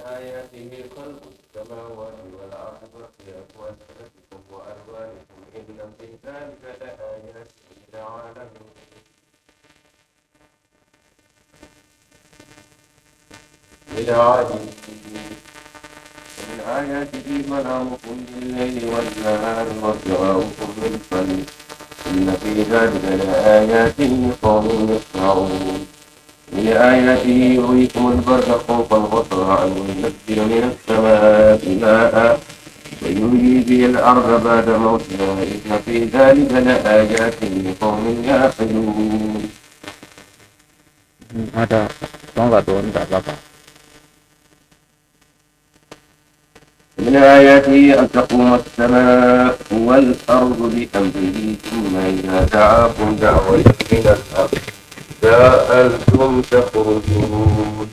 آياته خلق السماوات والأرض واختلاف ألسنتكم وألوانكم إن في ذلك لآيات للعالمين. ومن آياته منامكم بالليل والنهار وابتغاؤكم من فضله إن في ذلك لآيات لقوم يسمعون. من آياته يريكم البرق خوفا وطمعا وينزل من السماء ماء ويحيي به الأرض بعد موتها إن في ذلك لآيات لقوم يعقلون. Ada sɔn ka dɔɔni ta ba kan. من آياته أن تقوم السماء والأرض بأمره ثم إذا دعاكم دعوة من الأرض إذا أنتم تخرجون.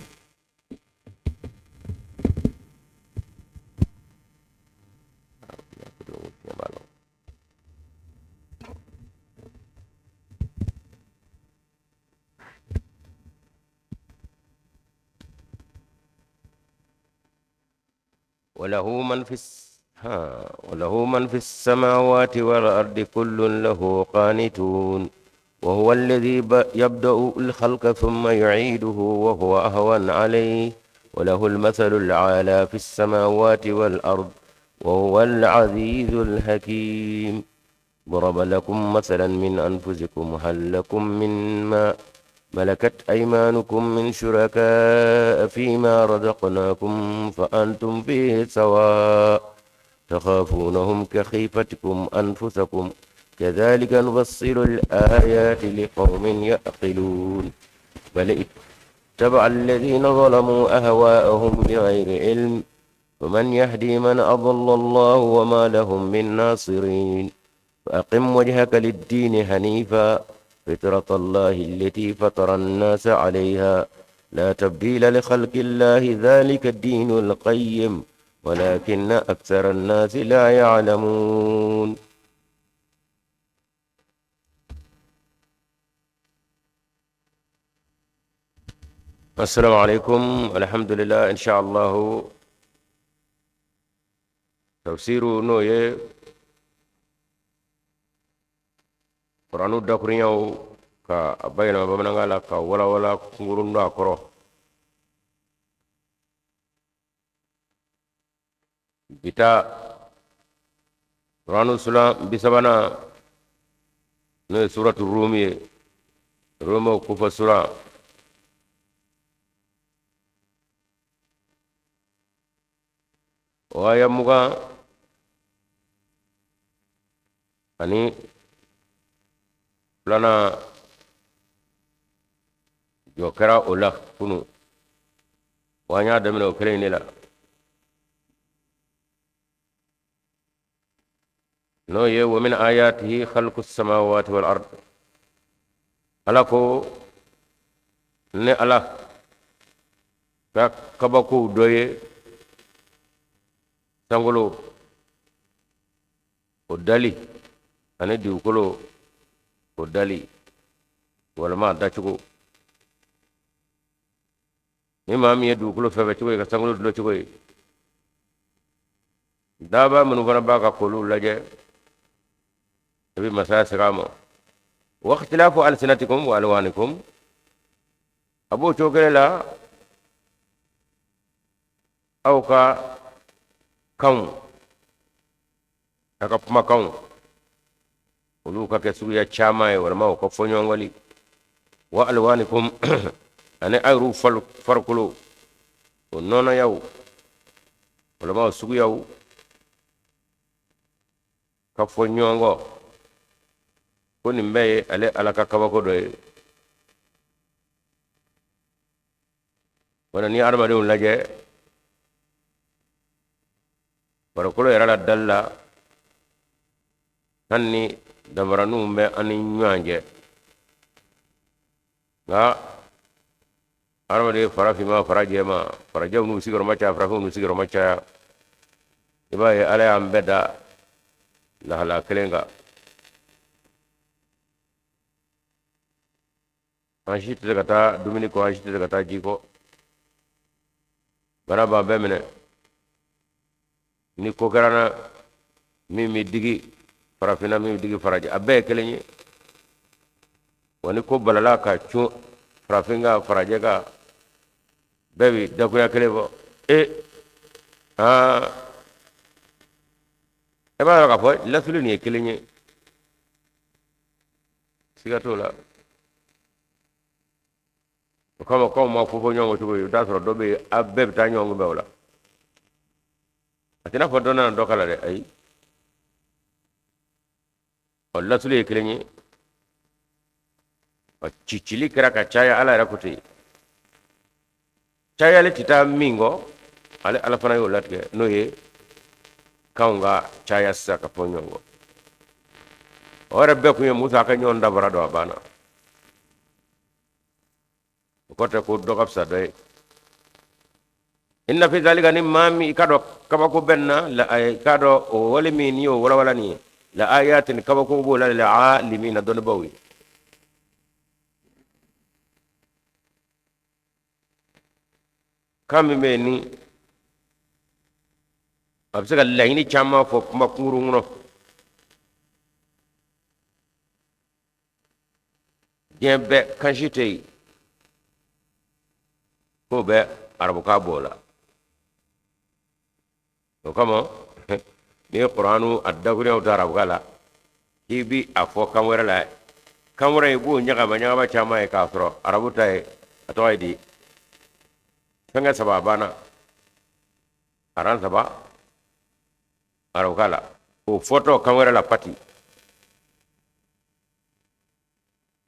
وله من في وله من في السماوات والأرض كل له قانتون وهو الذي يبدأ الخلق ثم يعيده وهو أهون عليه وله المثل الأعلى في السماوات والأرض وهو العزيز الحكيم. ضرب لكم مثلا من أنفسكم هل لكم مما ملكت أيمانكم من شركاء فيما رزقناكم فأنتم فيه سواء تخافونهم كخيفتكم أنفسكم كذلك نفصل الآيات لقوم يعقلون. بل اتبع الذين ظلموا أهواءهم بغير علم ومن يهدي من أضل الله وما لهم من ناصرين. فأقم وجهك للدين حنيفا فطرة الله التي فطر الناس عليها لا تبديل لخلق الله ذلك الدين القيم ولكن أكثر الناس لا يعلمون. السلام عليكم. الحمد لله. إن شاء الله تفسير نوye Kuranu dakurunyaw ka a bayɛlɛma bamanankan la ka walawala kunkurun don a kɔrɔ. Bi ta Kuranu sulan 30nan, n'o ye suratu Rumi ye, Romaw kofɔ suran. O aya 22nan jɔ kɛra o la kunu, wa an y'a daminɛ o kelen in de la, n'o ye wa min ayatihi khalqu samawati wal ard. Ala ko ne Ala ka kabakow dɔ ye sankolo o dali ani dugukolo o dali walima a dacogo. Ni maa min ye dugukolo fɛn cogo ye ka sankolo dulon cogo ye, daba minnu fana b'a kan k'olu lajɛ, i bɛ masaya segin a ma. Wa ikhtilafu alsinatikum wa alwanikum, a b'o cogo kelen la aw ka kanw, a ka kumakanw olu ka kɛ suguya caman ye walima u ka fɔ ɲɔgɔn wa alwanikum ani aw yɛrɛw farikolo o nɔnɔyaw walima o suguyaw ka fɔ ɲɔgɔn kɔ, ko nin bɛɛ ye ale Ala ka kabako dɔ ye. Wala ni adamadenw lajɛ farikolo yɛrɛ la dali la, hali ni danfaraninw bɛ an ni ɲɔgɔn cɛ, nka adamaden fara finma fara jɛma, farajɛw n'u sigiyɔrɔma caya, farafinw n'u sigiyɔrɔma caya, i b'a ye Ala y'an bɛɛ da lahala kelen kan. An si tɛ se ka taa dumuni kɔ, an si tɛ se ka taa ji kɔ. Bana b'a bɛɛ minɛ. Ni ko kɛra na min bɛ digi farafinna, min bɛ digi farajɛ, a bɛɛ ye kelen ye. Wa ni ko balala ka cun farafin kan, farajɛ kan, bɛɛ bɛ dakurunya kelen fɔ. E aa, e b'a dɔn k'a fɔ lasulu nin ye kelen ye, siga t'o la. O kama k'aw ma fɔ fɔ ɲɔgɔn kɔ cogo ye, i bɛ t'a sɔrɔ dɔ bɛ yen, a bɛɛ bɛ taa ɲɔgɔn kunbɛn o la. A t'i n'a fɔ dɔ nana dɔ kala dɛ, ayi. Ɔ, lasulu ye kelen ye. Ɔ, cicili kɛra ka caya, Ala yɛrɛ ko ten. Cayali tɛ taa min kɔ, ale Ala fana y'o latigɛ, n'o ye kanw ka caya sisan ka fɔ ɲɔgɔn kɔ. O yɛrɛ bɛɛ kun ye Musa ka ɲɔgɔn dabara dɔn, a banna. O kɔrɔ tɛ ko dɔ ka fisa dɔ ye. Inna fi zalika, ni maa min i k'a dɔn kabako bɛ nin na la, i k'a dɔn o wale min n'i y'o walawala nin ye, la ayatin, kabako b'o la, lil alimina, dɔnnibaaw ye. Kan min bɛ yen ni a bɛ se ka laɲini caman fɔ kuma kunkurun kɔnɔ, diɲɛ bɛɛ kan si tɛ yen k'o bɛ arabukan b'o la. O kama n'i ye kuranu a dakurunyaw ta arabukan la, k'i bi a fɔ kan wɛrɛ la, kan wɛrɛ i b'o ɲagama ɲagama caman ye k'a sɔrɔ arabu ta ye. A tɔgɔ ye di? Fɛnkɛ saba, a banna, aran saba arabukan la, o fɔtɔ kan wɛrɛ la pati.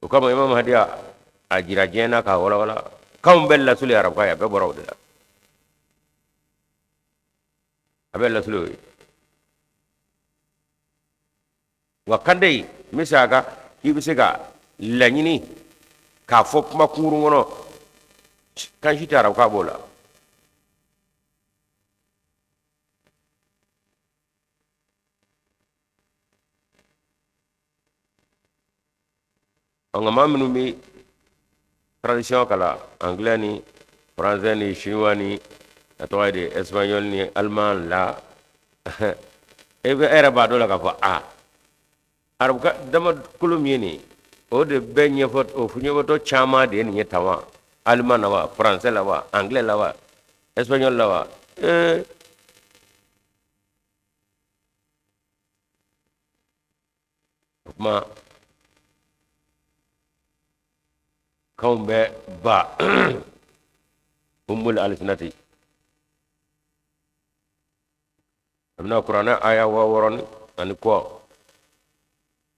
O kama Imam Hadi a jira diɲɛ na k'a walawala, kanw bɛɛ lasulu ye arabukan ye, a bɛɛ bɔra o de la, a bɛɛ lasulu ye. Wa kan tɛ yen n bɛ segin a kan k'i bɛ se ka laɲini k'a fɔ kuma kunkurun kɔnɔ, kan si tɛ arabukan b'o la. Nka maa minnu bɛ traduction kalan anglais ni français ni chinois ni a tɔgɔ ye di, espagnol ni allemand la, e bɛ e yɛrɛ b'a dɔn la k'a fɔ a arabukan dama kolo min ye nin ye, o de bɛ ɲɛfɔ, o ɲɛfɔtɔ caman de ye nin ye tan wa, allemand la wa, français la wa, anglais la wa, espagnol la wa. Ee, o tuma kanw bɛɛ ba ummul alsinati, a bɛna kuranɛ aya 6000 ni ani kɔ,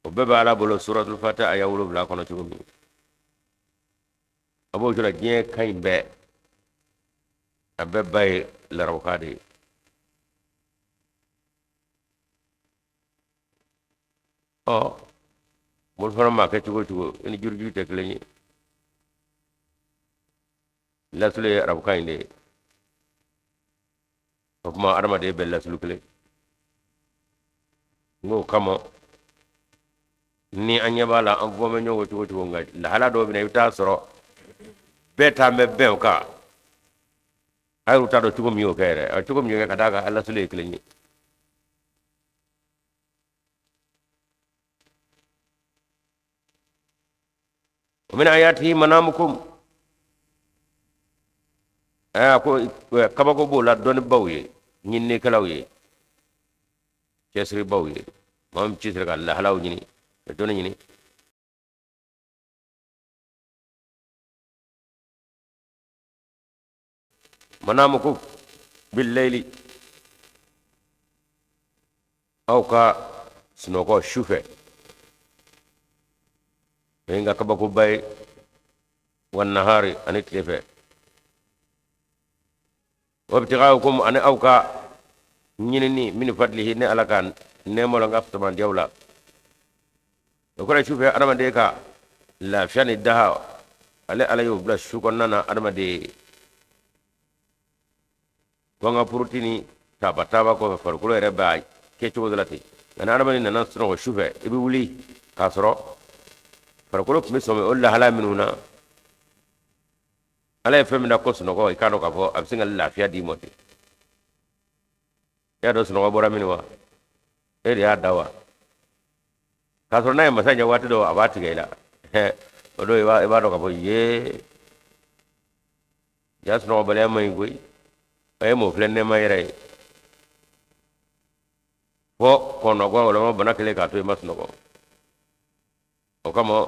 o bɛɛ bɛ Ala bolo suratul fatiha aya 7 kɔnɔ cogo min, a b'o jira diɲɛ kan in bɛɛ, a bɛɛ ba ye larabukan de ye. Ɔ, mori fana maa kɛ cogo o cogo, i ni juruju tɛ kelen ye. Lasulu ye arabukan in de ye. O tuma adamaden bɛɛ lasulu kelen. N k'o kama ni an ɲɛ b'a la, an fɔ bɛ ɲɔgɔn cogo cogo, nka lahala dɔw bɛ na, i bɛ taa sɔrɔ bɛɛ t'an bɛ bɛn o kan. A y'u t'a dɔn cogo min y'o kɛ yɛrɛ, a cogo min y'o kɛ, ka d'a kan a lasulu ye kelen ye. Wa min ayatihi manamukum, a ko kabako b'o la dɔnnibaw ye, ɲininikɛlaw ye, cɛsiribaw ye, maa min cɛsiri ka lahalaw ɲini, ka dɔnni ɲini. Manamukum billayli, aw ka sunɔgɔ su fɛ, o ye n ka kabakoba ye, wa nahari, ani tile fɛ, wabtigaukum, ani aw ka ɲinini, min fadlihi, ne Ala ka nɛɛma la, n ka fisamandiyaw la. O kɔrɔ, su fɛ adamaden ka lafiya ni daha, ale Ala y'o bila su kɔnɔna na. Adamaden kɔn ka puruti ni taaba taaba kɔfɛ, farikolo yɛrɛ b'a kɛ cogo dɔ la ten. Nka ni adamaden nana sunɔgɔ su fɛ, i bɛ wuli k'a sɔrɔ farikolo tun bɛ sɔmi o lahala minnu na. Ala ye fɛn min da ko sunɔgɔ, i k'a dɔn k'a fɔ a bɛ se ka lafiya d'i ma ten. I y'a dɔn sunɔgɔ bɔra min wa? E de y'a da wa? K'a sɔrɔ n'a ye masa ɲɛ waati dɔ, a b'a tigɛ i la. O don i b'a dɔn k'a fɔ ye ja sunɔgɔbaliya man ɲi koyi. A ye mɔɔ filɛ nɛɛma yɛrɛ ye fɔ kɔnɔgɔ walima bana kɛlen k'a to i ma sunɔgɔ. O kama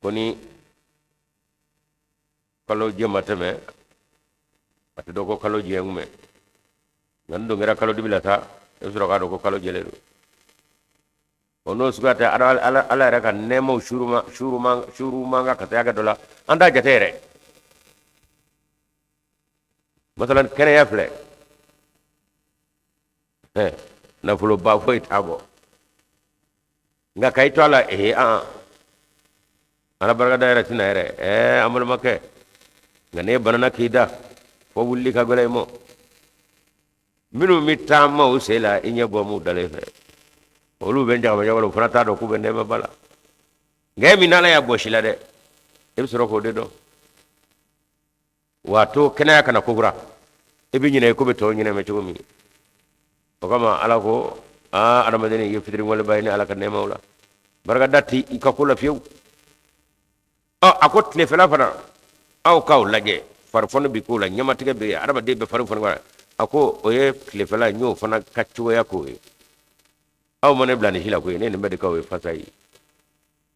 ko ni kalo jɛ ma tɛmɛ, a tɛ dɔn ko kalo jɛ ŋumɛ. Nka ni don kɛra kalo dibi la sa, i bɛ sɔrɔ k'a dɔn ko kalo jɛlen don. O n'o suguya tɛ, Ala yɛrɛ ka nɛɛmaw suuruma kan ka se hakɛ dɔ la, an t'a jate yɛrɛ. Masalan kɛnɛya filɛ, nafoloba foyi t'a bɔ, nka ka i to a la, ee an Ala barikada yɛrɛ tɛna yɛrɛ. An balimakɛ, nka n'e banana k'i da, fo wulili ka gɛlɛn i ma. Minnu bɛ taama u sen la, i ɲɛ bɔ m'u dalen fɛ, olu bɛ jagama jagama la, u fana t'a dɔn k'u bɛ nɛɛmaba la. Nka e min n'Ala y'a bɔsi la dɛ, e bɛ sɔrɔ k'o de dɔn. Wa to kɛnɛya kana kokura, i bɛ ɲinɛ i ko bɛ tɔw ɲinɛ mɛ cogo min. O kama Ala ko, aa adamaden, i ye fitiriwaleba ye ni Ala ka nɛɛmaw la, barikada tɛ i ka ko la fiyewu. Ɔ a ko tilefɛla fana, aw k'aw lajɛ, farifoni bɛ k'o la, ɲɛmatigɛ bɛ yen, adamaden bɛ fari foni. A ko o ye tilefɛla, n y'o fana ka cogoya k'o ye. Aw ma ne bila nin si la koyi, ne nin bɛɛ de k'aw ye fasa ye.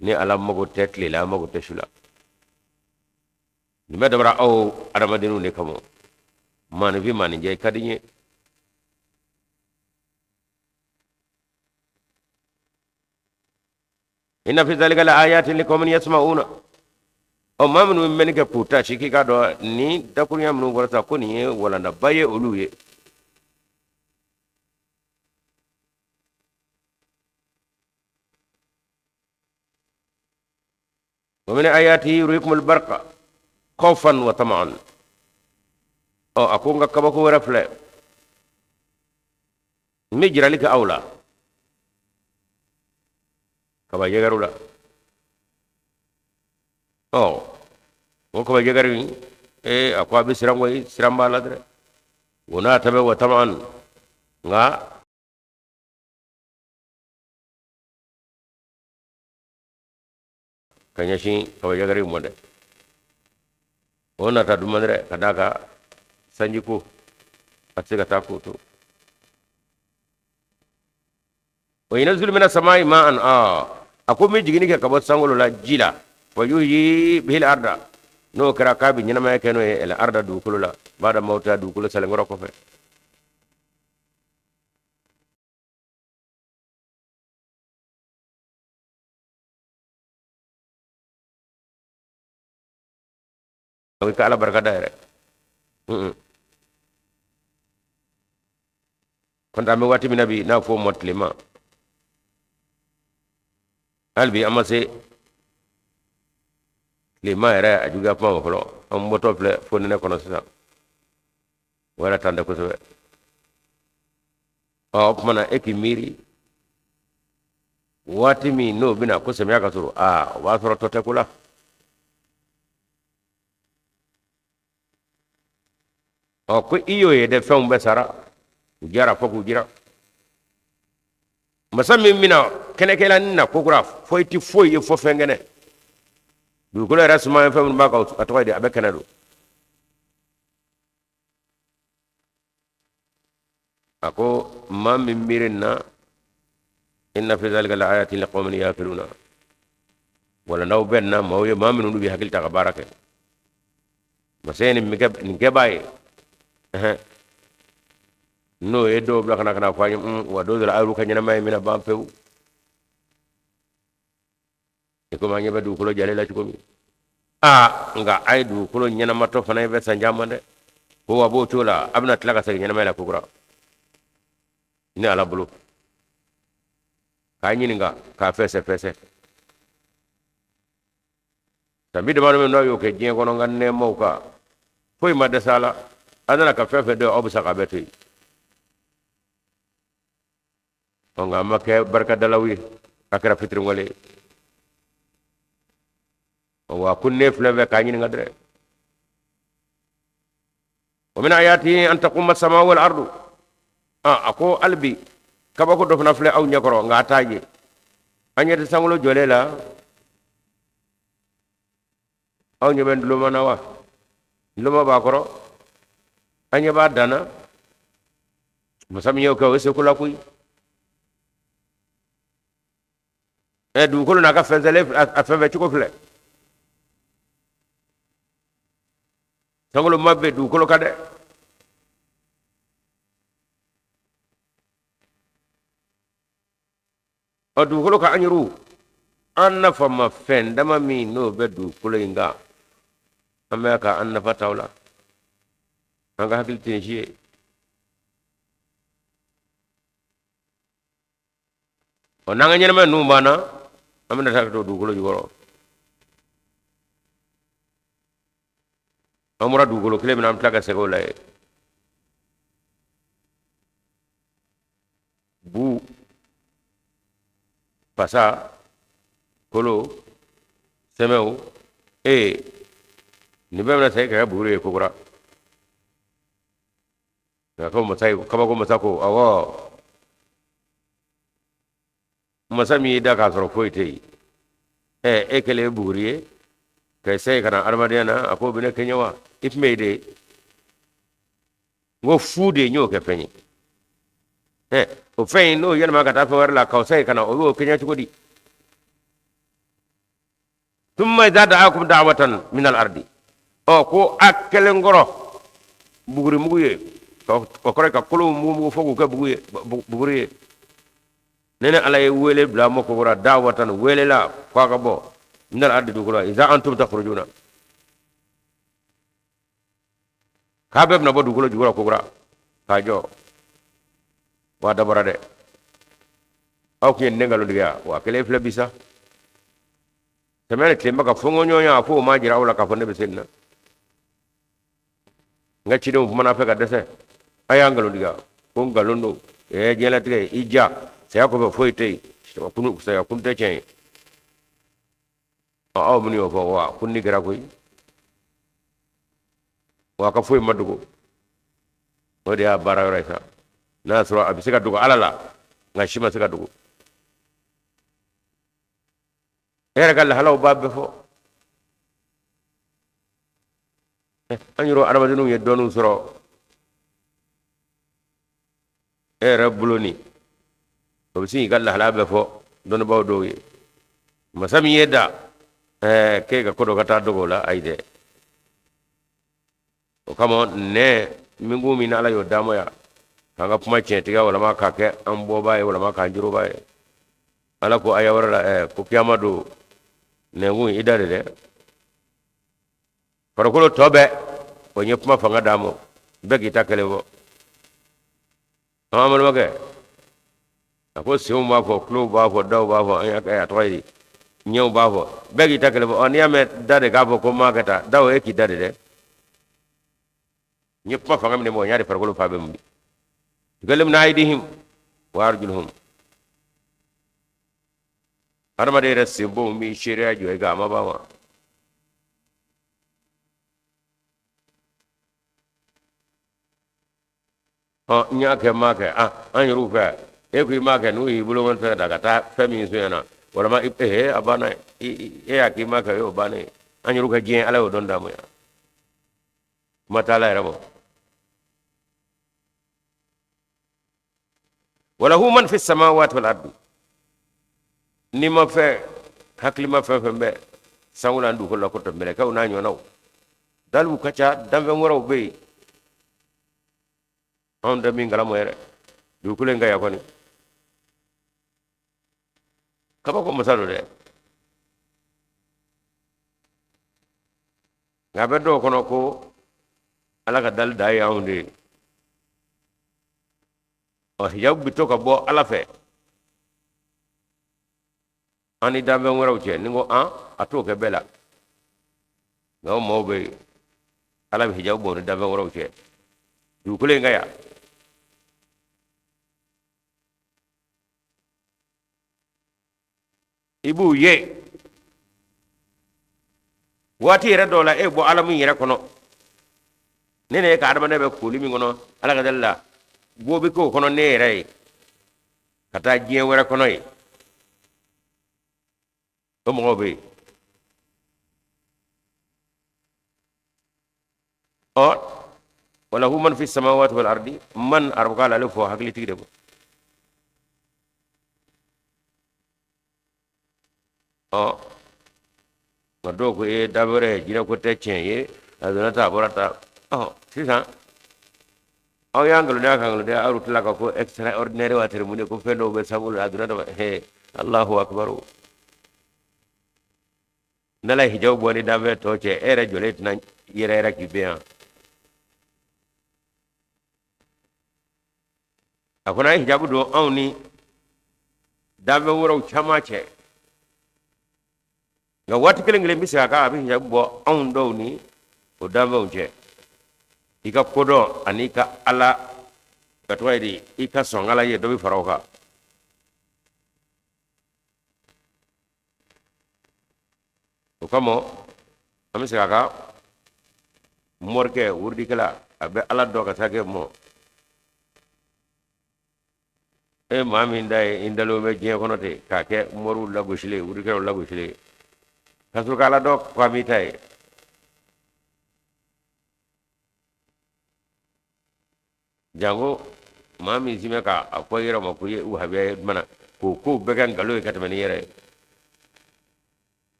Ne Ala mago tɛ tile la, an mago tɛ su la. Nin bɛɛ dabɔra aw adamadenw de kama. Maaninfin maaninjɛ, i ka di n ye. Inna fi zalika la ayatin liqaumin yasma'una. Ɔ maa minnu bɛ mɛnni kɛ k'u ta si, k'i k'a dɔn nin dakurunya minnu fɔra sa, ko nin ye walandaba ye olu ye. Wa min ayatihi yurikumul barqa khawfan wa tama'an. Ɔ a ko n ka kabako wɛrɛ filɛ, n bɛ jirali kɛ aw la kaba yɛgɛriw la. Ɔ o kaba yɛgɛri in, ee a ko a bɛ siran koyi, siran b'a la dɛ. O n'a ta bɛɛ, wa tama'an, nka ka ɲɛsin kaba yɛgɛri ma dɛ, o nata duman dɛ, ka d'a kan sanji ko a tɛ se ka taa k'o to. Wa yunazzilu mina samai ma'an, a ko n bɛ jiginni kɛ ka bɔ sankolo la ji la, fa yuhyi bihil arda, n'o kɛra k'a bɛ ɲɛnamaya kɛ n'o ye, el arda dugukolo la, bada mawtiha dugukolo salenkɔrɔ kɔfɛ. O ka Ala barika da yɛrɛ. Kɔnta an bɛ waati min na bi, n'a fɔ o ma tilema, hali bi an ma se tilema yɛrɛ a juguya kuma ma fɔlɔ. An bɔtɔ filɛ fo nɛnɛ kɔnɔ sisan, o yɛrɛ tan tɛ kosɛbɛ. Ɔ o tuma na e k'i miiri waati min n'o bɛna ko samiya ka sɔrɔ, aa o b'a sɔrɔ tɔ tɛ ko la. Ɔ ko i y'o ye dɛ, fɛnw bɛɛ sara, u jara fo k'u jira. Masa min bɛna kɛnɛkɛla ni na kokura, fo i tɛ foyi ye fo fɛn kɛnɛ. Dugukolo yɛrɛ suma ye fɛn minnu b'a kan, a tɔgɔ ye di, a bɛ kɛnɛ don. A ko maa min miiri na, inna fi zalika la ayatin liqaumin yaqiluna, walandaw bɛ na maaw ye, maa minnu bɛ hakili ta ka baara kɛ. Masa ye nin kɛbaa ye, n'o ye dɔw bila ka na fɔ an ye, wa don dɔ la aw ka ɲɛnamaya in bɛna ban pewu, i komi an ɲɛ bɛ dugukolo jalen la cogo min. Aa nka a ye dugukolo ɲɛnamatɔ fana ye bɛ san caman dɛ, ko wa b'o cogo la, a bɛna tila ka segin ɲɛnamaya la kokura ni Ala bolo, k'a ɲininka k'a fɛsɛ fɛsɛ. San bi damadɔ min n'aw y'o kɛ diɲɛ kɔnɔ, n ka nɛɛmaw kan foyi ma dɛsɛ a la, a nana ka fɛn fɛn dɔn, aw bɛ sa k'a bɛɛ to yen. Ɔ nka an ma kɛ barikadalaw ye, a kɛra fitiriwale ye. Wa ko ne filɛ bɛ k'a ɲininka dɛ. Wa min ayatihi an taquma sama wal ardu. A ko hali bi kabako dɔ fana filɛ aw ɲɛkɔrɔ, nka a t'a ye. An ɲɛ tɛ sankolo jɔlen la, aw ɲɛ bɛ nduloma na wa? Nduloma b'a kɔrɔ, an ɲɛ b'a dan na. Masa min y'o kɛ, o ye seko la koyi. Ɛ, dugukolo n'a ka fɛnsɛlen, a fɛn fɛn cogo filɛ. Sankolo ma bɛ dugukolo kan dɛ. Ɔ, dugukolo kan, an yɛrɛw an nafama fɛn dama min n'o bɛ dugukolo in kan, an bɛ ka an nafa t'aw la, an ka hakili tɛ nin si ye. Ɔ, n'an ka ɲɛnamaya ninnu banna, an bɛna taa ka to dugukolo jukɔrɔ. An bɔra dugukolo kelen min na, an bɛ tila ka segin o la yen. Bu, pasa, kolo, sɛmɛw, ee, nin bɛɛ bɛna segin ka kɛ buguri ye kokura. Nka ko masa, kabako masa ko awɔ, masa min y'i da k'a sɔrɔ foyi tɛ yen, ɛ, e kɛlen ye buguri ye ka segin ka na adamadenya na, a k'o bɛ ne kɛɲɛ wa? I tun bɛ yen de. N ko fu de, n y'o kɛ fɛn ye. Ɛ, o fɛn in n'o yɛlɛma ka taa fɛn wɛrɛ la, k'aw segin ka na, o y'o kɛɲɛ cogo di? Thumma idha da'akum da'watan min al-ardi. Ɔ, ko a kɛlen kɔrɔ buguri mugu ye, o kɔrɔ ka kolo mugu mugu fo k'u kɛ bugu ye, buguri ye. Ne ne Ala ye wele bila ma kokura, da'watan, wele la ko a ka bɔ, min al-ardi, dugukolo, idha antum takhrujuna, k'a bɛɛ bɛna bɔ dugukolo jukɔrɔ kokura k'a jɔ. Wa dabɔra dɛ, aw tun ye ne nkalontigiya wa kelen filɛ bi sa. Samiya ni tilema ka fɔnkɔ ɲɔgɔnya, a ko o ma jira aw la k'a fɔ ne bɛ se nin na. N ka cidenw kumana fɛ ka dɛsɛ, a y'a nkalontigiya ko nkalon don. Ɛɛ, diɲɛlatigɛ i ja, saya kɔfɛ foyi tɛ yen, saya kun tɛ tiɲɛ ye. Ɔ, aw minnu y'o fɔ, wa kunni kɛra koyi, wa ka foyi ma dogo. O de y'a baara yɔrɔ ye sa. N'a y'a sɔrɔ a bɛ se ka dogo Ala la, nka si ma se ka dogo. E yɛrɛ ka lahalaw b'a bɛɛ fɔ. An yɛrɛ adamadenw ye dɔnniw sɔrɔ e yɛrɛ bolo nin, o bɛ se k'i ka lahala bɛɛ fɔ dɔnnibaaw dɔw ye. Masa min y'e da, ɛɛ, k'e ka ko dɔ ka taa dogo o la, ayi dɛ. O kama nɛ minkun min Ala y'o d'an ma yan, k'an ka kuma tiɲɛtigiya walama k'a kɛ an bɔbaa ye, walama k'an jorobaa ye. Ala ko aya wɛrɛ la, ɛɛ, ko kiyama don, nɛnkun i da de dɛ, farikolo tɔ bɛɛ o ye kuma fanga d'a ma, bɛɛ k'i ta kelen fɔ. An balimakɛ, a ko senw b'a fɔ, tulow b'a fɔ, daw b'a fɔ, an y'a kɛ, a tɔgɔ ye di, ɲɛw b'a fɔ, bɛɛ k'i ta kelen fɔ. Ɔ, n'i y'a mɛn da de k'a fɔ ko maa kɛ taa daw, e k'i da de dɛ. N ye kuma fanga minɛ mɔgɔ n y'a de farikolo fa bɛ mun tukallimuna aydihim wa arjuluhum. Hadamaden yɛrɛ senbonw b'i seereya jɔ i kan, a ma ban wa? Ɔ, n y'a kɛ, n m'a kɛ, an yɛrɛw fɛ, e ko i m'a kɛ, n'u y'i bolo fɛn ta ka taa fɛn min sonyana, walama ee, a banna. E y'a k'i m'a kɛ, o y'o bannen ye. An yɛrɛw ka diɲɛ, Ala y'o dɔn d'a ma yan, kuma t'a la yɛrɛ bɔ. Walahu man fi samawati wal ardi, n'i ma fɛn hakilima fɛn fɛn bɛ sankolo ani dugukolo la, ko tɛ mɛlɛkɛw n'a ɲɔgɔnnaw, daliw ka ca, danfɛn wɛrɛw bɛ yen anw tɛ min kalama yɛrɛ dugukolo in kan yan kɔni. Kabako masa don dɛ, nka a bɛ dɔw kɔnɔ ko Ala ka dali da ye anw de ye. Ɔ, hijabu bɛ to ka bɔ Ala fɛ an ni danfɛn wɛrɛw cɛ. Ni ko an, a t'o kɛ bɛɛ la, nka o maaw bɛ yen, Ala bɛ hijabu bɔ ni danfɛn wɛrɛw cɛ dugukolo in kan yan. I b'u ye. Waati yɛrɛ dɔw la e bɔ alamu yɛrɛ kɔnɔ, ne ne ye ka adamadenya bɛ koli min kɔnɔ, ala ka dali la bɔ bɛ k'o kɔnɔ ne yɛrɛ ye ka taa diɲɛ wɛrɛ kɔnɔ yen. O mɔgɔw bɛ yen. Ɔ, walahu man fi samawati wal ardi, man arabukan la ale fɔ hakilitigi de bɔ. Ɔ, nka dɔw ko e da wɛrɛ jinɛ ko tɛ tiɲɛ ye, a donna ta, a bɔra ta. Ɔ, sisan aw y'an nkalontigiya ka nkalontigiya, aw tila ka ko extraordinaire waati mun de ko fɛn dɔw bɛ sankolo la, a donna ta, he, Allahu akbar. N'ala ye hijabu bɔ ni danfɛn tɔ cɛ, e yɛrɛ jɔlen tɛna yɛrɛ yɛrɛ k'i bɛn yan. A fana ye hijabu don anw ni danfɛn wɛrɛw caman cɛ, nka waati kelen kelen bɛ segin a kan, a bɛ hijabu bɔ anw dɔw ni o danfɛnw cɛ. I ka kodɔn ani i ka ala ka tɔgɔ ye di, i ka sɔn ala ye, dɔ bɛ fara o kan. O kama an bɛ segin a kan, morikɛ wurudikɛla, a bɛ ala dɔn ka taa kɛ mɔ e maa min da ye i dalen bɛ diɲɛ kɔnɔ ten k'a kɛ moriw lagosilen, wurudikɛlaw lagosilen, ka sɔrɔ ka ala dɔn ko m'i ta ye. Janko maa min si bɛ k'a fɔ i yɛrɛ ma ko i ye wahabiya ye mana k'o kow bɛɛ kɛ nkalon ye ka tɛmɛ n'i yɛrɛ ye.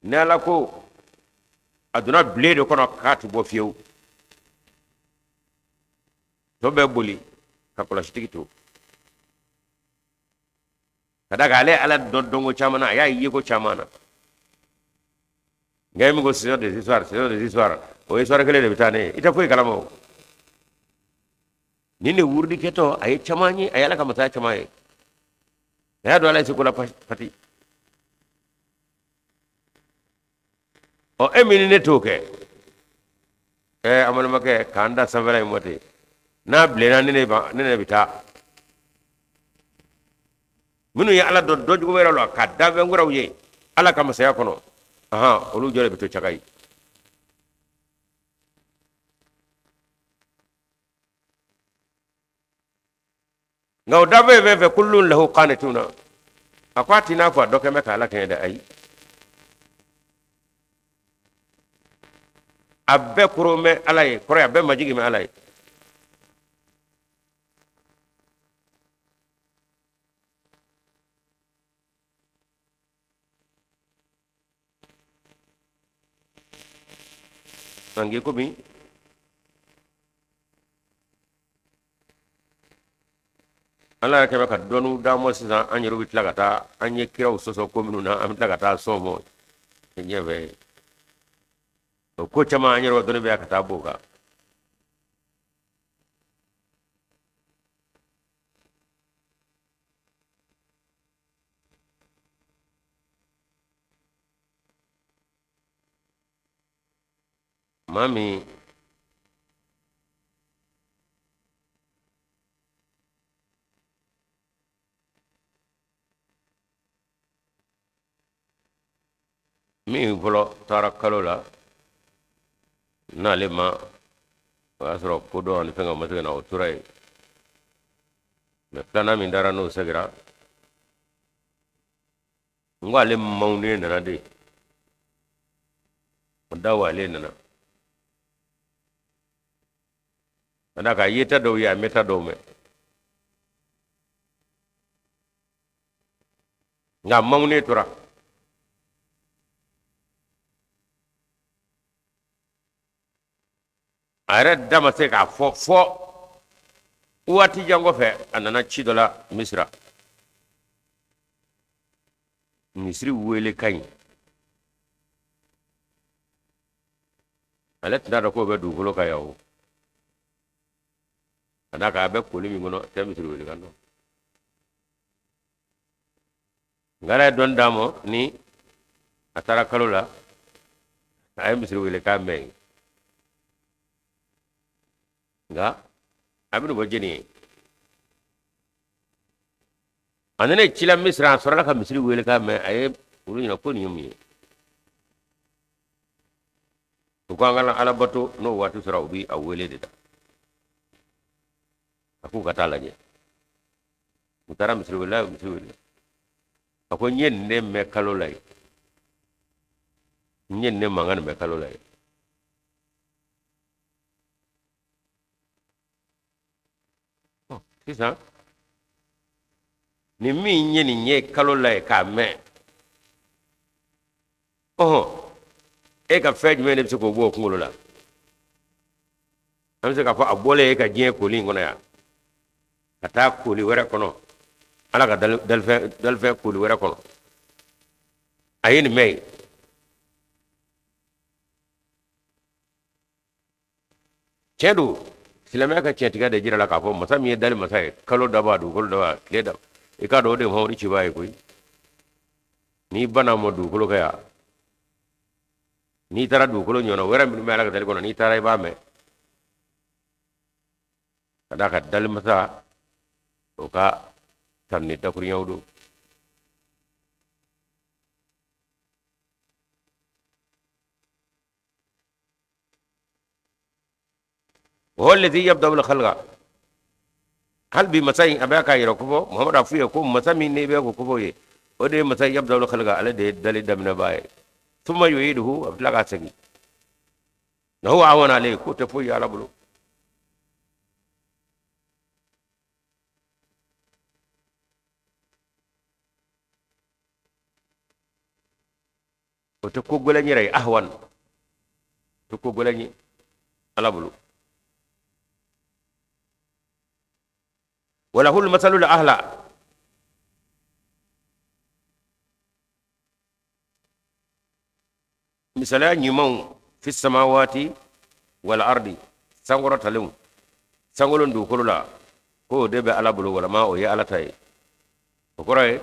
Ni ala ko a donna bilen de kɔnɔ k'a tɛ bɔ fiyewu, tɔ bɛɛ boli ka kɔlɔsitigi to, ka d'a kan ale ala dɔn dɔnko caman na, a y'a ye ko caman na. Nka e min ko ce sont des histoires, ce sont des histoires, o histoire kelen de bɛ taa ne ye, i tɛ foyi kalama. O nin de wurudi kɛtɔ, a ye caman ye, a ye ala ka masaya caman ye, a y'a dɔn ala ye seko la pati. Ɔ, e min ni ne t'o kɛ, ɛ, an balimakɛ, k'an da sanfɛla in mɔ ten, n'a bilenna, ne ne bɛ taa. Minnu ye ala dɔn dɔncogo wɛrɛ la ka danfɛn wɛrɛw ye ala ka masaya kɔnɔ, ahan, olu jɔ de bɛ to caga ye. Nka o danfɛn fɛn fɛn, kullun lahu qanituna, a ko a t'i n'a fɔ a dɔ kɛn bɛ k'ala kɛɲɛ dɛ, ayi, a bɛɛ koron bɛ ala ye, kɔrɔ ye a bɛɛ majigi bɛ ala ye. Nka komi ala yɛrɛ kɛmɛ ka dɔnniw d'an ma sisan, an yɛrɛ bɛ tila ka taa, an ye kiraw sɔsɔ ko minnu na, an bɛ tila ka taa sɔn mɔ ɲɛfɛ. O ko caman, an yɛrɛ ka dɔnni bɛ ka taa b'o kan. Maa min min fɔlɔ taara kalo la, n'ale ma, o y'a sɔrɔ kodɔn ani fɛn ka ma se ka na, o tora yen. Mɛ filanan min taara, n'o segira, n ko ale mawunen nana de, o da wa ale nana ka d'a kan a yeta dɔw ye, a mɛta dɔw mɛn, nka mawunen tora. A yɛrɛ da ma se k'a fɔ fɔ waati jan kɔfɛ, a nana ci dɔ la Misira, misiri wele ka ɲi. Ale tun t'a dɔn k'o bɛ dugukolo kan yan o, ka d'a kan a bɛ koli min kɔnɔ tɛ misiri wele kan dɔn. Nka ala ye dɔnni d'a ma, ni a taara kalo la, a ye misiri wele kan mɛn yen. Nka a bɛna bɔ jɛni ye, a nana ci la Misira, a sɔrɔla ka misiri wele kan mɛn. A ye olu ɲininka ko nin ye mun ye. U ko an ka Ala bato, n'o waati sera u bi a wele de da. A k'u ka taa lajɛ. U taara misiri wele, misiri wele. A ko n ye nin de mɛn kalo la yen, n ye nin de mankan nin mɛn kalo la yen. Sisan ni min ye nin ye kalo la yen k'a mɛn, ɔhɔn, e ka fɛn jumɛn de bɛ se k'o bɔ o kunkolo la? An bɛ se k'a fɔ a bɔlen e ka diɲɛ koli in kɔnɔ yan ka taa koli wɛrɛ kɔnɔ, Ala ka dalifɛn koli wɛrɛ kɔnɔ, a ye nin mɛn yen. Tiɲɛ don, silamɛya ka tiɲɛtigiya de jira la k'a fɔ masa min ye dali masa ye, kalo dabaa, dugukolo dabaa, tile dabaa, i k'a dɔn o de ye Muhamadu cibaa ye koyi. N'i banna ma dugukolo kɛ yan, n'i taara dugukolo ɲɔgɔnna wɛrɛ minnu bɛ Ala ka dali kɔnɔ, n'i taara i b'a mɛn. Ka d'a kan dali masa o ka tanuni dakurunɲɛw don. Huwa alladhi yabda'u al-khalqa. Hali bi masa in a bɛ k'a yɛrɛ kofɔ, Muhamadu a f'u ye ko masa min ne bɛ k'o kofɔ ye, o de ye masa yabda'u al-khalqa, ale de ye dali daminɛbaa ye. Thumma yu'iduhu, a bɛ tila k'a segin. Wa huwa ahwanu alayhi, k'o tɛ foyi ye Ala bolo. O tɛ ko gɛlɛn yɛrɛ ye, ahwan tɛ ko gɛlɛn ye Ala bolo. Walahul masalul a'la, misaliya ɲumanw, fi samawati wal ardi, sankɔrɔtalenw, sankolo dugukolo la, k'o de bɛ Ala bolo, walama o ye Ala ta ye. O kɔrɔ ye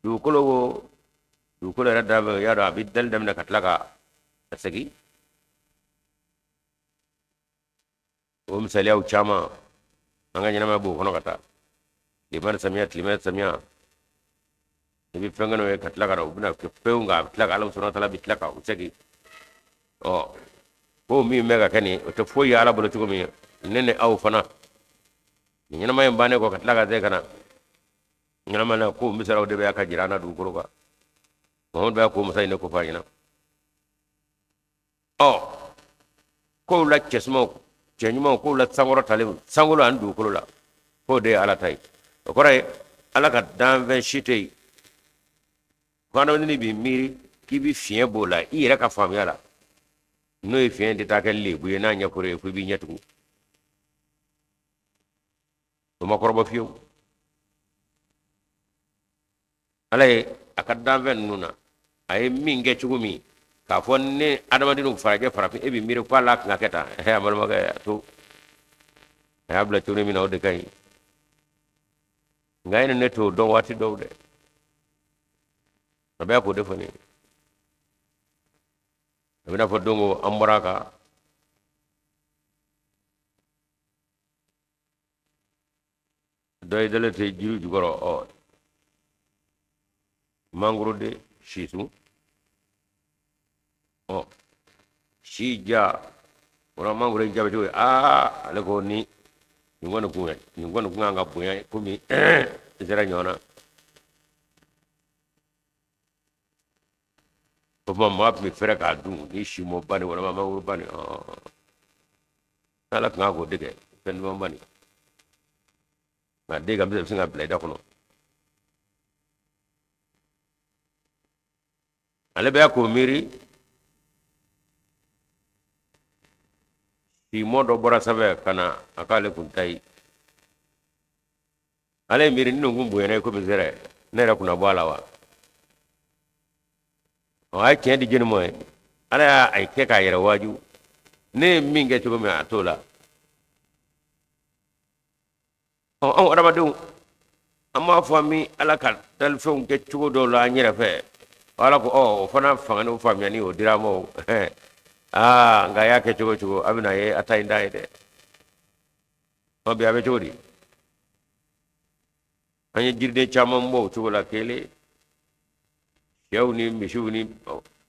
dugukolo wo, dugukolo yɛrɛ daminɛ, y'a dɔn a bɛ dali daminɛ ka tila ka a segin. O misaliyaw caman an ka ɲɛnamaya b'o kɔnɔ ka taa tilema ni samiya, tilema ni samiya, i bɛ fɛn kɛnɛw ye ka tila ka na, u bɛna kɛ pewu, nka a bɛ tila ka Ala subahana taala bɛ tila ka u segin. Ɔ ko min bɛ ka kɛ nin, o tɛ foyi ye Ala bolo cogo min, ne ni aw fana nin ɲɛnamaya in bannen kɔ ka tila ka se ka na ɲɛnamaya na, ko misaliyaw de bɛ ka jira an na dugukolo kan. Mamadu b'a ko masa in de ko fɔ a ɲɛna. Ɔ kow la cɛsumaw, cɛ ɲumanw, kow la sankɔrɔtalenw, sankolo ani dugukolo la, k'o de ye Ala ta ye. O kɔrɔ ye Ala ka danfɛn si tɛ yen ko adamaden b'i miiri k'i bɛ fiɲɛ b'o la i yɛrɛ ka faamuya la, n'o ye fiɲɛ tɛ taa kɛ lebu ye, n'a ɲɛfɔr'e ye ko i b'i ɲɛ tugun, o ma kɔrɔbɔ fiyewu. Ala ye a ka danfɛn ninnu na, a ye min kɛ cogo min k'a fɔ ne adamadenw farajɛ farafin, e bɛ miiri ko ala kan ka kɛ tan. Ɛ a balimakɛ, a to a y'a bila cogo min na, o de ka ɲi. Nka e ni ne t'o dɔn waati dɔw dɛ, a bɛ k'o de fɔ ne ye. A bɛna fɔ don ko an bɔra ka dɔ ye dalen tɛ jiri jukɔrɔ, ɔ mangoro de sisun, ɔ si ja wala mangoro in ja bɛ cogo di? Aa, ale ko ni nin kɔni kun nin kɔni kun kan ka bonya komi nsɛrɛ ɲɔgɔn na. O tuma maa tun bɛ fɛrɛ k'a dun ni simɔba ni walima mangoroba ni ala tun kan k'o de kɛ fɛn dumanba ni, nka den ka bɛ se ka bila i da kɔnɔ. Ale bɛ k'o miiri, simɔ dɔ bɔra sanfɛ ka na a k'ale kun ta ye. Ale ye miiri, ninnu kun bonyana i komi nsɛrɛ, ne yɛrɛ kunna bɔ a la wa? Ɔ a ye tiɲɛ di jɔni ma ye? Ala y'a a kɛ k'a yɛrɛ waaju, ne ye min kɛ cogo min, a t'o la. Ɔ anw adamadenw, an b'a fɔ an bɛ Ala ka dalifɛnw kɛ cogo dɔw la an yɛrɛ fɛ. Ala ko ɔ o fana fanga n'o faamuya ni o dira an ma o. Aa, nka a y'a kɛ cogo o cogo, a bɛna ye a ta in t'a ye dɛ. Ɔ bi a bɛ cogo di? An ye jiriden caman bɔ o cogo la kelen, sɛw ni misiw ni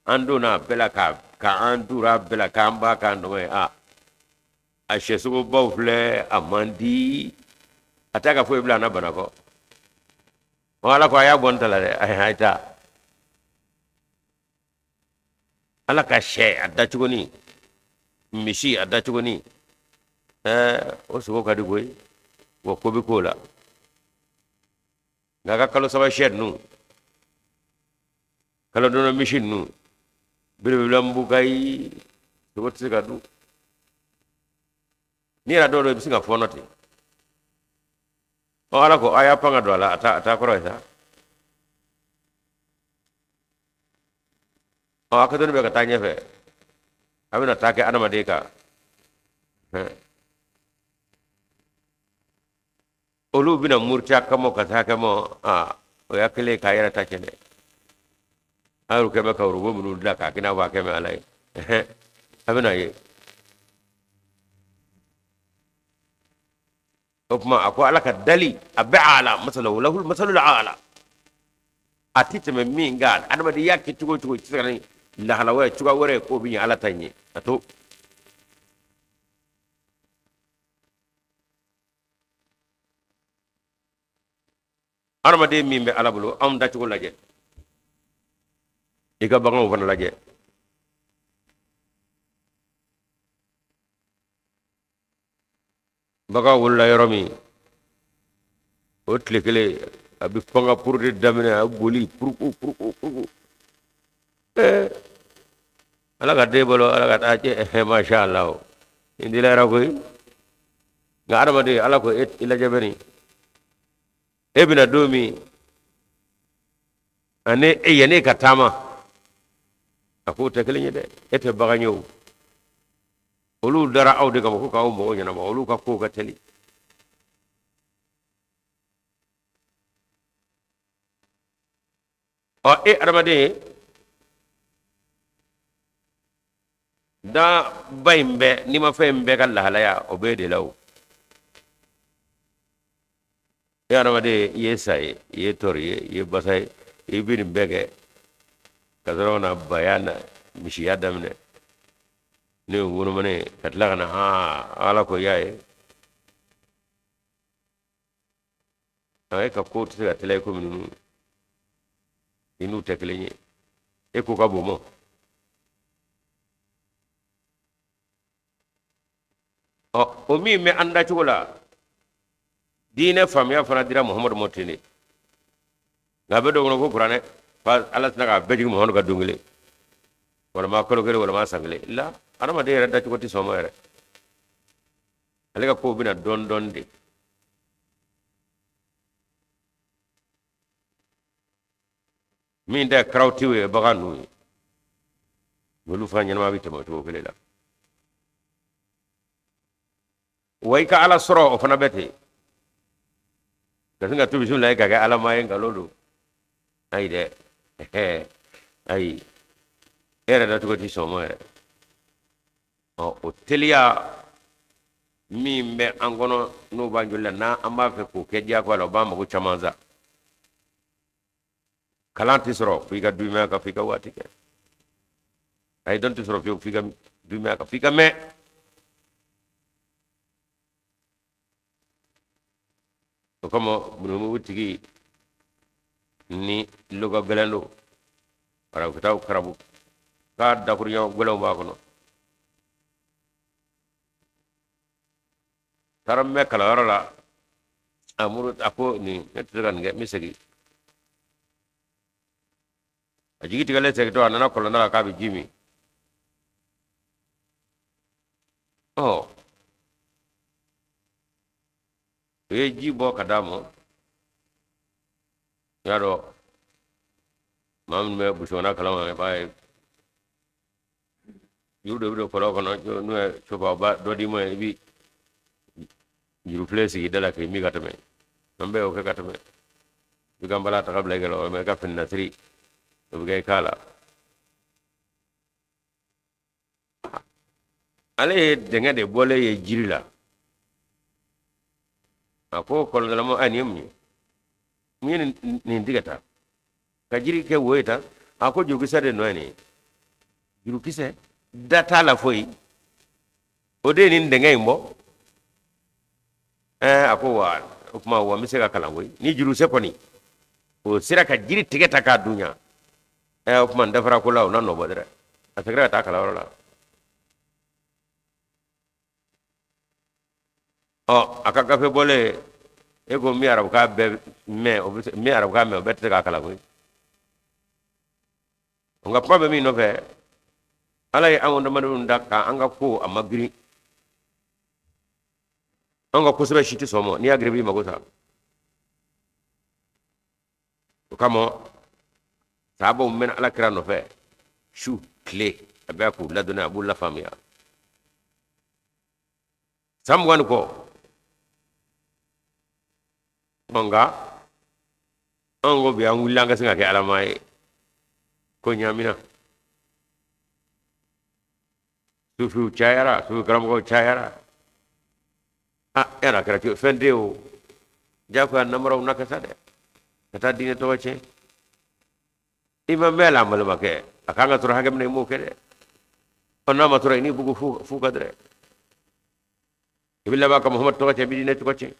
an donna a bɛɛ la ka K'an dura bɛɛ la k'an b'a k'an dɔgɔ ye. A a sɛsogobaw filɛ, a man di, a t'a ka foyi bila a na bana kɔ. Ɔ, Ala ko a y'a bɔ n ta la dɛ, a ye taa. Ala ka sɛ a dacogo ni misi a dacogo ni, ɛɛ, o sogo ka di koyi, wa ko bɛ k'o la. Nka a ka kalo 3 sɛ ninnu, kalo dɔɔnin misi ninnu, belebeleba nbukayi, sogo tɛ se ka dun. N'i yɛrɛ dɔw dɔn, i bɛ se ka fɔɔnɔ ten. Ɔ, Ala ko a y'a pan ka don a la, a t'a kɔrɔ ye sa. Ɔ, a ka dɔnni bɛ ka taa ɲɛfɛ, a bɛna taa kɛ adamaden kan. Olu bɛna muruti a kama ka taa kɛ mɔ. Aa, o y'a kɛlen k'a yɛrɛ ta tiɲɛ dɛ. An yɛrɛ kɛ bɛ ka robot minnu dilan k'a kɛ n'a fɔ a kɛ bɛ Ala ye, a bɛna ye. O tuma a ko Ala ka dali a bɛ ala masalu lahul masalul ala, a tɛ tɛmɛ min kan. Adamaden y'a kɛ cogo o cogo, i tɛ se ka ni lahala wɛrɛ, cogoya wɛrɛ ye k'o bɛ ɲɛ Ala ta in ye. A to adamaden min bɛ Ala bolo, anw dacogo lajɛ, i ka baganw fana lajɛ. Bagan wolola yɔrɔ min, o tile kelen a bɛ fanga puru de daminɛ, a bɛ boli puruku puruku puruku. Ɛɛ, Ala ka den balo, Ala ka taa cɛ, masha Allah, nin deliyara koyi. Nka adamaden, Ala ko e i lajɛ bɛ nin, e bɛna don min ani e yanni ka taama, a k'o tɛ kelen ye dɛ. E tɛ bagan ye o, olu dara aw de kama ko k'aw mago ɲɛnabɔ, olu ka kow ka teli. Ɔ, e adamaden danba in bɛɛ, n'i ma fɛn in bɛɛ ka lahalaya, o b'e de la. O e adamaden, i ye sa ye, i ye tɔri ye, i ye basa ye, i bɛ nin bɛɛ kɛ ka sɔrɔ ka na baya na misiya daminɛ n'o ye ŋunumani ye, ka tila ka na. Aa, Ala ko y'a ye, e ka ko tɛ se ka teliya komi ninnu, i n'u tɛ kelen ye, e ko ka bon mɔ. Ɔ, o min bɛ an dacogo la, diinɛ faamuya fana dira Muhamadu ma ten de. Nka a bɛ dɔw kɔnɔ ko kuranɛ Ala tɛna k'a bɛɛ jigin Muhamadu kan don kelen, walima kalo kelen, walima san kelen la. Adamaden yɛrɛ dacogo tɛ sɔn ma yɛrɛ, ale ka kow bɛna dɔɔni dɔɔni de. Min tɛ karawtiw ye, bagan ninnu ye, olu fana ɲɛnama bɛ tɛmɛ o cogo kelen la. Wa i ka Ala sɔrɔ, o fana bɛ ten. Ka sin ka to bisimila ka kɛ Ala maa ye, nkalon don. Ayi dɛ, ayi, e yɛrɛ dacogo tɛ sɔn o ma yɛrɛ. Ɔ, o teliya min bɛ an kɔnɔ, n'o b'an joli la, n'an b'a fɛ k'o kɛ diyagoya la, o b'an mago caman sa. Kalan tɛ sɔrɔ f'i ka duumɛ a kan, f'i ka waati kɛ. Ayi, dɔn tɛ sɔrɔ fiyewu f'i ka duumɛ a kan, f'i ka mɛn. O kama tigi ni lɔgɔ gɛlɛn don, arabukitabu karabu k'a dakuruɲɛ gɛlɛnw b'a kɔnɔ. Taara n bɛ kalanyɔrɔ la, a muru a ko nin ne tɛ se ka nin kɛ, n bɛ segin. A jigi tigɛlen segintɔ, a nana kɔlɔnda la k'a bɛ ji min. Ɔ, u ye ji bɔ ka d'a ma. I y'a dɔn, maa minnu bɛ busukɔnɔ kalama, i b'a ye juru de bɛ don kɔlɔn kɔnɔ, n'o ye sofa ba dɔ d'i ma, i bi jurufilen sigi da la k'i min ka tɛmɛ. An bɛɛ y'o kɛ ka tɛmɛ. I ka nbalan ta ka bila i kɛrɛ, walima i ka fini nasiri, o bɛ kɛ i k'a la. Ale ye dingɛ de bɔlen ye jiri la. A ko kɔlɔndalama, a nin ye mun ye? Mun ye nin tigɛ tan ka jiri kɛ wo ye tan? A ko jurukisɛ de nɔ ye nin ye, jurukisɛ. Da t'a la foyi, o de ye nin dingɛ in bɔ. Ɛɛ, a ko wa o tuma wa n bɛ se ka kalan koyi. Ni juruse kɔni o sera ka jiri tigɛ ta k'a dunya, ɛɛ, o tuma n dafara ko la, o na nɔ bɔ dɛ. A seginna ka taa kalanyɔrɔ la. Ɔ, a ka gafe bɔlen, e ko min arabukan bɛɛ mɛn, o bɛ se min arabukan mɛn, o bɛɛ tɛ se k'a kalan koyi. Nka kuma bɛ min nɔfɛ, Ala ye anw adamadenw da k'an ka ko a ma girin. An ka kosɛbɛ si tɛ sɔn ma, n'i y'a girin i b'i mago sa. O kama sahabaw mɛnna Ala kira nɔfɛ su tile, a bɛ k'u ladɔnniya, a b'u lafaamuya san 20 ni kɔ. Nka anw ko bi an wulila an ka se ka kɛ alama ye ko ɲamina, sufiw cayara, sufi karamɔgɔw cayara. A yɛrɛ a kɛra cogo fɛn tɛ o, jagoya namaraw na kɛ sa dɛ, ka taa diinɛ tɔgɔ tiɲɛ. I ma mɛn la, an balimakɛ, a kan ka sɔrɔ hakɛ min na, i m'o kɛ dɛ. Ɔ, n'a ma sɔrɔ, i n'i bugu fu ka dɛ, i bɛ laban ka Muhamadu tɔgɔ tiɲɛ, i bɛ diinɛ tɔgɔ tiɲɛ.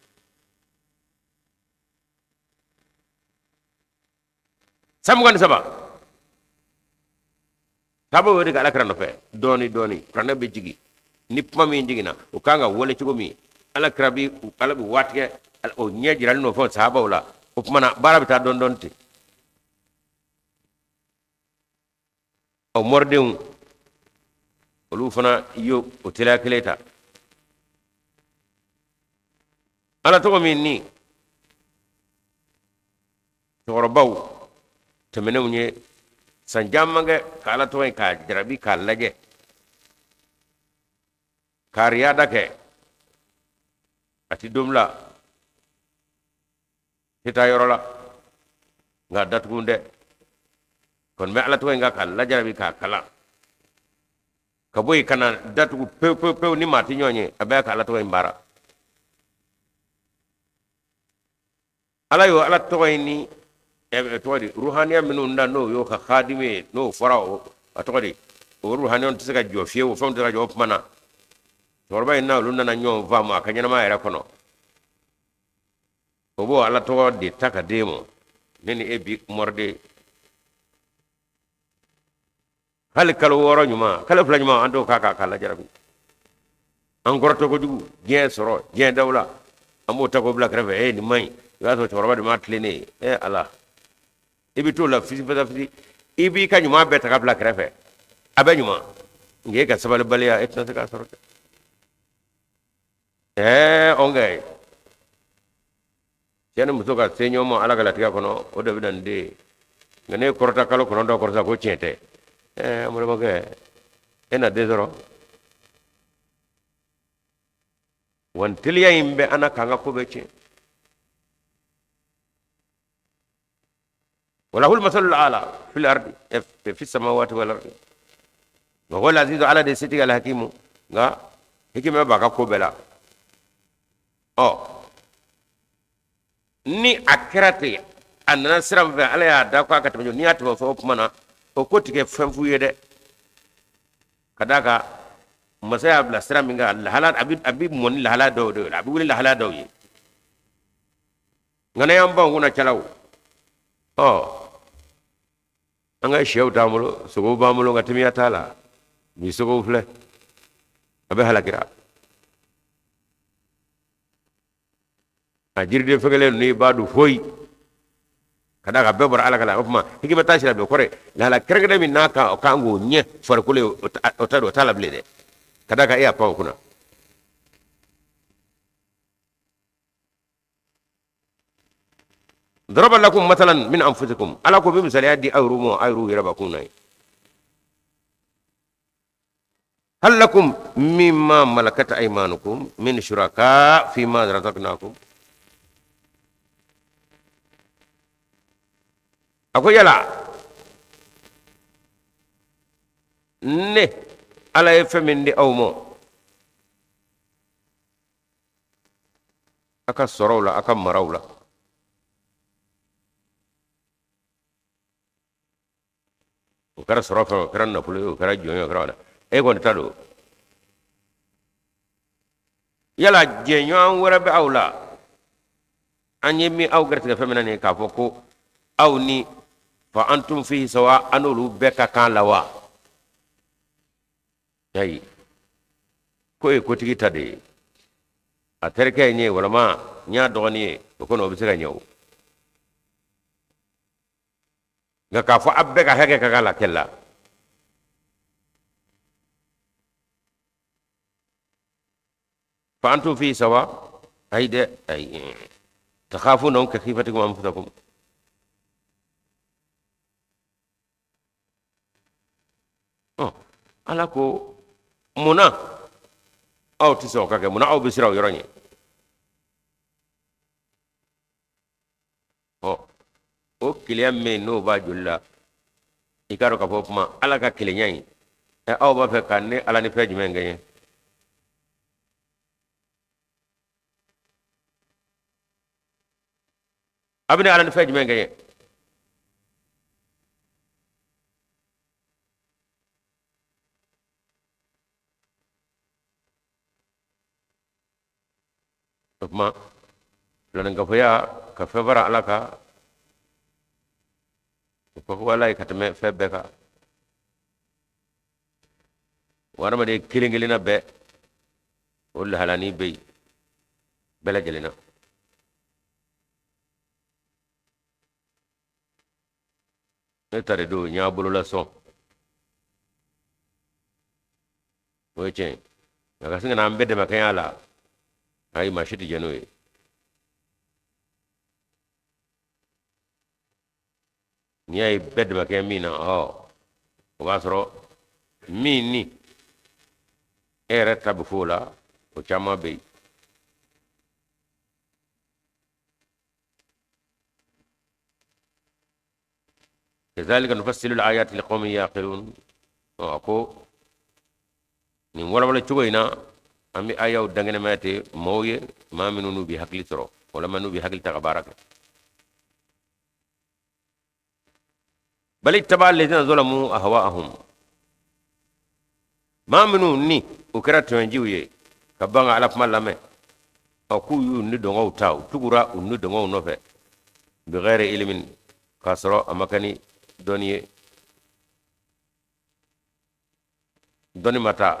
San 23 sahabaw y'o de kɛ Ala kira nɔfɛ dɔɔni dɔɔni. Kuranɛ bɛ jigin, ni kuma min jiginna, o kan ka wale cogo min, Ala kira bi, Ala bɛ waatigɛ o ɲɛ jirali n'o fɔ sahabaw la. O tuma na baara bɛ taa dɔɔni dɔɔni ten. Ɔ, mɔridenw olu fana y'o o teliya kelen ta. Ala tɔgɔ min ni cɛkɔrɔbaw tɛmɛnenw ye san caman kɛ ka Ala tɔgɔ in k'a jarabi, k'a lajɛ, k'a riyada kɛ, a ti don bila, tɛ taa yɔrɔ la, nka datugu dɛ kɔni bɛ Ala tɔgɔ in kan k'a lajarabi, k'a kalan, ka bɔ yen ka na datugu pewu pewu pewu ni maa tɛ ɲɔgɔn ye, a bɛ ka Ala tɔgɔ in baara. Ala y'o Ala tɔgɔ in ni tɔgɔ di ruhaniya minnu da, n'o y'o ka khadimi ye, n'o fɔra o a tɔgɔ di, o ruhaniyaw tɛ se ka jɔ fiyewu, o fɛnw tɛ se ka jɔ. O tuma na cɛkɔrɔba in n'olu nana ɲɔgɔn faamu a ka ɲɛnamaya yɛrɛ kɔnɔ, o b'o Ala tɔgɔ de ta ka d'e ma. Ne ni e bi mɔriden, hali kalo 6 ɲuman, kalo 2 ɲuman, an t'o k'a kan k'a lajarabi. An kɔrɔtɔ kojugu, diɲɛ sɔrɔ, diɲɛ dawula, an b'o ta k'o bila kɛrɛfɛ. E nin man ɲi, i b'a sɔrɔ cɛkɔrɔba de m'a tilen ne ye. E Ala, i bɛ t'o la fisi fisi, i b'i ka ɲuman bɛɛ ta ka bila kɛrɛfɛ, a bɛ ɲuman, nka e ka sabalibaliya, e tɛna se k'a sɔrɔ dɛ. Ɛɛ, ɔn kɛ cɛ ni muso ka se ɲɔgɔn ma Ala ka latigɛ kɔnɔ, o de bɛ na ni den ye. Nka ne kɔrɔta kalo 9 kɔrɔta ko tiɲɛ tɛ. Ɛɛ, an balimakɛ, e na den sɔrɔ wa? Nin teliya in bɛ an na k'an ka ko bɛɛ tiɲɛ. Walahul masalul ala fil ardi fi samawati wal ardi wa huwa al-azizu. Ala de setigi, alhakimu, nka hikima b'a ka ko bɛɛ la. Ɔ, ni a kɛra ten, a nana sira min fɛ, Ala y'a da ko a ka tɛmɛ, n'i y'a tɛmɛ fɛ, o tuma na o ko tigɛ fɛn f'u ye dɛ. Ka d'a kan masa y'a bila sira min kan, lahala a bɛ mɔ ni lahala dɔw de ye, a bɛ wuli lahala dɔw ye. Nka ne y'an ban kunna calaw, ɔ, an ka sɛw t'an bolo, sogow b'an bolo, nka timiya t'a la. Bi sogow filɛ, a bɛ halakira. A jiriden fɛgɛlen ninnu, i b'a dun foyi, ka d'a kan bɛɛ bɔra Ala ka la. O tuma hikima t'a sira bɛɛ kɔrɔ ye lahala kɛrɛnkɛrɛn min n'a kan, o kan k'o ɲɛ farikolo ye, o t'a dɔn, o t'a la bilen dɛ, ka d'a kan e y'a pan o kunna. Daraba lakum masalan min anfusikum. Ala ko bɛ misaliya di aw ma, aw yɛrɛ bakun na ye. Hal lakum mimma malakat aymanukum min shuraka fima razaqnakum. A ko yala ne Ala ye fɛn min di aw ma a ka sɔrɔw la, a ka maraw la, o kɛra sɔrɔ fɛn, o kɛra nafolo ye, o kɛra jɔn ye, o kɛra wala, E kɔni ta don. Yala jɛɲɔgɔn wɛrɛ bɛ aw la an ye min aw garisigɛ fɛn min na nin ye k'a fɔ ko aw ni fa antum fihi sawa, an n'olu bɛɛ ka kan la wa? Ayi, ko ye kotigi ta de ye, a terikɛ ye n ye walima n y'a dɔgɔnin ye, o kɔni o bɛ se ka ɲɛ o. Nka k'a fɔ a bɛɛ ka hakɛ ka kan la kɛlɛ la, fa antum fihi sawa, ayi dɛ, ayi. Takhafunahum ka khifatikum anfusakum. Ala ko mun na aw tɛ sɔn o ka kɛ? Mun na aw bɛ siran o yɔrɔ ɲɛ? Ɔ, o keleya min n'o b'a joli la, i k'a dɔn k'a fɔ o tuma ala ka kelenya in, ɛ, aw b'a fɛ ka ne ala ni fɛn jumɛn kɛɲɛ? A bɛ ne ala ni fɛn jumɛn kɛɲɛ? O tuma filaninkafoya ka fɛn fara ala kan, o ka go ala ye ka tɛmɛ fɛn bɛɛ kan. Wa hadamaden kelen kelenna bɛɛ, o lahalani bɛ yen bɛɛ lajɛlen na. Ne ta de don, n y'a bolola sɔn, o ye tiɲɛ ye. Nka ka sin ka na an bɛɛ damakɛɲɛ a la, ayi, maa si tɛ jɛn n'o ye. N'i y'a ye bɛɛ damakɛɲɛ min na, ɔ, o b'a sɔrɔ min ni e yɛrɛ ta bɛ fɔ o la, o caman bɛ yen. Kazalika nufassilu al-ayati liqawmin yaqilun. A ko nin walawala cogo in na, an bɛ ayaw dankɛnɛmaya ten maaw ye, maa minnu n'u bɛ hakili sɔrɔ walima n'u bɛ hakili ta ka baara kɛ. Bal ittaba alladhina zalamu ahwa'ahum, maa minnu ni u kɛra tɔɲɔjiw ye ka ban ka ala kuma lamɛn, ɔ, k'u y'u ni dɔngɔw ta, u tugura u ni dɔngɔw nɔfɛ, bighairi ilimin, k'a sɔrɔ a ma kɛ ni dɔnni ye, dɔnni ma taa,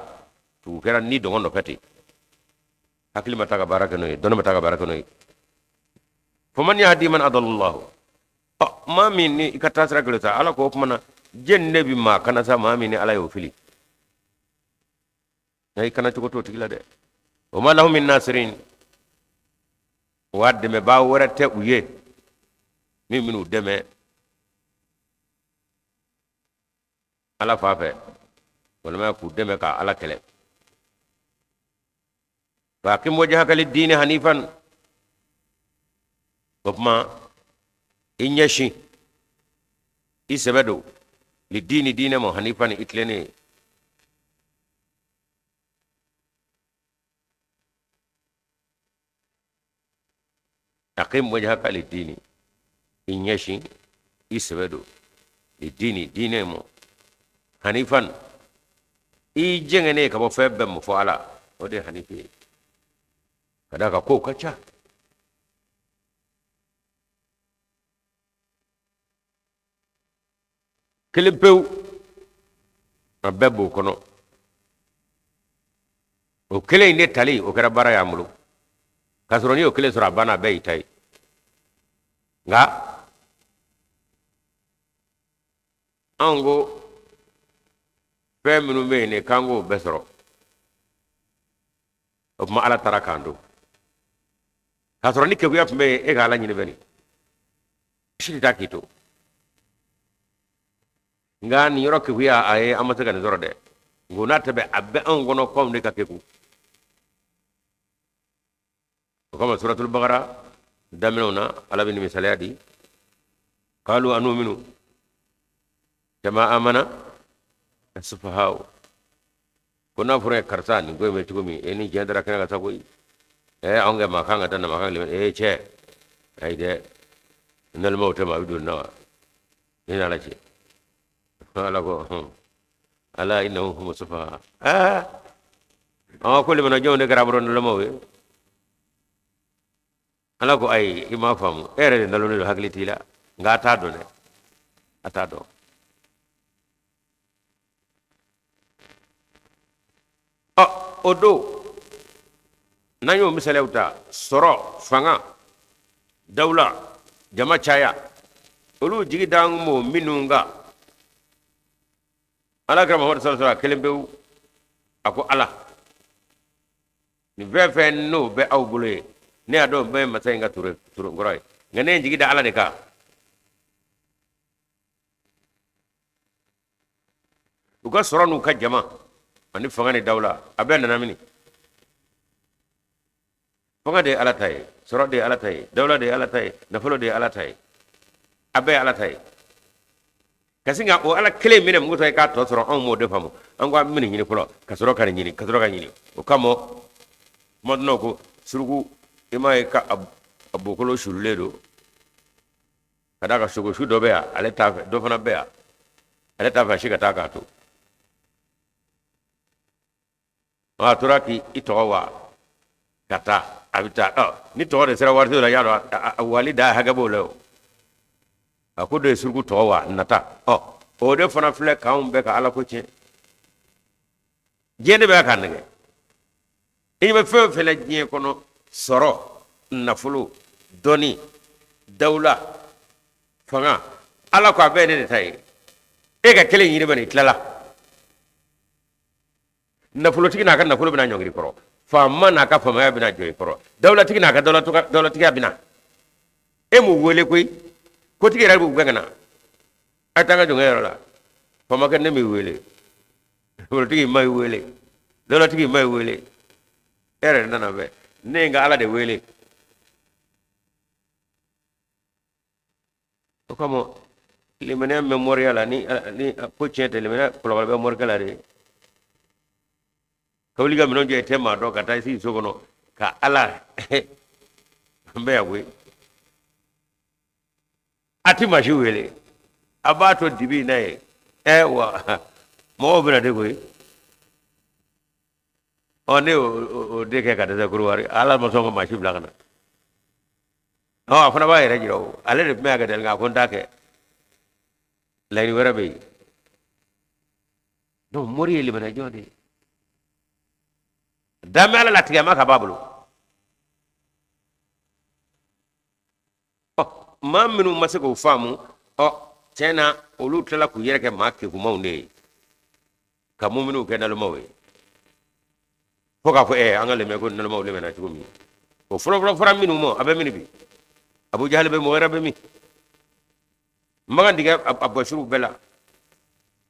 tugu kɛra ni dɔngɔ nɔfɛ ten, hakili ma taa ka baara kɛ n'o ye, dɔnni ma taa ka baara kɛ n'o ye. Faman yahdi man adallallahu, ɔ, maa min ni i ka taasira kelen sa, ala ko o tuma na jɛn de bi maa kana sa, maa min ni ala y'o fili, nka i kana cogo t'o tigi la dɛ. Wa ma lahum min nasirin, wa dɛmɛbaa wɛrɛ tɛ u ye min bɛn'u dɛmɛ ala fan fɛ walima k'u dɛmɛ ka ala kɛlɛ. Fa aqim wajhaka lidini hanifan, o tuma i ɲɛsin, i sɛbɛ don, lidini, diinɛ ma, hanifan, i tilennen ye. Aqim wajhaka lidini, i ɲɛsin, i sɛbɛ don, lidini, diinɛ ma, hanifan, i jɛngɛnen ka bɔ fɛn bɛɛ ma fo ala, o de ye hanifi ye. Ka d'a kan kow ka ca, kelen pewu a bɛɛ b'o kɔnɔ. O kelen in de tali, o kɛra baara y'an bolo, k'a sɔrɔ n'i y'o kelen sɔrɔ, a banna, a bɛɛ y'i ta ye. Nka anw ko fɛn minnu bɛ yen de k'an k'o bɛɛ sɔrɔ, o tuma ala taara k'an to, k'a sɔrɔ ni keguya tun bɛ yen, e ka ala ɲini bɛ nin si tɛ taa k'i to. Nka nin yɔrɔ keguya, a ye an ma se ka nin sɔrɔ dɛ. Nka o n'a ta bɛɛ, a bɛ anw kɔnɔ k'anw de ka kegu. O kama suratul bakara daminɛw na, ala bɛ nin misaliya di: kalu anuminu kama amana asufahaw. Ko n'a fɔra karisa nin ko in bɛ cogo min, e ni diɲɛ dara kɛnɛ kan sa koyi, ɛ, anw kɛ maa kan ka taa na maa kan ka e cɛ, ayi dɛ, nalimaw tɛ maa bɛ don na wa, ne n'ala cɛ. Ala ko Ala innahum humu sufaha. Aa, ko limana jɔnw de kɛra nalomaw ye. Ala ko ayi, i m'a faamu, e yɛrɛ de nalonnen don, hakili t'i la, nka a t'a dɔn dɛ, a t'a dɔn. Ɔ, o don n'an y'o misaliyaw ta, sɔrɔ, fanga, dawula, jama caya, olu jigi d'an m'o minnu kan, Ala kira Muhamadu sallallahu alaihi wasallam kelen pewu a ko Ala, nin fɛn fɛn n'o bɛ aw bolo ye, ne y'a dɔn bɛɛ ye masa in ka turenkɔrɔ ye, nka ne ye n jigi da Ala de kan. U ka sɔrɔ n'u ka jama ani fanga ni dawula, a bɛɛ nana mini? Fanga de ye Ala ta ye, sɔrɔ de ye Ala ta ye, dawula de ye Ala ta ye, nafolo de ye Ala ta ye, a bɛɛ ye Ala ta ye. Ka sin ka o Ala kelen minɛ mugu ta i k'a tɔ sɔrɔ, anw m'o de faamu. An ko an bɛ nin ɲini fɔlɔ, ka sɔrɔ ka nin ɲini, ka sɔrɔ ka ɲini. O kama kumadonnaw ko suruku, i m'a ye ka a bokolo sululen don ka d'a kan sogosu dɔ bɛ yan, ale t'a fɛ, dɔ fana bɛ yan, ale t'a fɛ a si ka taa k'a to. A tora k'i tɔgɔ wa ka taa, a bɛ taa. Ɔ, ni tɔgɔ de sera waati dɔ la, i y'a dɔn a wali da hakɛ b'o la. O a ko dɔ ye suruku tɔgɔ wa nata. Ɔ, o de fana filɛ k'anw bɛɛ ka Ala ko tiɲɛ. Diɲɛ de bɛ k'a nɛgɛ. I bɛ fɛn o fɛn la diɲɛ kɔnɔ, sɔrɔ, nafolo, dɔnni, dawula, fanga, Ala ko a bɛɛ ye ne de ta ye. E ka kelen ɲini bani, i tilala. Nafolotigi n'a ka nafolo bɛna ɲɔngiri kɔrɔ, faama n'a ka faamaya bɛna jɔ i kɔrɔ, dawulatigi n'a ka dawulatigiya bɛna. E m'u wele koyi, kotigi yɛrɛ b'u gɛn ka na. A ye taa n ka jɔnkɛ yɔrɔ la. Faamakɛ, ne m'i wele, nafolotigi ma i wele, dawulatigi ma i wele, e yɛrɛ de nana fɛ. Ne ye n ka Ala de wele. O kama limaniya bɛ moriya la, ni ko tiɲɛ tɛ, limaniya kɔlɔlɔ bɛ morikɛ la de. Ka wuli ka minɛn jɔ, i tɛ maa dɔn, ka taa i sigi so kɔnɔ ka Ala n bɛ yan koyi. A ti maa si wele, a b'a to dibi in na yen. Ɛ wa, mɔgɔw bɛna de koyi. Ɔ, ne y'o de kɛ ka dɛsɛ Korowari, Ala ma sɔn ka maa si bila ka na. Ɔ, a fana b'a yɛrɛ jira o, ale de tun bɛ a kɛ dɛ, nka a ko n t'a kɛ, laɲini wɛrɛ bɛ yen. Donc mori ye limaniyajɔn de ye, danbɛ Ala la tigɛ ma ka b'a bolo. Ɔ, maa minnu ma se k'o faamu, ɔ, tiɲɛ na, olu tilala k'u yɛrɛ kɛ maa kekumanw de ye, ka muminiw kɛ nalomaw ye, fo k'a fɔ an ka lemɛ ko nalomaw lemɛna cogo min. O fɔlɔfɔlɔ fɔra minnu ma, a bɛ min bi? Abu Jahali bɛ, mɔgɔ wɛrɛ bɛ min? Makan dingɛ a bɔsiw bɛɛ la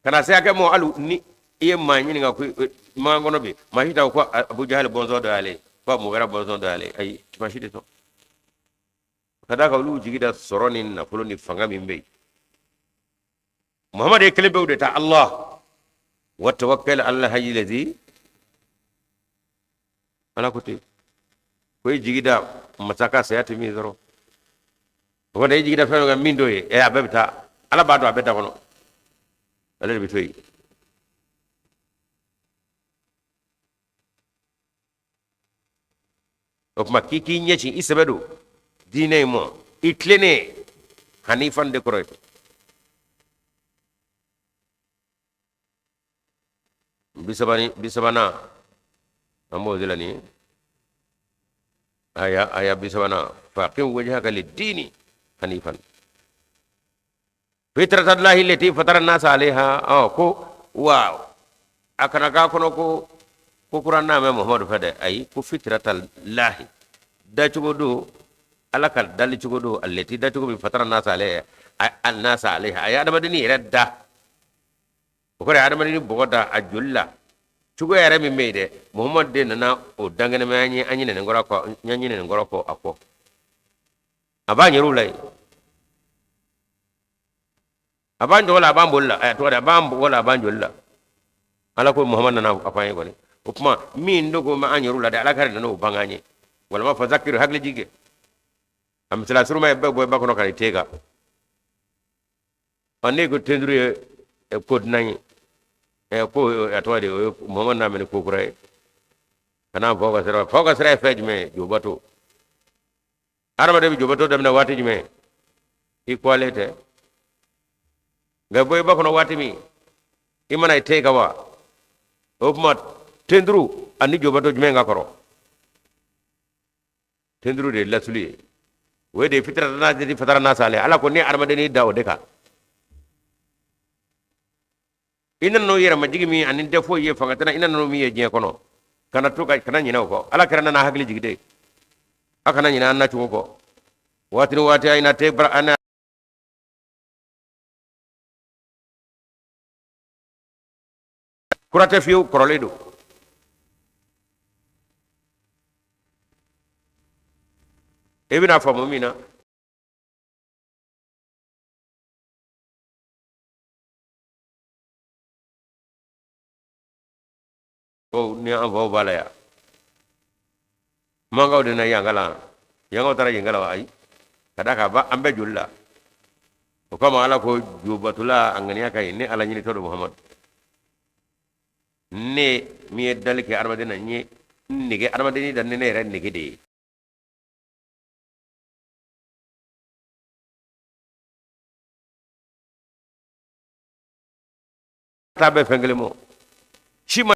ka na se hakɛ mɔ, hali ni i ye maa ɲininka ko makan kɔnɔ bi, maa si t'a fɔ ko Abu Jahali bɔnsɔn dɔ y'ale ye, ko mɔgɔ wɛrɛ bɔnsɔn dɔ y'ale ye. Ayi, maa si tɛ sɔn, ka d'a kan olu jigi da sɔrɔ ni nafolo ni fanga min bɛ yen. Muhamadu ye kelen pewu de ta, Allah wa tawakkal ala hayyi lazi. Ala ko ten ko i jigi da masa kan saya tɛ min sɔrɔ. O kɔni, i jigi da fɛn fɛn kan min t'o ye, ɛ, a bɛɛ bɛ taa. Ala b'a dɔn a bɛɛ da kɔnɔ, ale de bɛ to yen. O tuma k'i k'i ɲɛsin i sɛbɛ don diinɛ in ma, i tilennen, hanifan de kɔrɔ ye. Bi saba ni bi sabanan, an b'o de la nin ye. Aya bi sabanan, faqim wajhaka lidini hanifan fitratallahi lati fatara nasa alaiha. Ɔ, ko wa a kana k'a kɔnɔ ko kuran n'a mɛn Muhamadu fɛ dɛ. Ayi, ko fitratallahi, dacogo don, Ala ka dali cogo don, alati dacogo min, fatara nasa alaiha, nasa alaiha, a ye adamadennin yɛrɛ da. O kɔrɔ ye adamadennin bɔgɔ da a joli la cogo yɛrɛ min bɛ yen dɛ, Muhamadu de nana o dankɛnɛmaya ye. An ɲinɛnen kɔrɔ kɔ, an ɲinɛnen kɔrɔ kɔ a kɔ, a b'an yɛrɛw la yen, a b'an jɔgɔ la, a b'an boli la, a tɔgɔ di, a b'an bɔgɔ la, a b'an joli la. Ala ko Muhamadu nana a fɔ an ye kɔni. O tuma min dogo ma an yɛrɛw la dɛ, Ala ka nana o bange an ye. Walima fazakiri, hakili jigin. A misaliya suruma ye bɛɛ bɔ i ba kɔnɔ ka n'i ten kan. Ɔ, ne ko tenduru ye ko dunan ye. Ɛ ko a tɔgɔ de o ye Muhamadu n'a minɛ ko kura ye ka n'a faw ka sira, faw ka sira ye fɛn jumɛn ye? Jobato. Adamaden bɛ jobato daminɛ waati jumɛn? I kɔlen tɛ nka bɔ i ba kɔnɔ waati min i mana i te ka wa o tuma tenduru ani jobato jumɛn ka kɔrɔ? Tenduru de ye lasuli ye, o ye de fitrata fatara nasa alayha. Ala ko ne adamaden da o de kan. I nana n'o yɛrɛmajigi min ani tɛ foyi ye fanga tɛ i nana n'o min ye diɲɛ kɔnɔ, kana to ka kana ɲinɛ o kɔ. Ala kira nana hakili jigin de, a kana ɲinɛ an nacogo kɔ. Waati ni waati a ina tɛ bara an kura tɛ fiyewu, kɔrɔlen don. E bɛna faamu min na, ko ni an faw b'a la yan, mankaw de na yankala, yankaw taara yenkala wa? Ayi, ka d'a kan a b'an bɛɛ joli la. O kama Ala ko jobatola a ŋaniya ka ɲi, ne Ala ɲinitɔ don Muhamadu, ne min ye dali kɛ adamaden na, n ye nege adamaden da ni ne yɛrɛ nege de ye. Taa bɛɛ fɛn kelen mɔ si ma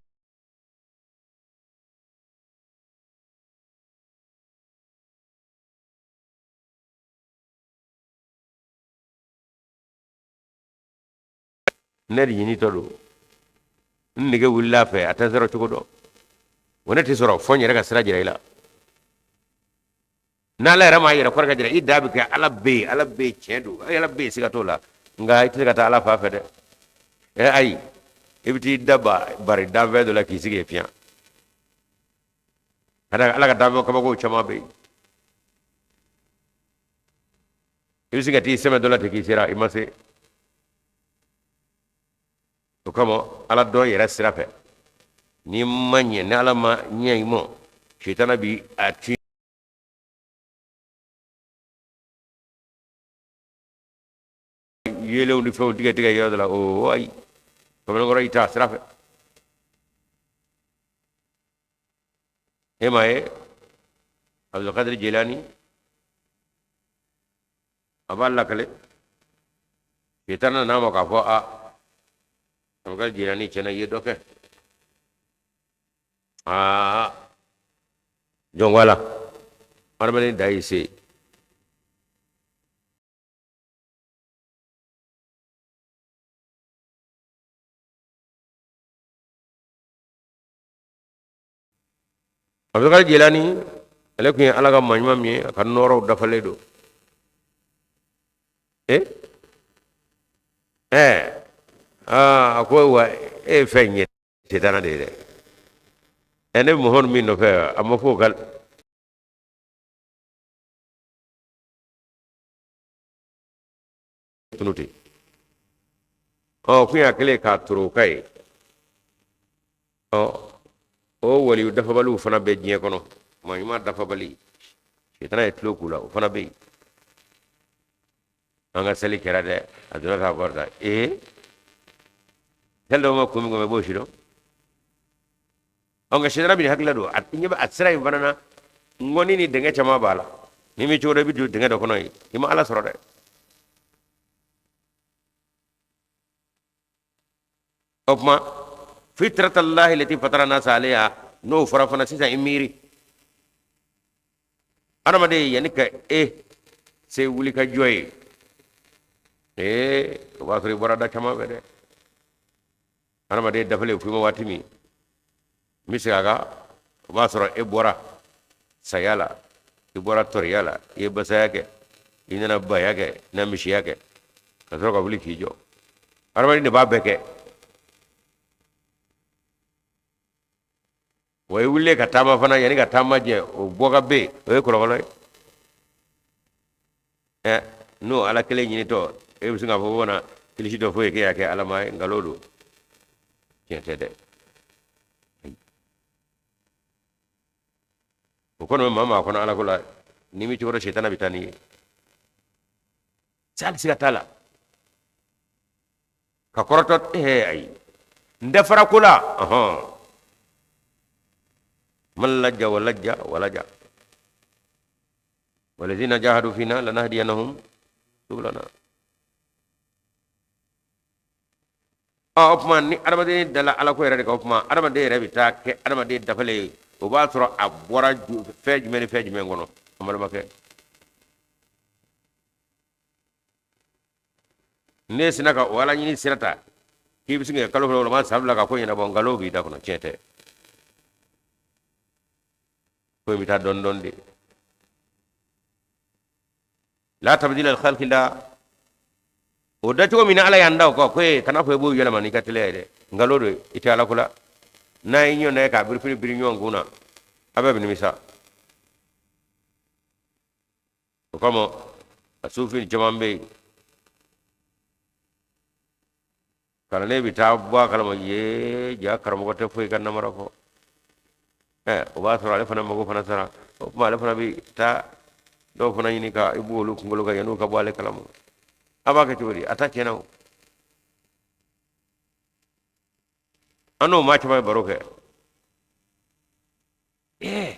ne de ɲinitɔ don, n nege wulila a fɛ, a tɛ sɔrɔ cogo dɔn o ne tɛ sɔrɔ fo n yɛrɛ ka sira jira i la. N'ala yɛrɛ m'a yɛrɛ kɔrɔ ka jira i da bɛ kɛ Ala bɛ yen, Ala bɛ yen, tiɲɛ don, Ala bɛ yen, siga t'o la, nka i tɛ se ka taa Ala fan fɛ dɛ. Ɛ ayi, i bɛ t'i da bari danfɛn dɔ la k'i sigi yen fiyan. Ka da Ala ka danfɛn kabakow caman bɛ yen, i bɛ se ka t'i sɛmɛ dɔ la ten k'i sera, i ma se. O kama Ala dɔn yɛrɛ sira fɛ, n'i ma ɲɛ, ni Ala ma ɲɛ i ma, sitana bi a ti yeelenw ni fɛnw tigɛ tigɛ yɔrɔ dɔ la. O ayi, kamalenkɔrɔ, i t'a sira fɛ. E m'a ye Abdulkadir Jelani a b'a lakale, sitana nana a ma k'a fɔ a Abdulkadir Jelani, tiɲɛna i ye dɔ kɛ. Aa, jɔn ko Ala, adamaden da y'i se. Abdulkadir Jelani, ale tun ye Ala ka maa ɲuman min ye, a ka nɔɔrɔw dafalen don. E ɛɛ aa, a ko wa e ye fɛn ye sitana de ye dɛ. Ɛ, ne bɛ Muhamadu min nɔfɛ, a ma fɔ o ka tunu ten. Ɔ, kun y'a kɛlen k'a toro o ka ye. Ɔ, o waliyu dafabaliw fana bɛ diɲɛ kɔnɔ, maa ɲuman dafabali, sitana ye tulo k'u la, o fana bɛ yen. An ka seli kɛra dɛ, a donna k'a bɔra ta. Ee, seli dɔw ma kun min kɔnɔ, i b'o si dɔn. Ɔ, nka sitana bɛ hakili don a ɲɛ bɛ a sira in fana na, ŋɔni ni dingɛ caman b'a la. N'i m'i cogo dɔn, i bɛ don dingɛ dɔ kɔnɔ yen, i ma Ala sɔrɔ dɛ. O tuma fitratallahi lati fatara nasa alayha, n'o fɔra fana sisan, i miiri adamaden yanni ka e se wuli ka jɔ ye, ee, o b'a sɔrɔ i bɔra da caman fɛ dɛ. Adamaden dafalen f'i ma waati min, n bɛ segin a kan, o b'a sɔrɔ e bɔra saya la, i bɔra tɔriya la, i ye basaya kɛ, i nana baya kɛ, i nana misiya kɛ, ka sɔrɔ ka wuli k'i jɔ. Adamaden de b'a bɛɛ kɛ. Wa i wulilen ka taama fana, yanni ka taama jɛ, o bɔ ka ben, o ye kɔlɔkɔlɔ ye. Ɛ, n'o Ala kelen ɲinitɔ, e bɛ sin k'a fɔ ko na kilisi dɔ foyi k'e y'a kɛ Ala ma ye, nkalon don, tiɲɛ tɛ dɛ. O kɔni bɛ maa maa kɔnɔ Ala ko la, n'i m'i cogo dɔn, sitana bɛ taa n'i ye hali siga t'a la ka kɔrɔtɔ. Ɛɛ ayi, N dafara ko la, ɔhɔn, man lajja wa lajja wa laja walazina jahadu fina lanahdiyannahum subulana. Ɔ, o tuma ni adamaden dala ala ko yɛrɛ de kan, o tuma adamaden yɛrɛ bɛ taa kɛ adamaden dafalen ye. O b'a sɔrɔ a bɔra fɛn jumɛn ni fɛn jumɛn kɔnɔ? An balimakɛ, n'e sinna ka o ala ɲini sira ta k'i bɛ sin ka kalo 2 walima san 2 ka ko ɲɛnabɔ, nkalon b'i da kɔnɔ, tiɲɛ tɛ. Ko in bɛ taa dɔɔni dɔɔni de. La tabdila li khalqillah. O dacogo min na ala y'an da o kan, ko e kana fɔ i b'o yɛlɛma n'i ka teliya ye dɛ, nkalon don, i tɛ ala ko la. N'a ye ɲɔgɔn ye k'a birifini biri ɲɔgɔn kun na, a bɛɛ bɛ nimisa. O kama a sufin caman bɛ yen, kalanden bɛ taa bɔ a kalama ye, ja karamɔgɔ tɛ foyi ka namara kɔ. Ɛ, o b'a sɔrɔ ale fana mago fana sara. O tuma ale fana bɛ taa dɔw fana ɲini ka i b'olu kunkolo kan yan'u ka bɔ ale kalama. A b'a kɛ cogo di? A ta tiɲɛna o. An n'o maa caman ye baro kɛ. Ɛɛ,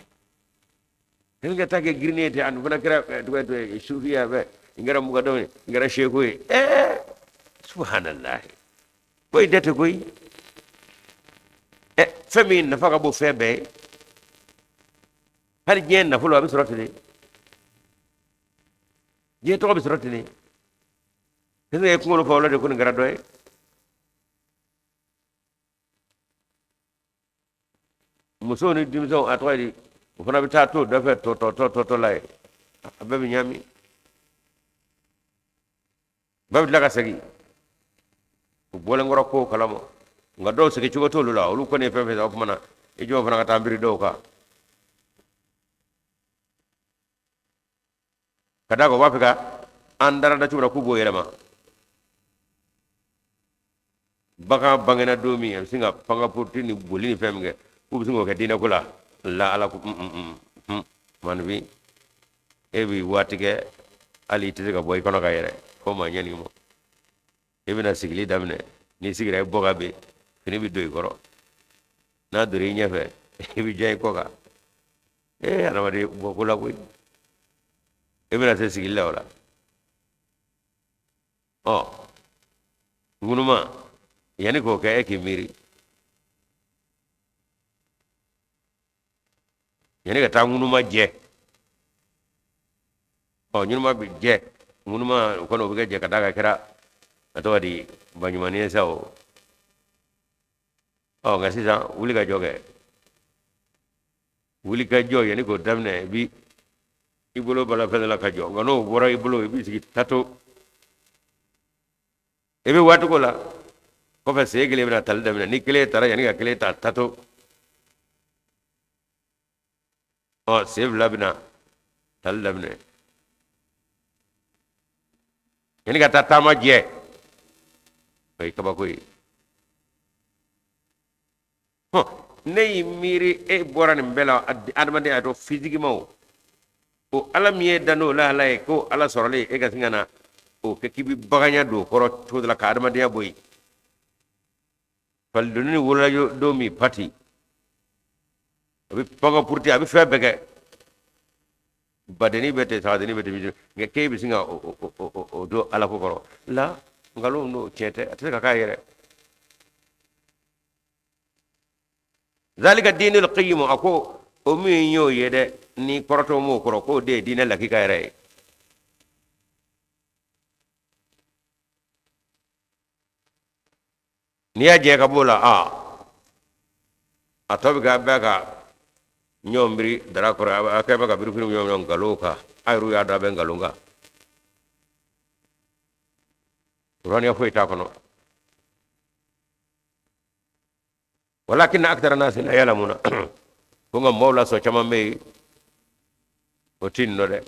ne ka taa kɛ girinni ye ten, a fana kɛra tɔgɔ ye sufiya bɛ n kɛra mukadamu ye, n kɛra seku ye. Ɛɛ, subahanallahi, ko in tɛ ten koyi. Ɛ, fɛn min nafa ka bon fɛn bɛɛ ye, hali diɲɛ nafolo a bɛ sɔrɔ ten de, diɲɛ tɔgɔ bɛ sɔrɔ ten de. Ne ye kunkolo fa o la de ko nin kɛra dɔ ye. Musow ni denmisɛnw, a tɔgɔ ye di, o fana bɛ taa to dɔ fɛ tɔ tɔ tɔ tɔ tɔ la ye, a bɛɛ bɛ ɲaami, bɛɛ bɛ tila ka segin u bɔlen kɔrɔ kow kalama. Nka dɔw segin cogo t'olu la, olu kɔni ye fɛn fɛn sa, o tuma na i jɔn fana ka taa biri dɔw kan ka d'a kan u b'a fɛ ka an dara da cogo la k'u b'o yɛlɛma. Bagan bangena don min, a bɛ sin ka pankapuruti ni boli ni fɛn min kɛ, k'u bɛ sin k'o kɛ diinɛ ko la. La ala ko maanifin, e bɛ waati kɛ hali i tɛ se ka bɔ i kɔnɔ ka yɛrɛ fo maa ɲɛni ma. E bɛna sigili daminɛ, n'i sigira i bɔ ka bin, fini bɛ don i kɔrɔ, n'a donna i ɲɛfɛ, i bɛ diya i kɔ kan. Ee, adamaden bɔ ko la koyi. E bɛna se sigili la o la. Ɔ, ŋunuma, yanni k'o kɛ, e k'i miiri yanni ka taa ŋunuma jɛ. Ɔ, ŋunuma bɛ jɛ, ŋunuma o kɔni o bɛ kɛ jɛ ka d'a kan kɛra a tɔgɔ di baɲumanin ye sa o. Ɔ, nka sisan wuli ka jɔ kɛ, wuli ka jɔ, yanni k'o daminɛ, i bi i bolo bala fɛn dɔ la ka jɔ. Nka n'o bɔra i bolo, i b'i sigi tato, i bɛ waati ko la kɔfɛ, sen kelen bɛna tali daminɛ. Ni kelen taara, yanni ka kelen ta tato, ɔ, sen fila bɛna tali daminɛ yanni ka taa taama jɛ. O ye kabako ye. Hɔn, ne y'i miiri, e bɔra nin bɛɛ la, adamadenya a to physiquement, o o ala min ye dan n'o lahala ye, ko ala sɔrɔlen, e ka sin ka na o kɛ k'i bɛ baganya don o kɔrɔ cogo dɔ la ka adamadenya bɔ yen. Falidoni wolola don min, pati a bɛ panga puruti, a bɛ fɛn bɛɛ kɛ, badenni bɛ ten, sagadenni bɛ ten, nka k'e bɛ sin ka o don ala ko kɔrɔ la, nkalon don, tiɲɛ tɛ, a tɛ se ka k'a yɛrɛ. Zalika dinul qayyim. A ko o min y'o ye dɛ, ni kɔrɔtɔ m'o kɔrɔ, k'o de ye diinɛ lakika yɛrɛ ye. N'i y'a jɛ ka b'o la, a a tɔ bɛ kɛ bɛɛ ka ɲɔgɔn biri dara kɔrɔ, a kɛ bɛ ka birifini ɲɔgɔn nkalon kan. A yɛrɛ y'a dɔn a bɛ nkalon kan, ruhaniya foyi t'a kɔnɔ. Walakin akthara nasi la yalamuna. Ko nka mɔgɔw la sɔn caman bɛ yen, o ti nin dɔn dɛ.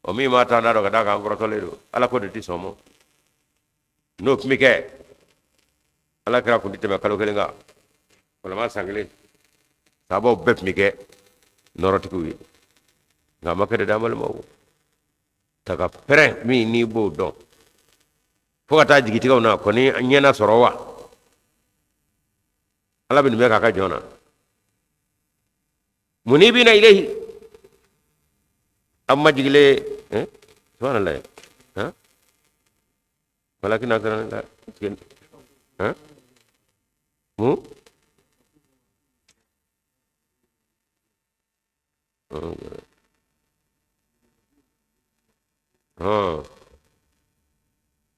O min m'a ta n'a dɔn ka d'a kan an kɔrɔtɔlen don, ala ko de ti sɔn ma. N'o tun bɛ kɛ, ala kira kun tɛ tɛmɛ kalo kelen kan walima san kelen. Sabaw bɛɛ tun bɛ kɛ nɔrɔtigiw ye, nka a ma kɛ de. D'an balimaw ta ka pɛrɛn min n'i b'o dɔn fo ka taa jigitigɛw na kɔni ɲɛna sɔrɔ wa. Ala bɛ nin bɛɛ k'a ka jɔn na. Munibina ilayhi, an majigilen, eh? Subhanallah, ha, walakin akthara la, ha, mu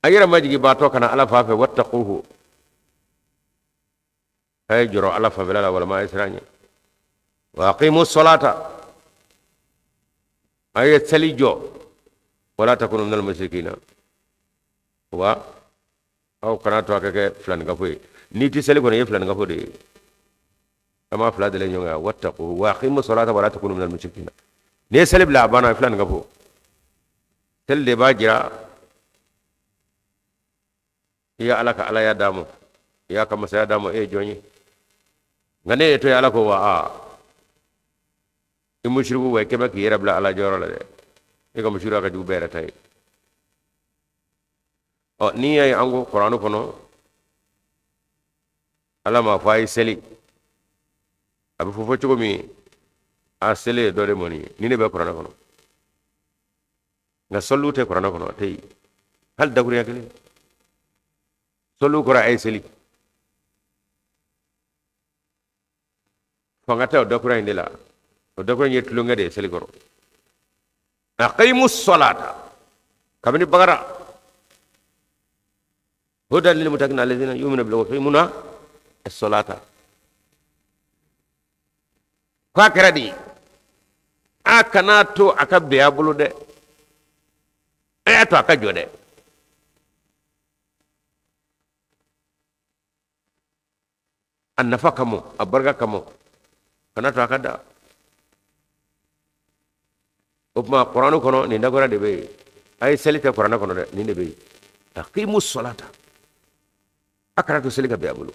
a yɛrɛ majigibaatɔ ka na Ala fan fɛ. Wattaquhu, a ye jɔrɔ Ala fanfɛla la, walima a ye siran ɲɛ. Wa aqimu salata, a ye seli jɔ. Wala takunu minal mushrikina, wa aw kana to a ka kɛ filaninkafo ye. N'i tɛ seli kɔni, i ye filaninkafo de ye. An b'a fila dalen ɲɔgɔn kan. Wattaqu wa aqimu salata wala takunu minal mushrikina. N'i ye seli bila, a banna, filaninkafo. Seli de b'a jira i ye Ala ka alaya d'a ma, i y'a ka masaya d'a ma, e ye jɔn ye. Nka ne ye to ye Ala ko wa aa, i musiriku wa, i kɛmɛ k'i yɛrɛ bila Ala jɔyɔrɔ la dɛ. E ka musiriya ka jugu bɛɛ yɛrɛ ta ye. Ɔ, n'i y'a ye an ko kuranɛ kɔnɔ Ala m'a fɔ a ye seli, a bɛ fɔ fɔ cogo min, a seli ye dɔ de mɔni ye. Ni ne bɛ kuranɛ kɔnɔ, nka sɔliw tɛ kuranɛ kɔnɔ, a tɛ yen hali dakurunya kelen. Sɔliw kɔrɔ a ye seli. Fanga tɛ o dakura in de la. O dakura in ye tulonkɛ de ye seli kɔrɔ. Aqimu salata, kabini Bakara, hudan lil muttaqina alladhina yu'minuna bil yuqimuna as-salata. K'a kɛra di, a kana to a ka bin a bolo dɛ, a y'a to a ka jɔ dɛ. A nafa kama, a barika kama, kana to a ka da. O tuma kuranɛ kɔnɔ nin dakura de bɛ yen. A ye seli tɛ kuranɛ kɔnɔ dɛ, nin de bɛ yen. Aqimu salata, a kana to seli ka bin a bolo,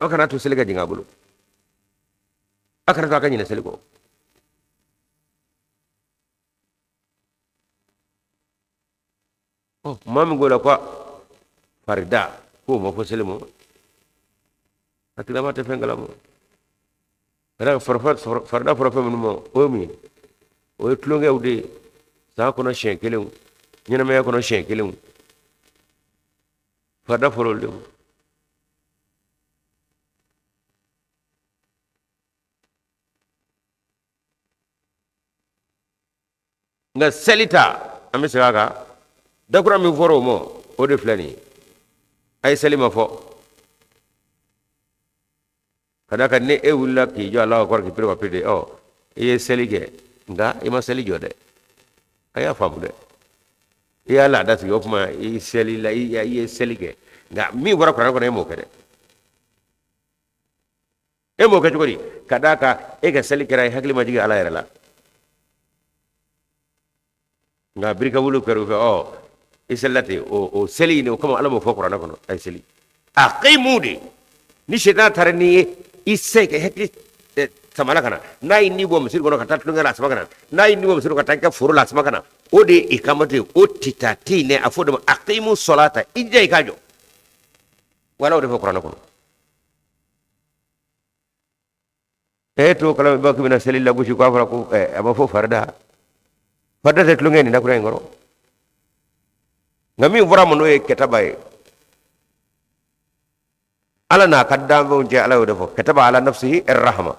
a kana to seli ka jigin a bolo, a kana to a ka ɲinɛ seli kɔ. Ɔ, maa min ko la ko farida k'o ma fɔ seli ma, a tigilama tɛ fɛn kalama. Ka d'a kan farida fɔra fɛn minnu ma, o ye mun ye? O ye tulonkɛw de ye, san kɔnɔ siɲɛ kelenw, ɲɛnamaya kɔnɔ siɲɛ kelenw. Farida fɔra olu de ma. Nka seli ta, an bɛ segin a kan, dakura min fɔra o ma, o de filɛ nin ye. A ye seli ma fɔ, ka d'a kan ni e wulila k'i jɔ Alahu akbar, k'i pere ka pere, ɔ, i ye seli kɛ, nka i ma seli jɔ dɛ. A y'a faamu dɛ, i y'a laada sigi. O tuma i selila, i ye seli kɛ, nka min fɔra kuranɛ kɔnɔ, e m'o kɛ dɛ. E m'o kɛ cogo di? Ka d'a kan e ka seli kɛra, i hakili ma jigin Ala yɛrɛ la. Nka birika wuli kɛra o fɛ, ɔ, i selila ten. O seli in, o kama Ala m'o fɔ kuranɛ kɔnɔ a ye seli. Aqimu de, ni sitana taara n'i ye, i se ka hakili samala ka na. N'a y'i ni bɔ misiri kɔnɔ ka taa tulonkɛ la, a sama ka na. N'a y'i ni bɔ misiri kɔnɔ ka taa i ka foro la, a sama ka na. O de ye ikamatu ye, o tɛ taa tɛ yen dɛ. A fɔ o de ma aqimu salata, i jija i k'a jɔ. Wala o de fɔ kuranɛ kɔnɔ. E t'o kalama, i b'a k'i bɛna seli lagosi k'a fɔra ko a ma fɔ farida. Farida tɛ tulonkɛ nin dakura in kɔrɔ. Nka min fɔra ma, n'o ye kɛtaba ye Ala n'a ka danfɛnw cɛ, Ala y'o de fɔ, kataba ala nafsihi rahama.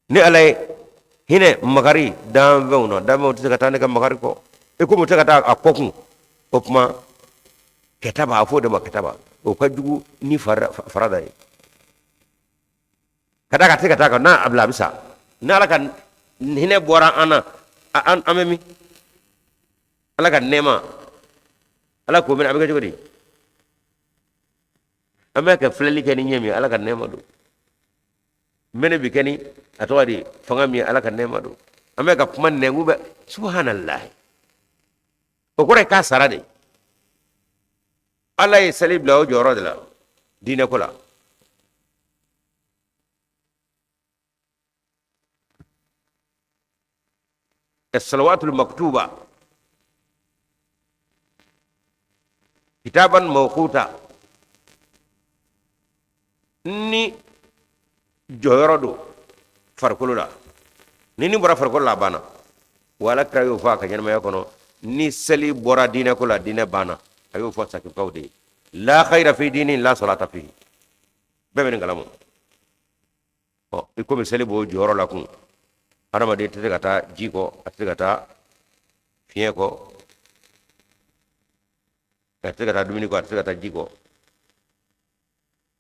Ni Ala ye hinɛ makari danfɛnw na, danfɛnw tɛ se ka taa ne ka makari kɔ, i komi u tɛ ka taa a kɔ kun. O tuma kɛtaba, a fɔ o de ma kɛtaba, o ka jugu ni farada ye, ka d'a kan a tɛ se ka taa kan. N'a a bila, a bɛ sa. Ni Ala ka hinɛ bɔra an na, an bɛ min? Ala ka nɛɛma, Ala k'o minɛ, a bɛ kɛ cogo di? An bɛ ka filɛli kɛ ni ɲɛ min ye, Ala ka nɛɛma don. Mɛnɛ bi kɛ ni a tɔgɔ di fanga min ye, Ala ka nɛɛma don. An bɛ ka kuma nɛnkun bɛ, subahanallahi, o kɔrɔ ye k'a sara de. Ala ye seli bila o jɔyɔrɔ de la diinɛ ko la. Salawatul maktuba kitaban mawquta. Ni jɔyɔrɔ don farikolo la, ni ni bɔra farikolo la, a banna. Wa Ala kira y'o fɔ a ka ɲɛnamaya kɔnɔ, ni seli bɔra diinɛ ko la, diinɛ banna. A y'o fɔ sakifikaw de ye, la khayra fi dinin la salata fihi. Bɛɛ bɛ nin kalama. Ɔ, i komi seli b'o jɔyɔrɔ la kun, adamaden tɛ se ka taa ji kɔ, a tɛ se ka taa fiɲɛ kɔ, a tɛ se ka taa dumuni kɔ, a tɛ se ka taa ji kɔ.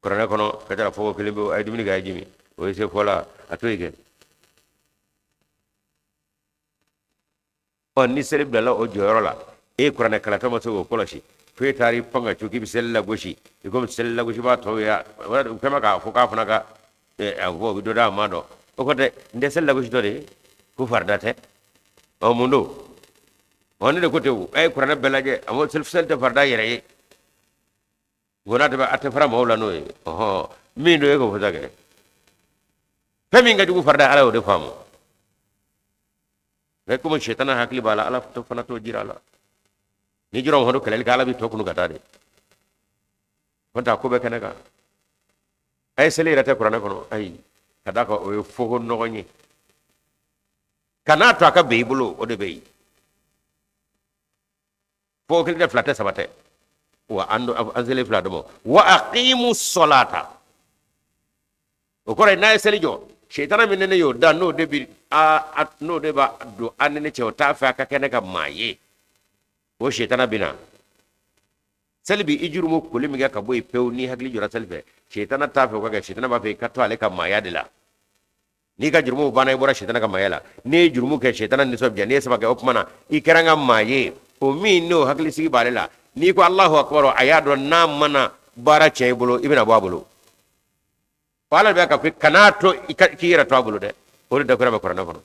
Kuranɛ kɔnɔ ka taa fɔ ko kelen bɛ, a ye dumuni kɛ, a ye ji min, o ye se fɔ la, a to yen kɛ. Ɔ, ni seli bilala o jɔyɔrɔ la, e ye kuranɛ kalantɔ ma se k'o kɔlɔsi, fo e taara i pan ka co k'i bɛ seli lagosi, i komi seli lagosibaa tɔw ye, u kɛn bɛ k'a fɔ k'a fana ka a fɔ u bɛ dɔ d'a ma dɔn. O kɔ tɛ, n tɛ seli lagositɔ de ye ko farida tɛ. Ɔ, mun don? Ɔ, ne de ko ten o. A ye kuranɛ bɛɛ lajɛ, a ma seli tɛ farida yɛrɛ ye. Ko n'a tɛ, a tɛ fara maaw la n'o ye. Ɔhɔn, min don, e k'o fɔ sa kɛ. Fɛn min ka jugu farida, Ala y'o de faamu. Mɛ komi sitana hakili b'a la, Ala fana t'o jira a la. Ni jɔrɔ Muhamadu kɛlɛli kɛ, Ala b'i tɔ kunu ka taa de. Ko ta ko bɛ kɛnɛ kan. A ye seli yɛrɛ tɛ kuranɛ kɔnɔ, ayi, ka d'a kan o ye fogo nɔgɔn ye. Kan'a to a ka bɛn i bolo, o de bɛ yen. Fo kelen tɛ, fila tɛ, saba tɛ. Wa an selen fila dɔ ma, wa aqimu sɔlata, o kɔrɔ ye n'a ye seli jɔ, sitana min ne y'o da, n'o de bi a, n'o de b'a don an ni ne cɛ, o t'a fɛ a ka kɛ ne ka maa ye. O sitana bɛ na seli bi i jurumu koli min kɛ ka bɔ yen pewu, n'i hakili jɔra seli fɛ, sitana t'a fɛ o ka kɛ. Sitana b'a fɛ i ka to ale ka maaya de la. N'i ka jurumu banna, i bɔra sitana ka maaya la. N'i ye jurumu kɛ, sitana nisɔn bɛ diya. N'i ye saba kɛ, o tuma na i kɛra n ka maa ye. O min n'o hakilisigi b'ale la, n'i ko Alahu akibaru, a y'a dɔn n'a mana baara tiɲɛ i bolo, i bɛna bɔ a bolo. Ala bɛ ka fɔ kan'a to k'i yɛrɛ to a bolo dɛ. O de dakura bɛ kuranɛ kɔnɔ.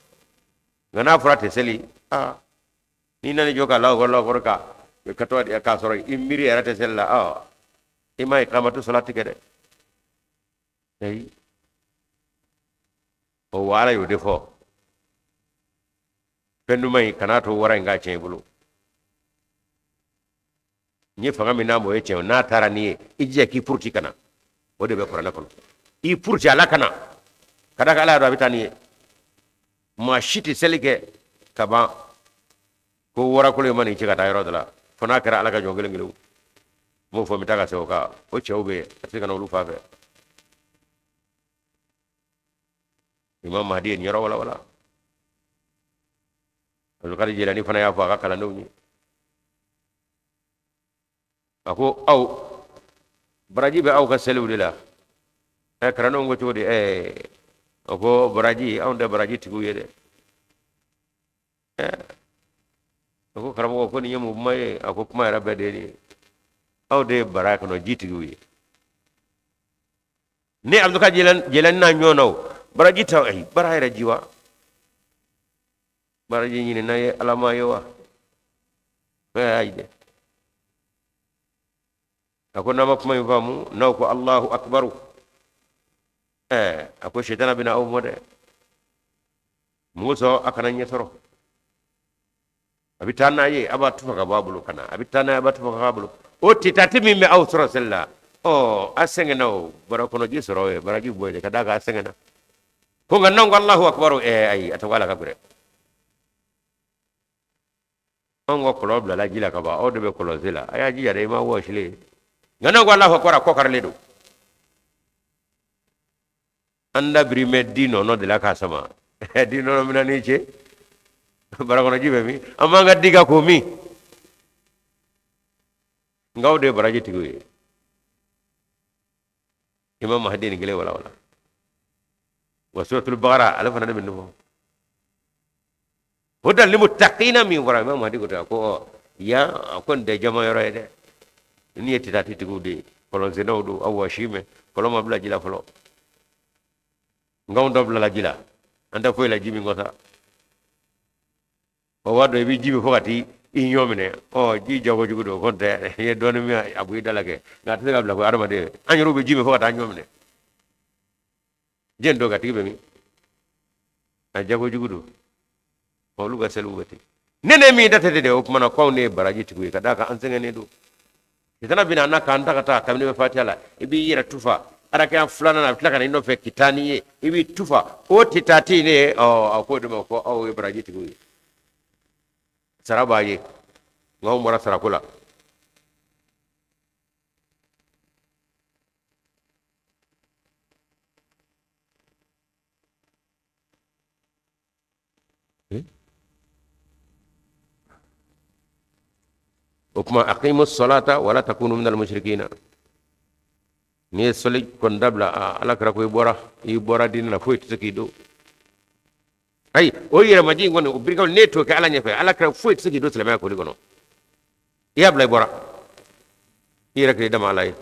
Nka n'a fɔra tɛ seli, aa, n'i nana jɔ ka Alahu akibaru ka to k'a sɔrɔ i miiri yɛrɛ tɛ seli la, aa, i ma ikamatu salati kɛ dɛ. Ayi, o wa Ala y'o de fɔ. Fɛn duman in, kan'a to wara in k'a tiɲɛ i bolo. N ye fanga min d'a ma, o ye tiɲɛ. N'a taara n'i ye, i jija k'i puruti ka na. O de bɛ kuranɛ kɔnɔ, i puruti a la ka na, ka d'a kan Ala y'a dɔn a bɛ taa n'i ye. Maa si tɛ seli kɛ ka ban ko warakolo in ma nin ci ka taa yɔrɔ dɔ la, fo n'a kɛra Ala ka jɔn kelen kelenw. N b'o fɔ, n bɛ taa ka segin o kan. O cɛw bɛ yen, a tɛ se ka na olu fan fɛ. Imam Mahdi ye nin yɔrɔ walawala. Abdulkadir Jilani fana y'a fɔ a ka kalandenw ye, a ko aw baraji bɛ aw ka seliw de la. Ɛ, kalandenw ko cogo di? Ɛ, a ko baraji, anw tɛ baraji tigiw ye dɛ. Ɛ, a ko karamɔgɔ, ko nin ye mun kuma ye? A ko kuma yɛrɛ bɛɛ de ye nin ye. Aw de ye bara kɔnɔ ji tigiw ye. Ne Abdulkadir Jilani n'a ɲɔgɔnnaw, baraji ta, ayi, bara yɛrɛ ji wa, baraji ɲinina ye alama ye wa, ayi dɛ. A ko n'a ma kuma in faamu, n'aw ko Alahu akibaru, ɛɛ, a ko sitana bɛna aw mɔ dɛ. Mun sɔn a kana ɲɛ sɔrɔ, a bɛ taa n'a ye, a b'a tufa ka bɔ a bolo ka na, a bɛ taa n'a ye, a b'a tufa ka bɔ a bolo. O titati min bɛ aw sɔrɔ seli la, ɔ, a sɛgɛnna, o bara kɔnɔ ji sɔrɔ ye baraji bɔ ye de, ka d'a kan a sɛgɛnna ko. Nka n'anw ko Alahu akibaru, ɛɛ, ayi, a tɔgɔ ala ka gɛrɛ. Anw ka kɔlɔn bilala ji la ka ban, aw de bɛ kɔlɔnsen la, a y'a jija dɛ, i ma wɔsilen ye. Nka n'anw ko Alahu akibaru, a kɔ karilen don. An da biri mɛ di nɔnɔ de la k'a sama di nɔnɔ mina ni ce barakɔnɔ ji bɛ min, an b'an ka di ka k'o min. Nka aw de ye baraji tigiw ye. Imam Mahdi nin kelen walawala wa suratul Bakara, ale fana de bɛ nin fɔ. Hudan limuttaqina min fɔra, Imam Mahdi ko ten, a ko ɔ, yan, a ko nin tɛ jama yɔrɔ ye dɛ. Nin ye titati tigiw de ye, kɔlɔnsennaw don. Aw wa si mɛ kɔlɔn ma bila ji la fɔlɔ, nka anw ta bilala ji la, an tɛ foyi la ji min kɔ sa. O b'a dɔn i bɛ ji min fo ka t'i i ɲɔ minɛ. Ɔ, ji jago jugu don, ko tɛ i ye dɔɔnin min a bɔ i da la kɛ, nka a tɛ se ka bila ko adamaden. An yɛrɛw bɛ ji min fo ka taa ɲɔ minɛ. Diɲɛ don ka tigi bɛ min, a jago jugu don. Olu ka seliw bɛ ten. Ne ne min da tɛ de, o kumana ko anw de ye baraji tigiw ye, ka d'a kan an sɛgɛnnen don. Sitana bɛna an na k'an ta ka taa kabini bɛ fatiya la, i b'i yɛrɛ tufa. Arakaya filanan na, a bɛ tila ka na i nɔfɛ kitani ye, i b'i tufa o titati ne ye. Ɔ, a k'o de ma ko aw ye baraji tigiw ye, sara b'a ye, nka anw bɔra sarako la. O tuma aqimu salata wala takunu minal mushrikina. N'i ye sɔli kɔni dabila, ala kira ko i bɔra diinɛ la, foyi tɛ se k'i don. Ayi, o yɛrɛmajigin in kɔni, o birikaw, n'e t'o kɛ ala ɲɛfɛ, ala kira foyi tɛ se k'i don silamɛya koli kɔnɔ. I y'a bila, i bɔra, i yɛrɛ k'i dama ala ye.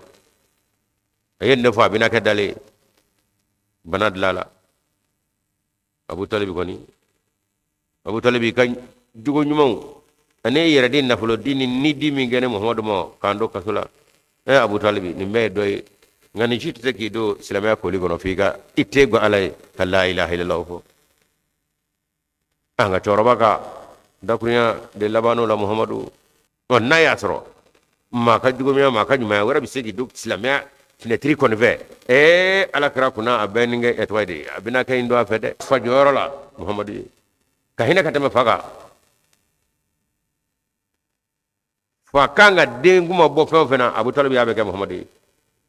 A ye nin de fɔ a bɛna kɛ dalen ye bana dilan la. Abu Talibi kɔni, Abu Talibi ka jogo ɲumanw ani e yɛrɛ di nafolo di ni ni di min kɛ ne Muhamadu ma k'an don kaso la, ɛ Abu Talibi, nin bɛɛ ye dɔ ye, nka nin si tɛ se k'i don silamɛya koli kɔnɔ f'i ka i te gan ala ye ka la ilaha illallah fɔ. An ka cɛkɔrɔba ka dakurunya de laban la Muhamadu. Ɔ, n'a y'a sɔrɔ maa ka juguya, maa ka ɲumanya wɛrɛ bɛ se k'i don silamɛya finɛtiri kɔni fɛ, ee ala kira kunna a bɛ nin kɛ, tɔgɔ ye di, a bɛna kɛ in don a fɛ dɛ. Fa jɔyɔrɔ la Muhamadu ye ka hinɛ ka tɛmɛ fa kan. Fa kan ka den kuma bɔ fɛn o fɛn na, Abu Talibi y'a bɛɛ kɛ Muhamadu ye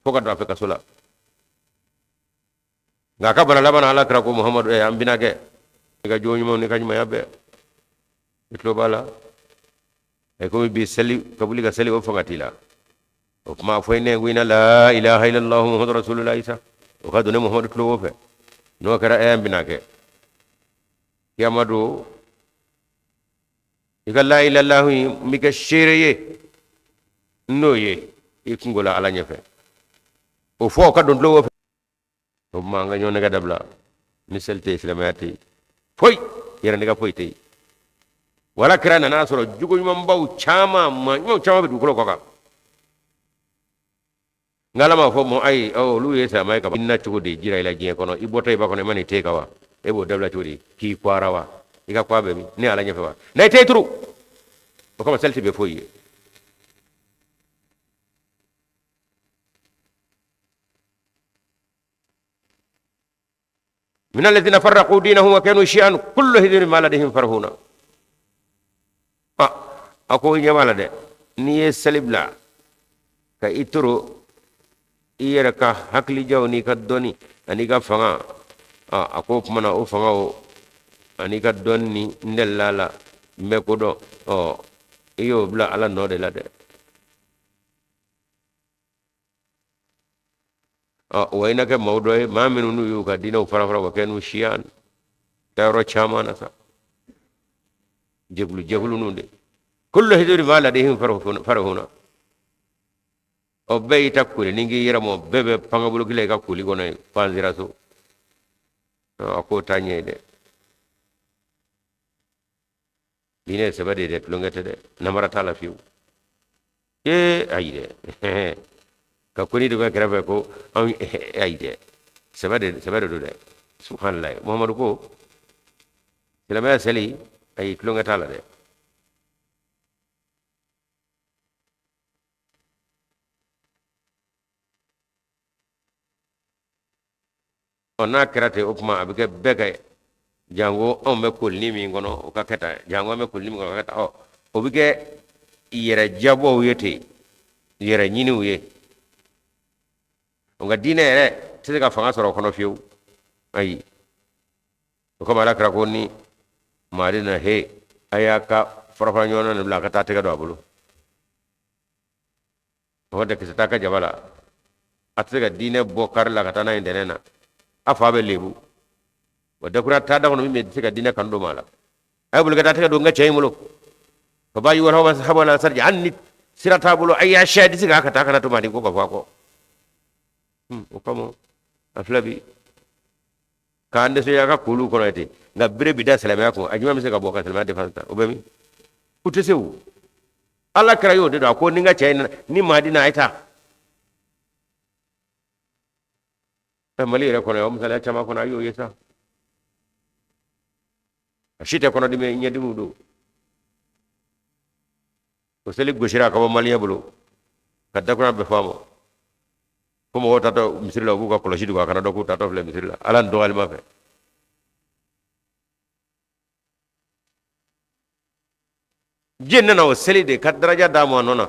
fo ka don a fɛ kaso la. Nka a ka bana laban na, ala kira ko Muhamadu, an bɛna kɛ i ka jogo ɲumanw n'i ka ɲumanya bɛɛ, i tulo b'a la, ɛ komi bi seli ka wuli ka seli o fanga t'i la. O kuma fɔ i ne ko ina la ilaha illallah muhammadu rasulullah isa, o ka don ne Muhamadu tulo o fɛ. N'o kɛra, ɛ an bɛna kɛ kiyama don, i ka la ilaha illallah in bɛ kɛ seere ye n'o ye i kunko la ala ɲɛfɛ. O fɔ o ka don tulo o fɛ. O tuma an ka ɲɔgɔn nɛgɛ dabila. Ni seli tɛ yen, silamɛya tɛ yen, foyi yɛrɛ nɛgɛ foyi tɛ yen. Wala kira nana sɔrɔ jogo ɲumanbaw caman, maa ɲumanw caman bɛ dugukolo kɔ kan, nka ala m'a fɔ mɔ ayi, olu ye silamɛ ye ka ban. I na cogo di jira i la diɲɛ kɔnɔ? I bɔtɔ i ba kɔnɔ, i ma nin te kan wa? E b'o dabila cogo di? K'i kwara wa? I ka kwa bɛ min ne ala ɲɛfɛ wa? Na i tɛ turu o kama, seli tɛ bɛ foyi ye. من الذين فرقوا دينهم وكانوا شيعا كل حزب بما لديهم فرحون. A ko i ɲɛ b'a la dɛ, n'i ye seli bila ka i toro i yɛrɛ ka hakilijaw n'i ka dɔnni ani ka fanga, a ko o tuma na o fanga o ani ka dɔnni ni n delila la n bɛ ko dɔn, ɔ i y'o bila ala nɔ de la dɛ. Ɔ wa i na kɛ maaw dɔ ye, maa minnu n'u y'u ka diinɛw fara fara, wa kanu shiyan, taayɔrɔ caman na sa, jɛkulu jɛkulu ninnu de, kullu hizbin bima ladayhim farihuna. Ɔ bɛɛ y'i ta koli ni k'i yɛrɛ mɔ, bɛɛ bɛ pangabolo kelen i ka koli kɔnɔ yen, fan sera so. A k'o t'a ɲɛ ye dɛ. Diinɛ ye sɛbɛ de ye dɛ, tulonkɛ tɛ dɛ, namara t'a la fiyewu. Ee ayi dɛ, ka ko ni dɔ bɛ kɛrɛfɛ ko anw, ayi dɛ, sɛbɛ de don dɛ. Subhanallah, Muhamadu ko silamɛya seli, ayi, tulonkɛ t'a la dɛ. Ɔ n'a kɛra ten, o tuma a bɛ kɛ bɛɛ kɛ janko anw bɛ kolini min kɔnɔ, o ka kɛ tan, janko an bɛ kolini min kɔnɔ, o ka kɛ tan. Ɔ o bɛ kɛ yɛrɛ jabɔw ye ten, yɛrɛ ɲiniw ye. Nka diinɛ yɛrɛ tɛ se ka fanga sɔrɔ o kɔnɔ fiyewu, ayi. O kama ala kira ko ni maa de na he, a y'a ka farafara ɲɔgɔn na nin bila a ka taa tɛgɛ don a bolo. O tɛ kisɛ t'a ka jaba la, a tɛ se ka diinɛ bɔ kari la ka taa n'a ye ntɛnɛn na, a fa bɛ lebu wa dakura t'a da kɔnɔ min bɛ se ka diinɛ kanu don maa la. A ye boli ka taa tɛgɛ don n ka cɛ in bolo ka ba yiwara wa sahaba la sarji, hali ni sira t'a bolo, a y'a siya disi k'a ka taa, kana to maa ko ka fɔ a kɔ. O kama a filɛ bi k'an dɛsɛ a ka kolu kɔnɔ ten, nka bere bi da silamɛya kun, a jumɛn bɛ se ka bɔ ka silamɛya défense ta? O bɛ min? U tɛ se. O ala kira y'o de dɔn. A ko ni n ka cɛ in nana ni maadi na, a ye taa. Mali yɛrɛ kɔnɔ yan, o misaliya caman kɔnɔ, a y'o ye sa. A si tɛ kɔnɔdimi, ɲɛdimiw don. O seli gosira ka bɔ maliyɛn bolo ka dakuran bɛɛ fɔ a ma. Ko mɔgɔw taatɔ misiri la, u b'u ka kɔlɔsi dogo, a kana dɔn k'u taatɔ filɛ misiri la. Ala ni dɔgɔyalima fɛ. Diɲɛ nana o seli de ka daraja d'a ma a nɔ na.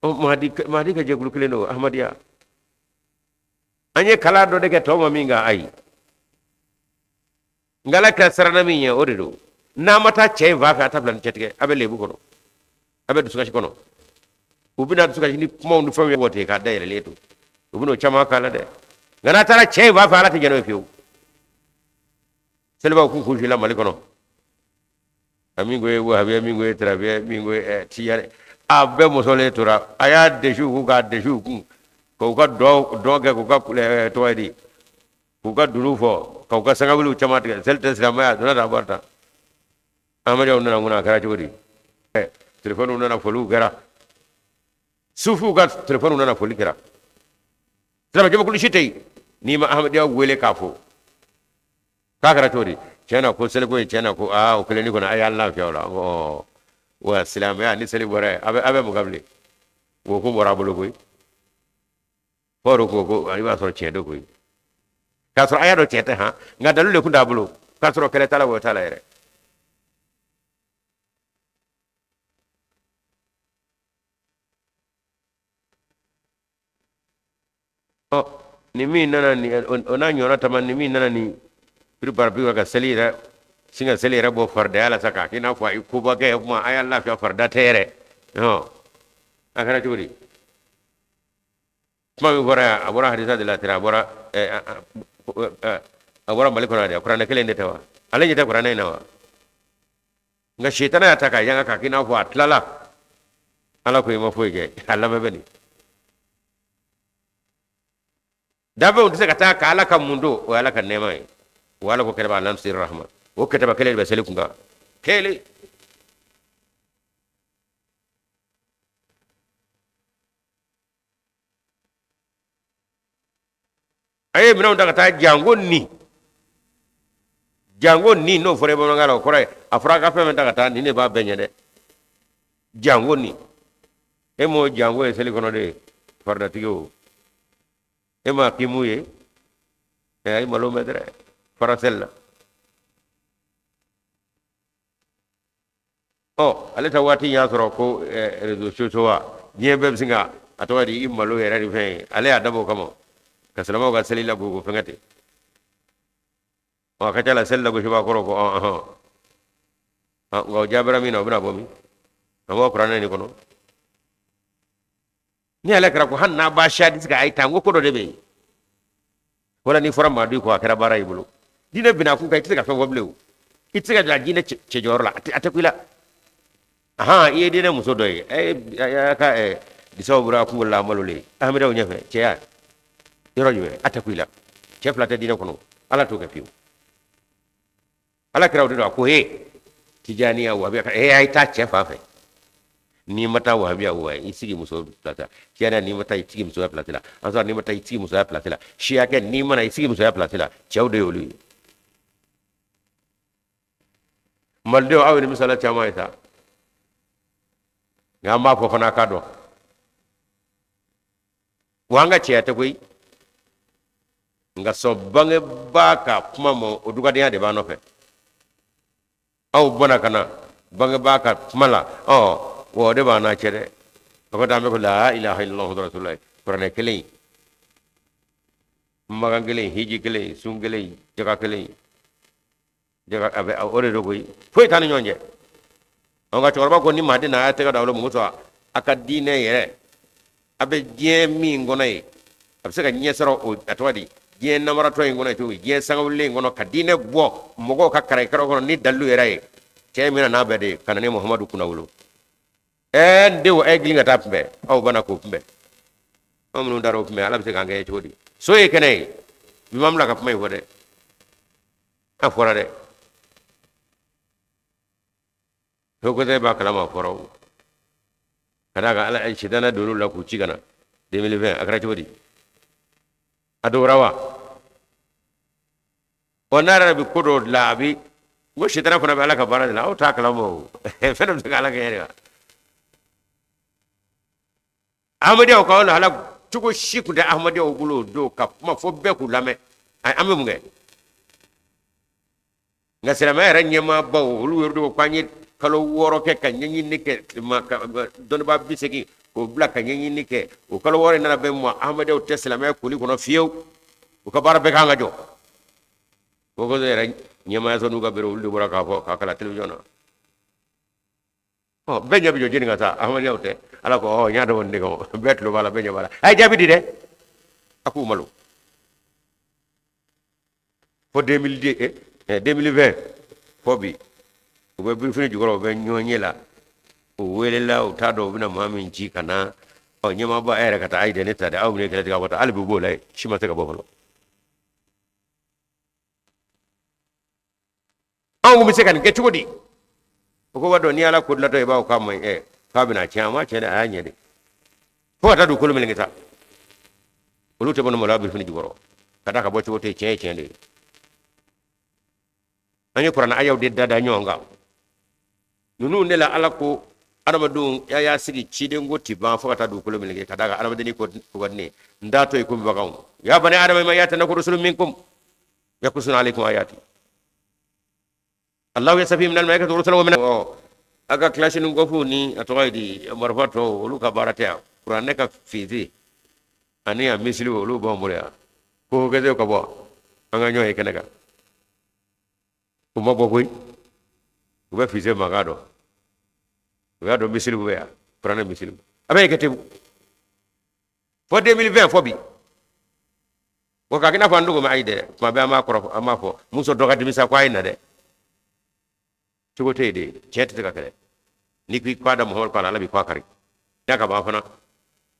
Mahadi, Mahadi ka jɛkulu kelen don, Ahmadiyya. An ye kalan dɔ de kɛ tɔw ma min kan, ayi. Nka Ala kira siranna min ɲɛ, o de don. N'a ma taa cɛ in fan fɛ, a ta bila ni cɛtigɛ, a bɛ lebu kɔnɔ, a bɛ dusukasi kɔnɔ. U bɛna dusukasi ni kumaw ni fɛnw ye wɔte k'a dayɛlɛlen to. U bɛn'o caman k'a la dɛ. Nka n'a taara cɛ in fan fɛ, Ala tɛ jɛn n'o ye fiyewu. Selibaw k'u kun la Mali kɔnɔ. A min ko ye wahabiya, min ko ye tarabiya, min ko ye tijani, a bɛɛ mɔsɔlen tora. A y'a dɛsɛ u kun, k'a dɛsɛ u kun, k'u ka dɔn kɛ, k'u ka tɔgɔ ye di, k'u ka dunun fɔ, k'u ka sangawuliw caman tigɛ. Seli tɛ silamɛya, a donna tan, a bɔra tan. Ahmadiyyaw nana mun na, a kɛra cogo di? Telefɔniw nana, foliw kɛra. Sufiw ka telefɔniw nana, foli kɛra. Silamɛ jamakulu si tɛ yen n'i ma Ahmadiyya wele k'a fo k'a kɛra cogo di. Tiɲɛ na ko seliko ye, tiɲɛ na ko aa o kelen ni kɔni, a y'a lafiya o la. Ɔ wa silamɛya ni seli bɔra yen, a bɛ mun kan bilen? O ko bɔra a bolo koyi. Fɔ ko i b'a sɔrɔ tiɲɛ don koyi, k'a sɔrɔ a y'a dɔn tiɲɛ tɛ han, nka dalilu de tun t'a bolo, k'a sɔrɔ kɛlɛ t'a la, wɔyɔ t'a la yɛrɛ. Ɔ ni min nana ni o n'a ɲɔgɔnna tama, ni min nana ni piri ka seli yɛrɛ sin ka seli yɛrɛ bɔ faridaya la sa, k'a k'i n'a fɔ a ye koba kɛ, o kuma a y'a lafiya, farida tɛ yɛrɛ. A kɛra cogo di? Kuma min fɔra yan, a bɔra hadisa de la tɛrɛ, a bɔra Mali kɔnɔ yan, kuranɛ kelen de tɛ wa? Ale ɲɛ tɛ kuranɛ in na wa? Nka sitana y'a ta k'a yanga k'a k'i n'a fɔ a tilala. Ala ko i ma foyi kɛ, a lamɛn bɛ nin danfɛnw tɛ se ka taa ka Ala ka mun don, o ye Ala ka nɛɛma ye. O Ala ko kɛnɛba alam sir rahma, o kɛtɛba kelen de bɛ seli kun kan kelen. A ye minɛnw ta ka taa jango ni jango ni, n'o fɔra bamanankan la, o kɔrɔ ye a fɔra a ka fɛn fɛn ta ka taa, nin de b'a bɛɛ ɲɛ dɛ. Jango ni e m'o jango ye seli kɔnɔ de, faridatigi o e ma k'i mun ye ɛ, a ye malo mɛn dɛrɛ fara seli la. Ɔ ale ta waati y'a sɔrɔ ko réseaux sociaux wa, diɲɛ bɛɛ bɛ sin ka a tɔgɔ di i malo yɛrɛ ni fɛn ye. Ale y'a dabɔ o kama ka silamɛw ka seli lagosi ko fɛnkɛ ten. Ɔ a ka ca la, seli lagosibaa kɔrɔ ko ɔhɔn, nka o jaabira min na, o bɛna bɔ min? An b'o kuranɛ nin kɔnɔ ni ale kɛra ko hali n'a b'a siya di se ka a ye ta, n ko ko dɔ de bɛ yen. Wala n'i fɔra maa dɔ kɔ, a kɛra baara y'i bolo. Diinɛ binna kun kan, i tɛ se ka fɛn fɔ bilen. O i tɛ se ka jɔ diinɛ cɛjɔyɔrɔ la, a tɛ ku i la. Ahan, i ye diinɛ muso dɔ ye, a y'a ka disaw bɔra a kunkolo la, a malolen ahamidaw ɲɛfɛ cɛya yɔrɔ jumɛn, a tɛ ku i la. Cɛ fila tɛ diinɛ kɔnɔ, Ala t'o kɛ fiyewu. Ala kira o de don, a ko he tijaniya wahabiya e a ye taa cɛ fan fɛ. N'i ma taa wahabiya wa, i sigi muso place la. Tijaniya, n'i ma taa, i sigi musoya place la. Ansar, n'i ma taa, i sigi musoya place la. Siyakɛ, n'i ma na, i sigi musoya place la. Cɛw de y'olu ye. Malidenw, aw ye ni misala caman ye sa, nka an b'a fɔ fana a ka dɔn wa an ka cɛya tɛ koyi, nka sɔn bangebaa ka kuma ma, o dugadenya de b'a nɔfɛ. Aw bɔnna ka na bangebaa ka kuma la, ɔ wa o de b'an n'a cɛ dɛ. O ka taa an bɛ ko la ilaha illallah muhammadu rasulullah, kuranɛ kelen, makan kelen, hiji kelen, sun kelen, jaga kelen, jaga a bɛ o de don koyi, foyi t'an ni ɲɔgɔn cɛ. Nka cɛkɔrɔba ko ni maa den na, a y'a tɛgɛ da olu mun sɔn a ka diinɛ yɛrɛ, a bɛ diɲɛ min kɔnɔ yen, a bɛ se ka ɲɛ sɔrɔ o, a tɔgɔ di, diɲɛ namaratɔ in kɔnɔ cogo di, diɲɛ sangawulilen in kɔnɔ, ka diinɛ bɔ mɔgɔw ka karakaraw kɔnɔ ni dalilu yɛrɛ ye. Cɛ in bɛna n'a bɛɛ de ye ka na ni Muhamadu kunnawolo. Ɛɛ n denw, a ye girin ka taa kunbɛn, aw bana k'o kunbɛn. Anw minnu taara o kunbɛn, Ala bɛ se k'an kɛ cogo di? So ye kɛnɛ ye bi, ma bila ka kuma in fɔ dɛ, a fɔra dɛ. Haut b'a kalama, a fɔra o ka d'a kan Ala sitana donn'u la k'u ci ka na 2020. A kɛra cogo di? A dogora wa? Ɔ n'a yɛrɛ bɛ ko dɔw dilan, a bɛ n ko sitana fana bɛ Ala ka baara de la, aw t'a kalama o. Fɛn dɔ bɛ se ka Ala kɛ yɛrɛ wa? Ahmadiyyaw ka lahala cogo si tun tɛ Ahmadiyyaw bolo o don ka kuma fo bɛɛ k'u lamɛn. An bɛ mun kɛ? Nka silamɛya yɛrɛ ɲɛmaabaw olu yɛrɛ de ko k'an ye kalo 6 kɛ ka ɲɛɲinini kɛ, dɔnnibaa 80 k'o bila ka ɲɛɲinini kɛ. O kalo 6 in nana bɛn ma Ahmadiyyaw tɛ silamɛya koli kɔnɔ fiyewu, u ka baara bɛɛ kan ka jɔ. Ko yɛrɛ ɲɛmaayaso n'u ka bere olu de bɔra k'a fɔ k'a kalan télévision na. Ɔ bɛɛ ɲɛ bɛ jɔ jeni ka taa Ahmadiyyaw tɛ. Ala ko ɔ n y'a dɔn nin de kan, bɛɛ tulo b'a la, bɛɛ ɲɛ b'a la. A ye jaabi di dɛ, a k'u malo. Fo 2020 fo bi u bɛ birifini jukɔrɔ, u bɛ ɲɔgɔn ye la, u welela, u t'a dɔn u bɛna maa min ci ka na. Ɔ ɲɛmaaba e yɛrɛ ka taa, ayi dɛ ne ta dɛ, aw bɛna kɛlɛ tigɛ aw ka taa, hali bi u b'o la yen, si ma se ka bɔ fɔlɔ. Anw bɛ se ka nin kɛ cogo di? O ko b'a dɔn ni Ala ko dilatɔ i b'a fɔ k'a ma ɲi, k'a bɛna tiɲɛ, a ma tiɲɛ dɛ, a y'a ɲɛ de fo ka taa dugukolo meleke sa. Olu tɛ bɔ ni maloya birifini jukɔrɔ ka da ka bɔ cogo tɛ, tiɲɛ ye tiɲɛ de ye. An ye kuranɛ ayaw de da da ɲɔgɔn kan. Ninnu de la Ala ko adamadenw a y'a sigi cidenko ti ban fo ka taa dugukolo meleke, ka d'a kan adamadenni ko ka di ne ye, n t'a to i komi baganw. Ya bani adama imma ya'tiyannakum rusulun minkum yaqussuna alaykum ayati Allahu yastafi minal malaikati rusulan wa min a ka kalachnikov ni a tɔgɔ ye di marifa tɔw, olu ka baara tɛ yan. Kuranɛ ka fusée ani a missile olu b'anw bolo yan. Ko kɛ ka bɔ an ka ɲɔgɔn ye kɛnɛ kan, u ma bɔ koyi, u bɛ fusée mankan dɔn, u y'a dɔn missile bɛ yan, kuranɛ missile a bɛ kɛ ten fo 2020 fo bi. O ka kɛ i n'a fɔ an dogo ma, ayi dɛ, tuma bɛɛ an b'a kɔrɔfɔ, an b'a fɔ muso dɔ ka dimi sa ko a ye na dɛ, cogo tɛ yen de, tiɲɛ tɛ se ka kɛlɛ. N'i ko i k'a da Muhamadu k'a la, Ala b'i k'a kari n'a ka ban fana.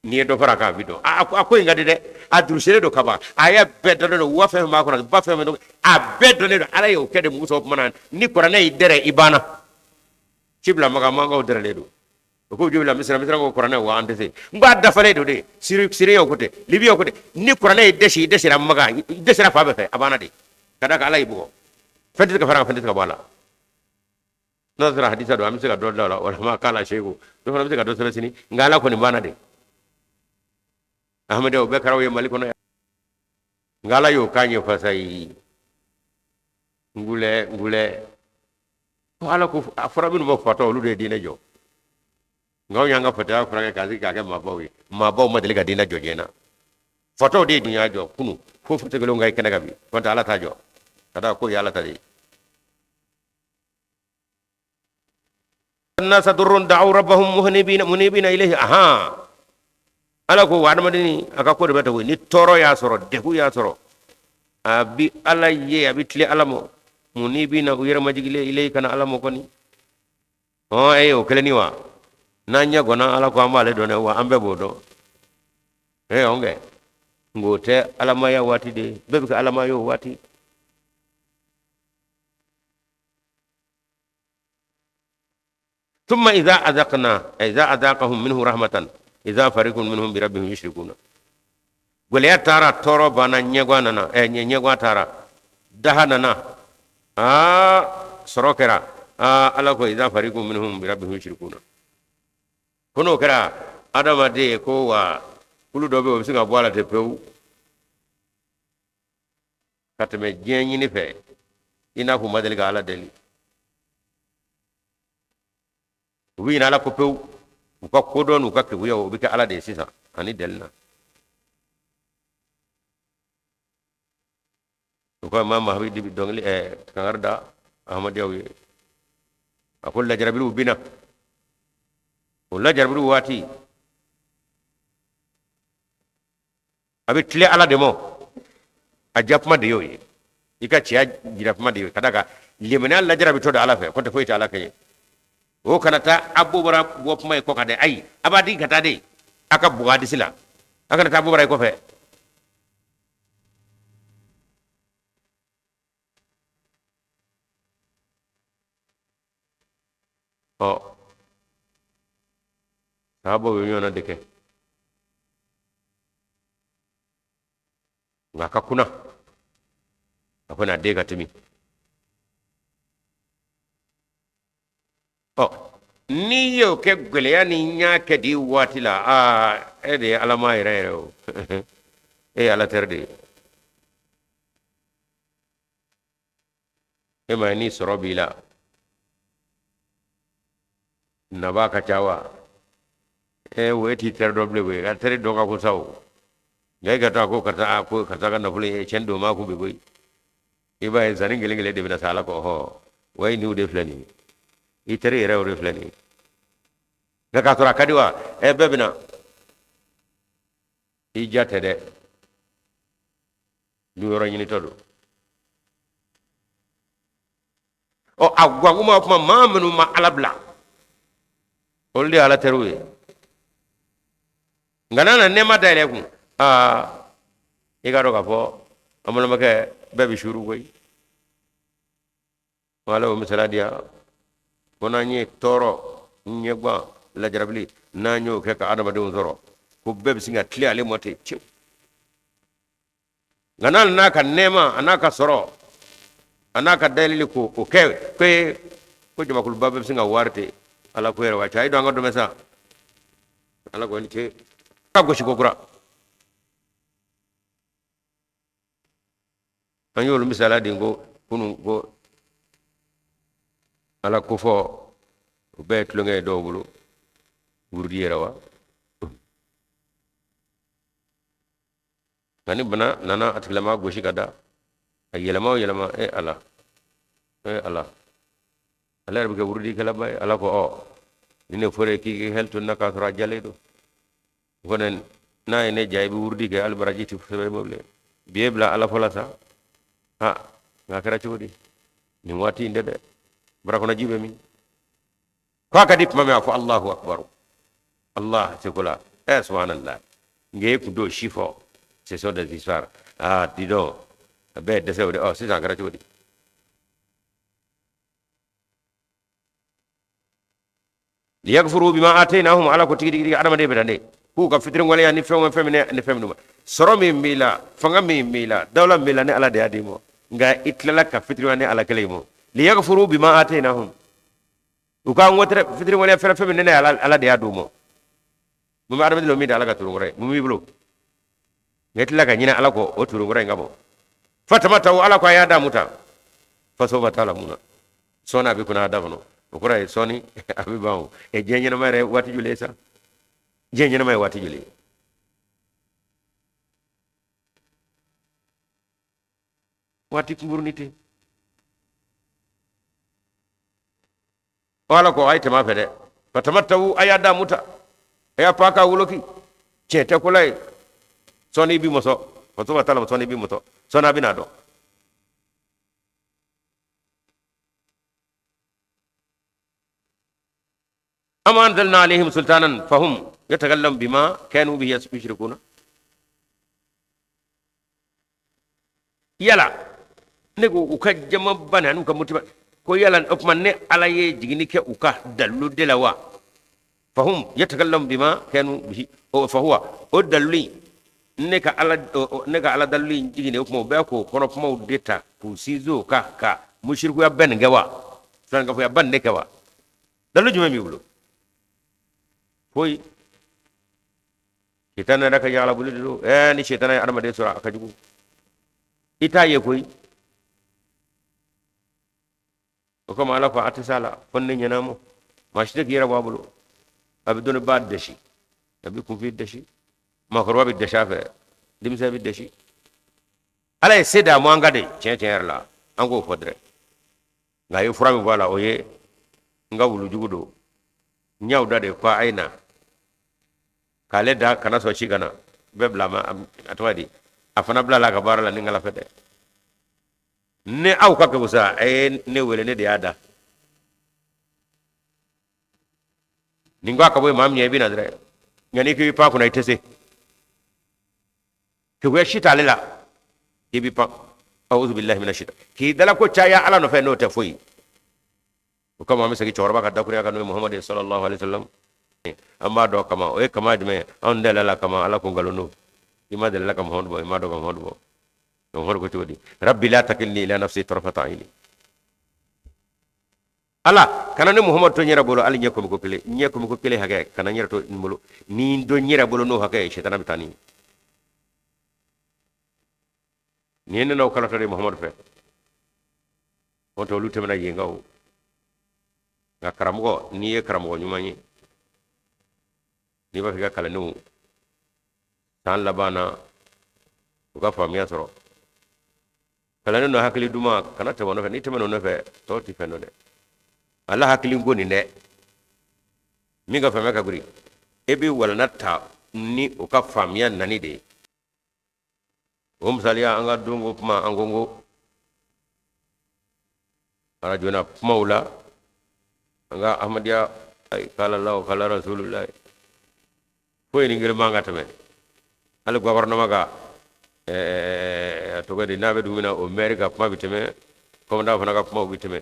N'i ye dɔ fara a kan, a bɛ dɔn. A ko in ka di dɛ, a durusilen don ka ban, a y'a bɛɛ dɔnnen don, wa fɛn fɛn b'a kɔnɔ, ba fɛn fɛn don, a bɛɛ dɔnnen don. Ala y'o kɛ de muso tuma na ni kuranɛ y'i dɛrɛ i banna. Ci bila Makan, Makankaw dɛrɛlen don. O ko joli la Misira, Misira ko kuranɛ wa an tɛ se. N ko a dafalen don de, Siriyaw ko ten, Libiyaw ko ten. Ni kuranɛ y'i dɛsɛ, i dɛsɛra Makan, i dɛsɛra fan bɛɛ fɛ, a banna de. Ka d'a kan Ala y'i bugɔ, fɛn tɛ se ka fara a kan, fɛn tɛ se ka bɔ a la. N'a sɔrɔ hadisa don, an bɛ se ka dɔ da o la, walima k'a la seku dɔ fana bɛ se ka dɔ sɛbɛn sini, nka Ala kɔni banna de. Ahmadiyyaw bɛɛ kɛra o ye Mali kɔnɔ yan, nka Ala y'o k'an ye fasa ye. Ngulɛ ngulɛ ko Ala ko a fɔra minnu ma fatɔ, olu de ye diinɛ jɔ. Nka anw y'an ka fatɔya furakɛ k'an sigi k'a kɛ maabaw ye. Maabaw ma deli ka diinɛ jɔ diɲɛ na. Fatɔw de ye dunya jɔ kunu, fo fatɔ kelenw ka ye kɛnɛ kan bi. Kɔntɛ Ala t'a jɔ, ka da ko ye Ala ta de ye. Nasa durrun da'u rabbahum munibina munibina ilayhi. Aha, Ala ko wa adamaden a ka ko de bɛ ten koyi. Ni tɔɔrɔ y'a sɔrɔ, degun y'a sɔrɔ, a bi Ala ye, a bi tile Ala ma, munibina u yɛrɛ majigilen, ilayhi ka na Ala ma kɔni. Ɔ e o kelen ni wa n'an ɲɛ gɔnna Ala ko an b'ale dɔn dɛ, wa an bɛɛ b'o dɔn. Ee ɔn kɛ nk'o tɛ alamaya waati de ye, bɛɛ bɛ kɛ alamaya o waati. ثم إذا أذقنا إذا أذاقهم منه رحمة إذا فريق منهم بربهم يشركون. Gɛlɛya taara, tɔɔrɔ banna, ɲɛgwan nana, ɲɛgwan taara, daha nana, aa sɔrɔ kɛra, aa Ala ko إذا فريق منهم بربهم يشركون. Ko n'o kɛra adamaden ko wa kulu dɔ bɛ yen, o bɛ se ka bɔ a la ten pewu ka tɛmɛ diɲɛ ɲini fɛ, i n'a fɔ u ma deli ka Ala deli. U bɛ ɲinɛ Ala kɔ pewu, u ka kodɔn n'u ka keguya o bɛ kɛ Ala de ye sisan ani deli na. U ko Imam Mahdi bi dɔnkili kankari da Ahmadiyyaw ye. A ko lajarabiliw bɛ na, o lajarabiliw waati a bɛ tile Ala de ma, a ja kuma de y'o ye, i ka cɛya jira kuma de y'o ye, ka d'a kan limaniya lajarabitɔ don Ala fɛ, ko tɛ foyi tɛ Ala kɛ ye. O kana taa a bɔra bɔ kuma ye kɔ kan dɛ, ayi, a b'a di ka taa de a ka bugu hadisi la, a kana taa bɔra ye kɔfɛ. Ɔ sahabaw ye ɲɔgɔn de kɛ, nka a ka kunna a ko n'a den ka timi. Ɔ N'i y'o kɛ gɛlɛya ni ɲa kɛ di waati la, aa, e de ye alama yɛrɛ yɛrɛ o, e ye ala teri de ye. E ma ye ni sɔrɔ b'i la, nabaa ka ca wa? E o, e t'i teri dɔn bilen koyi, ka teri dɔn ka ko sa o. Nka e ka taa ko karisa, a ko karisa ka nafolo ye tiɲɛ don, maa kun bɛ koyi. I b'a ye zani kelen kelen de bɛna sa ala kɔ hɔ wa, i niw de filɛ nin ye, i teri yɛrɛ o de filɛ nin ye. Nka k'a sɔrɔ a ka di wa, ɛ, bɛɛ bɛna i ja tɛ dɛ, dun yɔrɔ ɲinitɔ don. Ɔ, a gwankuma kuma, maa minnu ma ala bila, olu de ye ala teriw ye. Nka n'a na nɛɛma dayɛlɛ kun, aa, i k'a dɔn k'a fɔ an balimakɛ bɛɛ bɛ suuru koyi. Ala y'o misaliya di yan ko n'an ye tɔɔrɔ, ɲɛgwan, lajarabili, n'an y'o kɛ ka adamadenw sɔrɔ, ko bɛɛ bɛ sin ka tilen ale mɔ ten cewu. Nka n'a n'a ka nɛɛma, a n'a ka sɔrɔ, a n'a ka dayɛlɛli ko o kɛ ko jamakuluba bɛɛ bɛ sin ka wari ten. Ala ko yɛrɛ wa cɛ, a ye don an ka dɔmɛ sa. Ala ko ni ce ka gosi ko kura. An y'olu misaliya di ko kunun ko ala ko fɔ o bɛɛ ye tulonkɛ ye dɔw bolo, wurudi yɛrɛ wa. Nka ni bana nana a tigilama gosi ka da, a yɛlɛma o yɛlɛma, e ala, e ala, ale yɛrɛ bɛ kɛ wurudikɛlaba ye. Ala ko ɔ, ni ne fɔra k'i k'i hakili to n na k'a sɔrɔ a jalen don kɔni, n'a ye ne diya i bɛ wurudi kɛ, hali baraji tɛ sɛbɛn i ma bilen. Bi e bila ala fɔ la sa, ha, nka a kɛra cogo di nin waati in tɛ dɛ, barakɔnɔji bɛ min ko a ka di tuma min, a fɔ Allahu akbar, Allah seko la, ɛ, subhanallah. Nka e kun t'o si fɔ, ce sont des histoires. Ah, dis donc, a bɛɛ ye dɛsɛ o de. Ɔ, sisan a kɛra cogo di? Liyakfuru bima atainahum. Ala ko tigitigi adamaden bɛ dan de k'u ka fitiriwaleya ni fɛn o fɛn minɛ ni fɛn minnu ma. Sɔrɔ min b'i la, fanga min b'i la, dawula min b'i la, ne ala de y'a d'i ma, nka i tilala ka fitiriwaleya ni ala kelen ma. Liyakfuru bima atainahum, u ka n fitiriwaleya fɛn fɛn min ne ala de y'a d'u ma. Mun bɛ adamaden min da ala ka turukɔrɔ ye? Mun b'i bolo nka i tilala ka ɲinɛ ala kɔ o turukɔrɔ in ka bɔ? Fatamatawu, ala ko a y'a damu ta, fasawfa talamuna. Sɔɔni a bɛ kunna a da kɔnɔ, o kɔrɔ ye sɔɔni a bɛ ban o. Ɛ, diɲɛ ɲɛnama yɛrɛ waati joli ye sa? Diɲɛ ɲɛnama ye waati joli ye? Waati kunkurunin tɛ. Ala ko a ye tɛmɛ a fɛ dɛ, fatamatawu, a y'a damu ta, a y'a pan k'a woloki, tiɲɛ tɛ ko la ye. Sɔɔni i b'i mɔsɔ, fasawfa talamu, sɔɔni i b'i mɔsɔ, sɔɔni a bɛna dɔn. Am anzalna alayhim sultanan fahum yatakallamu bima kanu bihi yushrikuna. Yala ne ko u ka jamaba ni an'u ka mutiba ko yala o tuma ne ala ye jiginni kɛ u ka dalilu de la wa? Fahum yatakallamu bima kanu bihi o fahuwa o dalilu in, ne ka ala dalilu in jiginni, o tuma u bɛ k'o kɔnɔ kumaw de ta k'u sinsin o kan ka musirikuya bɛɛ nin kɛ wa, filankafoya ba nin de kɛ wa? Dalilu jumɛn b'i bolo? Foyi. Sitana yɛrɛ ka yagalaboli de don. Ɛɛ, ni sitana ye adamaden sɔrɔ, a ka jugu, i t'a ye koyi. O kama ala ko a tɛ s'a la fo ne ɲɛna ma. Maa si tɛ k'i yɛrɛ bɔ a bolo. A bɛ dɔnnibaa dɛsi, a bɛ kunfin dɛsi, maakɔrɔba bɛ dɛsi a fɛ, denmisɛn bɛ dɛsi. Ala ye se d'a ma an ka de tiɲɛ tiɲɛ yɛrɛ la, an k'o fɔ dɛrɛ. Nka a ye fura min fɔ a la, o ye n ka wulujugu don, n y'aw da de ko a ye na k'ale da kana sɔn si ka na bɛɛ bila ma. A tɔgɔ di, a fana bilala a ka baara la ni n fɛ dɛ. Ni aw ka kɛ sa, a ye ne wele, ne de y'a da nin ko a ka bɔ yen. Maa min ye, i bɛ na dɛrɛ. Nka n'i k'i bɛ pan kunna, i tɛ se. Keguya si t'ale la, i bɛ pan. Awuzu billahi mina shaitan, k'i dala ko caya ala nɔfɛ, n'o tɛ foyi. O kama an bɛ segin cɛkɔrɔba ka dakurunya kan, n'o ye Muhamadu sallallahu alaihi wasallam. An b'a dɔn kama o ye kama jumɛn ye? Anw delila kama ala ko nkalon don. I ma delila ka Muhamadu bɔ, i ma dɔn ka Muhamadu bɔ. Muhamadu ko cogo di? Rabbi la takilni ila nafsi tarfata aini. Ala kana ne Muhamadu to n yɛrɛ bolo hali ɲɛ komiko kelen, ɲɛ komiko kelen hakɛ kana n yɛrɛ to n bolo. Ni n to n yɛrɛ bolo n'o hakɛ ye, sitana bɛ taa ni nin ye. Ne n'aw kalatɔ de Muhamadu fɛ, o tɛ olu tɛmɛna yen kan o. Nka karamɔgɔ, n'i ye karamɔgɔ ɲuman ye, n'i b'a fɛ i ka kalandenw san laban na u ka faamuya sɔrɔ, kalanden dɔ hakili duman kana tɛmɛ o nɔfɛ. N'i tɛmɛna o nɔfɛ, tɔw tɛ fɛn dɔn dɛ. Ala hakili ko nin dɛ, min ka faamuya ka girin, e bɛ walanda ta ni o ka faamuya nani de ye. O misaliya, an ka donko kuma, an ko n ko arajo na kumaw la, an ka ahmadiyya kala Allahu kala rasulullah foyi ni kelen man ka tɛmɛ. Hali gouvernement ka a tɔgɔ di, n'a bɛ dugu min na, o maire ka kuma bɛ tɛmɛ, commandant fana ka kumaw bɛ tɛmɛ,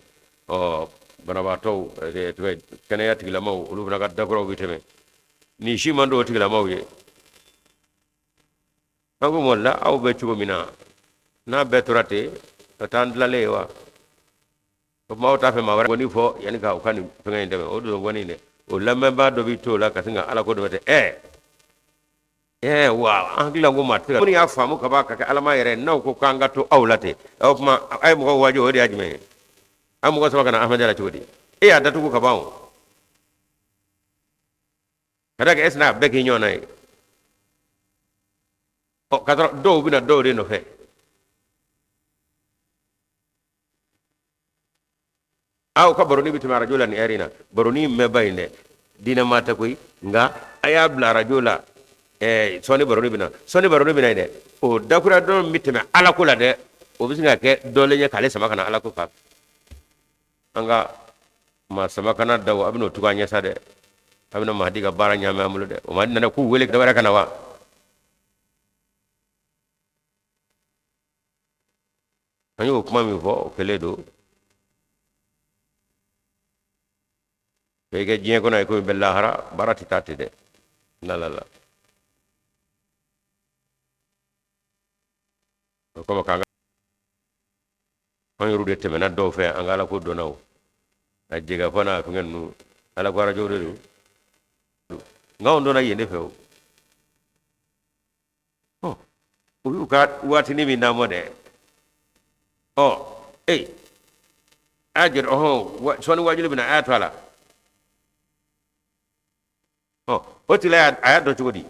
ɔ banabaatɔw, tɔgɔ kɛnɛya tigilamaw, olu fana ka dakuraw bɛ tɛmɛ. Nin si man d'o tigilamaw ye. An ko mɔ la, aw bɛ cogo min na, n'a bɛɛ tora ten, ka taa an tilalen ye wa? O tuma aw t'a fɛ maa wɛrɛ kɔni fɔ yanni ka u ka nin fɛngɛ in dɛmɛ, o don kɔni dɛ, o lamɛnbaa dɔ b'i to o la ka sin ka ala ko dɔ tɛ. Ɛ wa an hakili la ko maa tɛ se ka minnu y'a faamu ka ban ka kɛ alama yɛrɛ, n'aw ko k'an ka to aw la ten, o tuma a ye mɔgɔw waaju, o de y'a jumɛn ye? A mɔgɔ saba ka na ahmadiyya la cogo di? E y'a datugu ka ban o ka da kɛ e sina a bɛɛ k'i ɲɔgɔnna ye. Ɔ ka sɔrɔ dɔw bɛna dɔw de nɔfɛ. Aw ka baroni bɛ tɛmɛ arajo la nin ɛri in na, baroni mɛnba in dɛ, diinɛ maa tɛ koyi, nka a y'a bila arajo la. Sɔɔni baroni bɛ na, sɔɔni baroni bɛ na yen dɛ. O dakura dɔ min bɛ tɛmɛ ala ko la dɛ, o bɛ sin ka kɛ dɔlen ye k'ale sama ka na ala ko kan. An ka maa sama kana daw, a bɛn'o tugu an ɲɛ sa dɛ. A bɛna Mahadi ka baara ɲaami an bolo dɛ. O Mahadi nana k'u wele dɔ wɛrɛ ka na wa? An y'o kuma min fɔ, o kɛlen don k'i kɛ diɲɛ kɔnɔ ye komi bɛ lahara, baara tɛ taa ten dɛ. La la la, o kama k'an an yɛrɛw de tɛmɛna dɔw fɛ, an ka ala ko dɔnna o a jɛgɛ fɔ n'a fɛngɛ ninnu, ala ko arajow de don, nka anw dɔnna yen de fɛ. O u y'u ka waatinin min d'an ma dɛ, ɔ ee a y'a jɔ ɔhɔn, sɔɔni wajuli bɛ na, a y'a to a la. Ɔ o tila a y'a dɔn cogo di?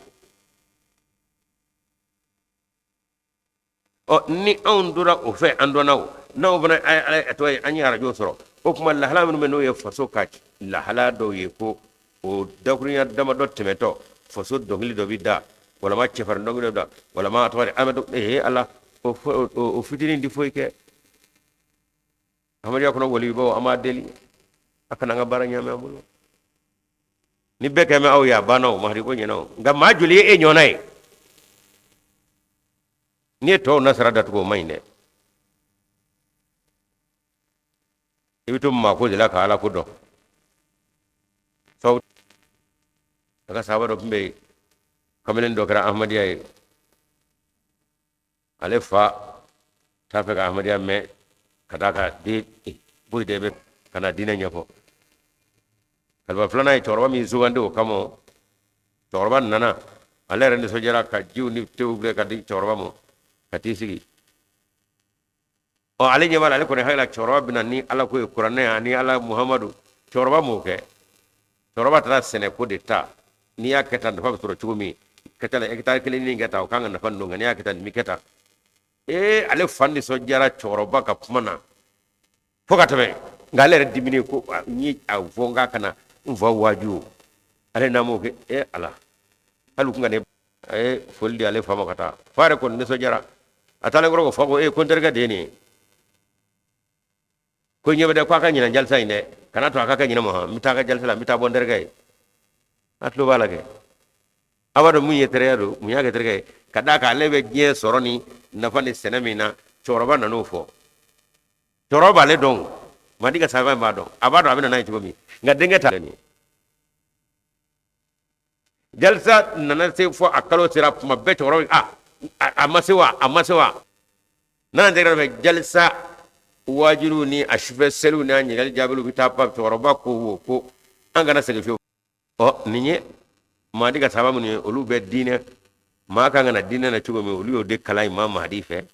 Ɔ ni anw donna o fɛ, an dɔnna o n'anw fana a tɔgɔ ye, an ye arajo sɔrɔ. O tuma lahala minnu bɛ, n'o ye faso ka lahala dɔw ye, ko o dakurunya damadɔ tɛmɛtɔ, faso dɔnkili dɔ bɛ da, walama cɛfarin dɔnkili dɔ da, walama a tɔgɔ de amadu. Ee ala, o fitinin tɛ foyi kɛ ahmadiyya kɔnɔ. Walibaw, an b'a deli a kana an ka baara ɲaami an bolo. Ni bɛɛ kɛmɛ aw ye, a banna o Mahadi ko ɲɛna o. Nka maa joli ye e ɲɔgɔnna ye? N'i ye tɔw nasara datugu, o man ɲi dɛ. I bɛ to maako de la ka ala ko dɔn. Sabu a ka sahaba dɔ tun bɛ yen, kamalen dɔ kɛra ahmadiyya ye. Ale fa t'a fɛ ka ahmadiyya mɛn, ka d'a kan den boyi de bɛ ka na diinɛ ɲɛfɔ. Kalifa filanan ye cɛkɔrɔba min sugandi o kama, cɛkɔrɔba nana, ale yɛrɛ nisɔndiyara ka jiw ni tew kɛ ka di cɛkɔrɔba ma ka t'i sigi. Ɔ ale ɲɛ b'a la, ale kɔni hakili la cɛkɔrɔba bɛna ni ala ko ye, kuranɛ ani ala Muhamadu. Cɛkɔrɔba m'o kɛ. Cɛkɔrɔba taara sɛnɛko de ta. N'i y'a kɛ tan, nafa bɛ sɔrɔ cogo min, kɛ tan, hectare kelen ni kɛ tan, o kan ka nafa ninnu, nka n'i y'a kɛ tan, nin bɛ kɛ tan. Ee, ale fa nisɔndiyara cɛkɔrɔba ka kuma na fo ka tɛmɛ, nka ale yɛrɛ diminen ko n ye a fɔ n k'a ka na n fa waaju, ale n'a m'o kɛ. Ee ala, hali kun ka ne a ye foli di ale fa ma ka taa. Fa yɛrɛ kɔni nisɔndiyara. A taalen kɔrɔ ko fa ko ee, ko n terikɛ de ye nin ye, ko ɲɛ bɛ dɛ, ko a ka ɲinan jalisa in dɛ, kana to a ka kɛ ɲinɛ ma hɔn, n bɛ taa a ka jalisa la, n bɛ taa bɔ n terikɛ ye. A tulo b'a la kɛ, a b'a dɔn mun ye teriya don, mun y'a kɛ terikɛ ye, ka d'a kan ale bɛ diɲɛ sɔrɔ ni nafa ni sɛnɛ min na, cɛkɔrɔba nan'o fɔ. Cɛkɔrɔba b'ale dɔn, Madi ka sahaba b'a dɔn, a b'a dɔn a bɛ na n'a ye cogo min, nka denkɛ ta nin ye. Jalisa nana se fo a kalo sera, kuma bɛɛ cɛkɔrɔba a ma se wa, a ma se wa, n'a tɛgɛ fɛ jalisa. Wajuliw ni a sufɛ seliw n'a ɲininkali jaabiliw bɛ taa ban, cɛkɔrɔba ko wo ko an kana segin fiyewu. Ɔ, nin ye Mahadi ka sahaba minnu ye, olu bɛ diinɛ, maa kan ka na diinɛ na cogo min, olu y'o de kalan Imam Mahadi fɛ.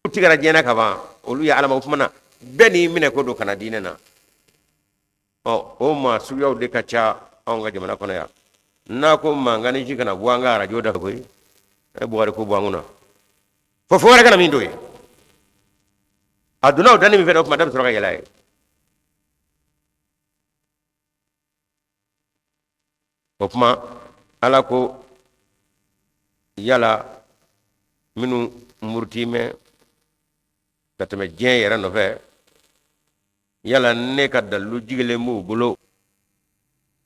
U tigɛra diɲɛ na ka ban, olu ye Ala ma. O tuma na bɛɛ n'i minɛ ko don ka na diinɛ na. Ɔ, o maa suguyaw de ka ca anw ka jamana kɔnɔ yan. N'a ko mankan ni ci kana bɔ an ka arajo da koyi, e Bukari ko bɔ an kunna fo fo wɛrɛ kana min don ye. A donna o danni min fɛ, o tuma da bɛ sɔrɔ ka yɛlɛ a ye. O tuma Ala ko yala minnu muruti mɛn ka tɛmɛ diɲɛ yɛrɛ nɔfɛ, yala ne ka dalilu jigilen b'u bolo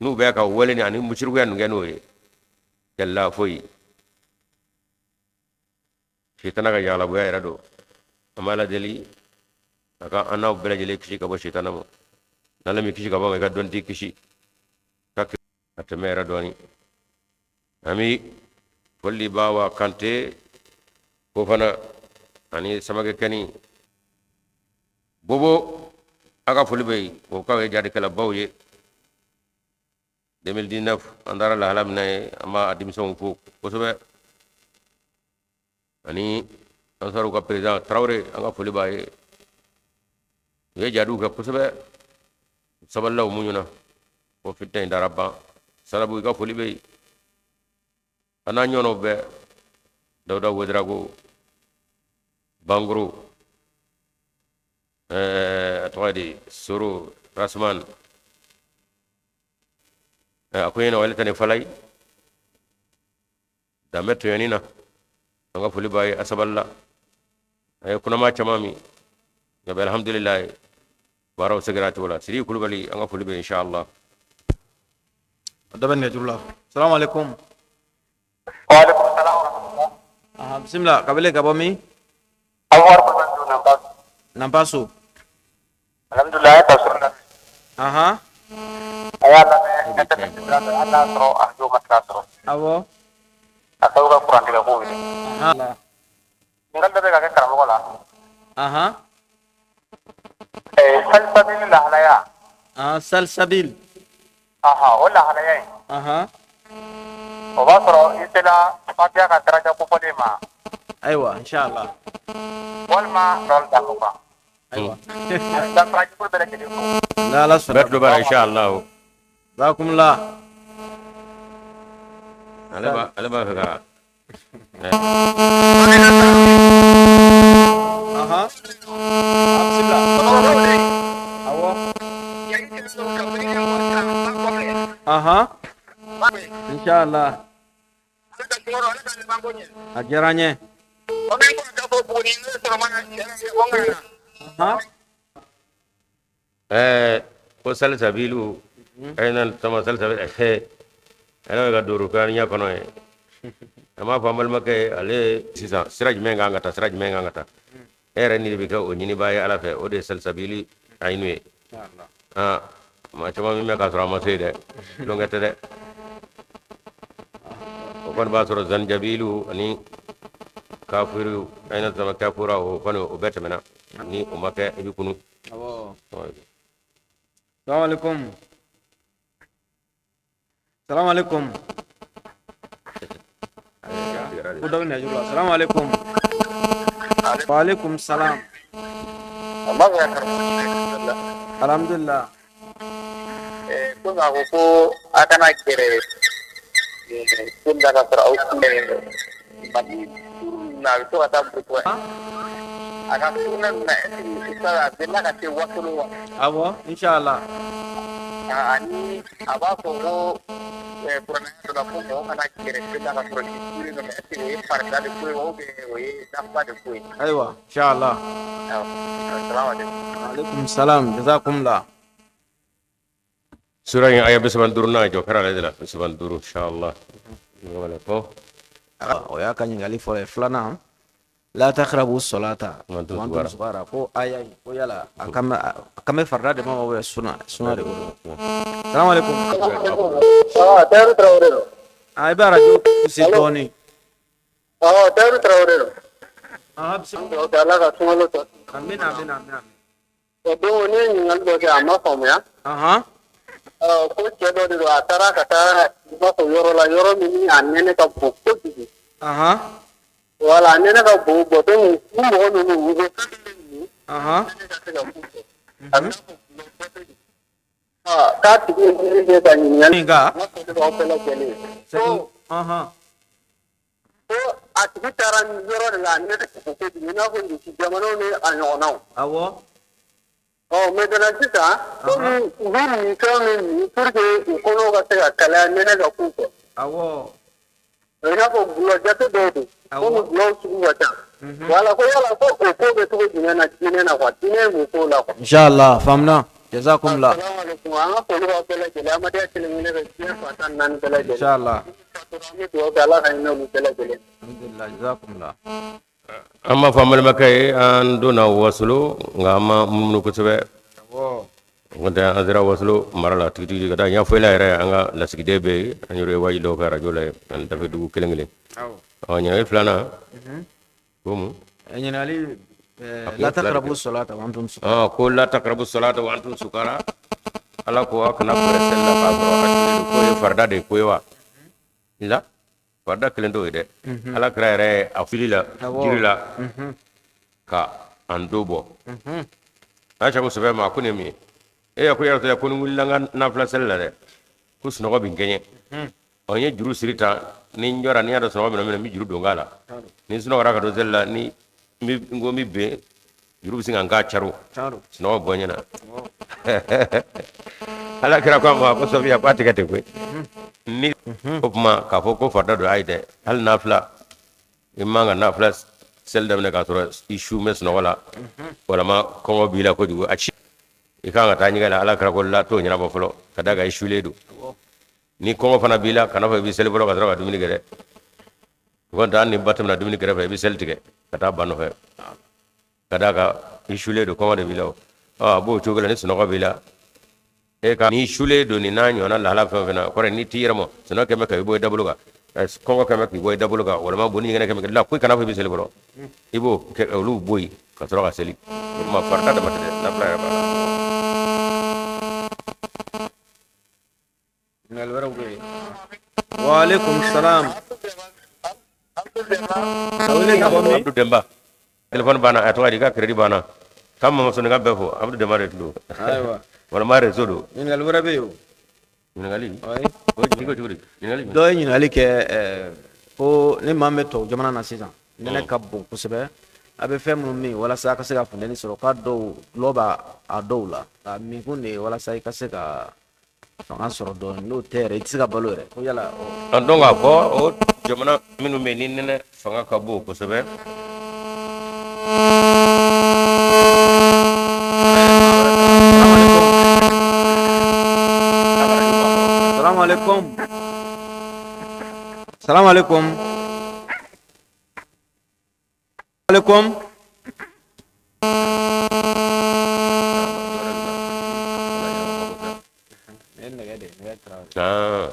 n'u bɛ ka wale ni ani musirikuya ninnu kɛ n'o ye? Kalla, foyi. Sitana ka yagalabuya yɛrɛ don. An b'Ala deli a ka an n'aw bɛɛ lajɛlen kisi ka bɔ sitana ma. N'Ala m'i kisi ka bɔ ma, i ka dɔnni t'i kisi ka ka tɛmɛ yɛrɛ dɔɔni. An bɛ foli Bawa Kante Fofana ani Samakɛ Kɛni Bobo, a ka foli bɛ yen. O k'aw ye jaadikɛlabaw ye. 2019 an taara lahala min na ye, an b'a denmisɛnw fo kosɛbɛ, ani ansaru ka président Tarawele, an ka foli b'a ye. U ye jaadiw kɛ kosɛbɛ, u sabalila, u muɲuna fo fitinɛ in taara ban. Salabu, i ka foli bɛ yen, a n'a ɲɔgɔnnaw bɛɛ, Dawuda Wedarago Bangoro, a tɔgɔ ye di, Soro Rasman, a ko ɲɛna wale tɛ ni falayi danbɛ tɔɲɔni na. An ka foli b'a ye, a sabalila, a ye kunama caman min nka bɛ alhamdulilayi, baaraw seginna a cogo la. Sidi Kulubali, an ka foli bɛ inshallah. Dɔ bɛ nɛgɛjuru la. Salamu alaikum. Waaleykum salaam wa rahmatulah. Aha, bisimila, ka wele ka bɔ min? Abubakar Kulubali don Nampaso. Nampaso. Alhamdulilah, a ye tafsir lamɛn. Aha. A y'a lamɛn internet sira fɛ, hali n'a sɔrɔ arajo ma se k'a sɔrɔ. Awɔ. A sababu kɛ kurantigɛ kow ye. Aha. Ɲininkali dɔ bɛ ka kɛ karamɔgɔ la. Aha. Salisabili lahalaya. Aha, salsabil. Aha, o lahalaya in. Aha. O b'a sɔrɔ i sera Fatiha ka daraja kofɔlen ma. Ayiwa, inshallah. Walima dɔn da o kan. Ayiwa. Danfara jugu bɛɛ lajɛlen fo. N'Ala sɔnna. Bɛɛ tulo b'a la inshallah. Jazakumullah. Ale b'a fɛ ka Aha. Bisimila. Awɔ. Aha. Inshallah. A diyara n ye. Aha. Ko salisabilu aina tama salisabilu, ale bɛ ka doro kɛ ɲɛ kɔnɔ ye. An b'a fɔ an balimakɛ ye, ale sisan sira jumɛn kan ka taa, sira jumɛn kan ka taa, e yɛrɛ ni de bɛ kɛ o ɲinibaa ye Ala fɛ, o de ye salisabili ayinu ye. Aa, maa caman min bɛ k'a sɔrɔ a ma se yen dɛ, tulonkɛ tɛ dɛ. O kɔni b'a sɔrɔ zanjabilu ani kafuru aina tama kafura, o kɔni o bɛɛ tɛmɛna. Ni o ma kɛ, i bɛ kunu. Awɔ. Salamu alaikum. Salamu alaikum. Ko dɔ bɛ nɛgɛjuru la. Salamu alaikum. Wa alaikum salam. An b'a fɛ ka karamɔgɔ ɲininka. Alhamdulillah. Komi a ko ko a kana gɛrɛ ko da ka sɔrɔ aw Mali na, a bɛ to ka taa Buruku a ka tournée ninnu na, est ce que a delila ka se Wasolon wa? Awɔ, inshallah. Ani a b'a fɔ ko kuranɛ dɔ la ko mɔgɔ kana gɛrɛ seli la ka sɔrɔ k'i tuuren don, est ce que o ye farida de ko ye wa ou bien o ye nafila de ko ye? Ayiwa, inshallah. Awɔ, salamu aleykum. Wa alaikum salam. Jazakumullah. Sura in aya 35, jɔ kɛra ale de la, 35 inshallah. Wala ko O y'a ka ɲininkali fɔlɔ ye. Filanan, la takrabu solata wa antum wa antum sukara. Sukara, ko aya in ko yala a kan bɛ a kan bɛ farida de ma wa suna suna de ko don? Salamu alaikum. Ah, Tayiru Tarawele don. A, i bɛ arajo pousser dɔɔni. Awɔ, Tayiru Tarawele don. Aha, bisimila. An dugawu kɛ Ala ka sunkalo tɔ. Amina, amina, amina. O don ne ye ɲininkali dɔ kɛ, a ma faamuya. Aha. Ko cɛ dɔ de don, a taara ka taa i b'a fɔ yɔrɔ la, yɔrɔ min ni a nɛnɛ ka bon kojugu. Aha. Voilà, a nɛnɛ ka bon. Bon, donc u mɔgɔ ninnu, u bɛ fɛn dɔ de min Aha. ne ka se ka k'u fɛ. A bɛ n'a fɔ k'a tigi ye wele kɛ ka ɲininkali. Nka. N ka foli b'aw bɛɛ lajɛlen ye. Ko Aha. ko a tigi taara yɔrɔ de la, a nɛnɛ ka bon kojugu, i n'a fɔ Irisi jamanaw ni a ɲɔgɔnnaw. Awɔ. Ɔ, maintenant sisan, komi u bɛ min fɛn min min pour que u kɔnɔw ka se ka kalaya, nɛnɛ ka k'u fɛ. Awɔ. I n'a fɔ gulɔ jate dɔw don. Awɔ. Komi gulɔw sugu ka ca. Voilà, ko yala ko o ko bɛ cogo jumɛn na diinɛ na quoi, diinɛ ye mun k'o la quoi. Inshallah, faamuna. Jazakumullah. Assalamu alaikum. An ka foli b'aw bɛɛ lajɛlen, Amadenya kelen kelen bɛ diɲɛ fan 14 bɛɛ lajɛlen. Inshallah. An bɛ dugawu kɛ Ala ka hinɛ olu bɛɛ lajɛlen. Alhamdulillah, jazakumullah. An b'a fɔ an balimakɛ ye, an donna Wasolo, nka an ma munumunu kosɛbɛ. Awɔ. N'o tɛ, an sera Wasolo mara la tigitigi ka taa ɲɛfɔla yɛrɛ, an ka lasigiden bɛ yen, an yɛrɛ ye waji dɔw kɛ arajo la yen ani dafe dugu kelen kelen. Awɔ. Ɔ, ɲininkali filanan ko mun? Ɲininkali la taqrabu salata wa antum sukara. Ah, ko la taqrabu salata wa antum sukara, Ala ko aw kana gɛrɛ seli la k'a sɔrɔ a sulen don. K'o ye farida de ye ko ye wa? La, farida kelen t'o ye dɛ. Ala kira yɛrɛ ye a fili la jiri la ka an do bɔ. Aisha ko sɛbɛ ma ko nin ye mun ye? E ko ya Rasulullah, ko ni wulila n ka nafila seli la dɛ, ko sunɔgɔ bɛ n kɛɲɛ. Ɔ, n ye juru siri tan, ni n jɔra, ni y'a dɔn sunɔgɔ bɛ n minɛ, n bɛ juru don k'a la. Ni n sunɔgɔra ka don seli la, ni n ko n bɛ ben, juru bɛ sin ka n kan caro, sunɔgɔ bɔ n ɲɛna. Ala kira ko a ma ko Safiya, ko a tigɛ ten koyi. Ni o tuma k'a fɔ ko farida don, ayi dɛ. Hali nafila, i man ka nafila seli daminɛ k'a sɔrɔ i su bɛ sunɔgɔ la, walama kɔngɔ b'i la kojugu, a ci i kan ka taa ɲɛgɛn la. Ala kira ko la, t'o ɲɛnabɔ fɔlɔ, ka d'a kan i sulen don. Ni kɔngɔ fana b'i la, kana fɔ i bɛ seli fɔlɔ ka sɔrɔ ka dumuni kɛ dɛ. O kɔni hali ni ba tɛmɛna dumuni kɛrɛfɛ, i bɛ seli tigɛ ka taa ba nɔfɛ, ka d'a kan i sulen don, kɔngɔ de b'i la. O a b'o cogo la, ni sunɔgɔ b'i la, e ka n'i sulen don, nin n'a ɲɔgɔnna lahala fɛn o fɛn na, o kɔrɔ n'i t'i yɛrɛ ma, sunɔgɔ kɛmɛ ka i bɔ i dabolo kan, kɔngɔ kɛmɛ k'i bɔ i dabolo kan, walima bonni ɲɛgɛnɛ kɛmɛ la, ko i kana fɔ i bɛ seli fɔlɔ, i b'o kɛ, olu bɔ yen ka sɔrɔ ka seli. O tuma farida dama tɛ dɛ, nafila yɛrɛ b'a la. Ɲininkali wɛrɛw bɛ yen. Wa alaikum salam. Ka wele ka bɔ min? Abdou Demba, téléphone banna, a tɔgɔ di, i ka crédit banna, k'an mamaso ka bɛɛ fo. Abdou Demba de tun don. Ayiwa. Walima réseau don. Ɲininkali wɛrɛ bɛ yen o. Ɲininkali? Ayi. O ko cogo di, ɲininkali? Dɔ ye ɲininkali kɛ, ko ni maa min bɛ tubabu jamana na sisan, nɛnɛ ka bon kosɛbɛ, a bɛ fɛn minnu min walasa a ka se ka funteni sɔrɔ, k'a dɔw dulɔ b'a a dɔw la, a minkun de ye walasa i ka se ka fanga sɔrɔ dɔɔnin, n'o tɛ yɛrɛ i tɛ se ka balo yɛrɛ, ko yala o. Donc a fɔ o jamana minnu bɛ yen ni nɛnɛ fanga ka bon kosɛbɛ. Salamu alaikum. Salamu alaikum. Alaikum. Ah.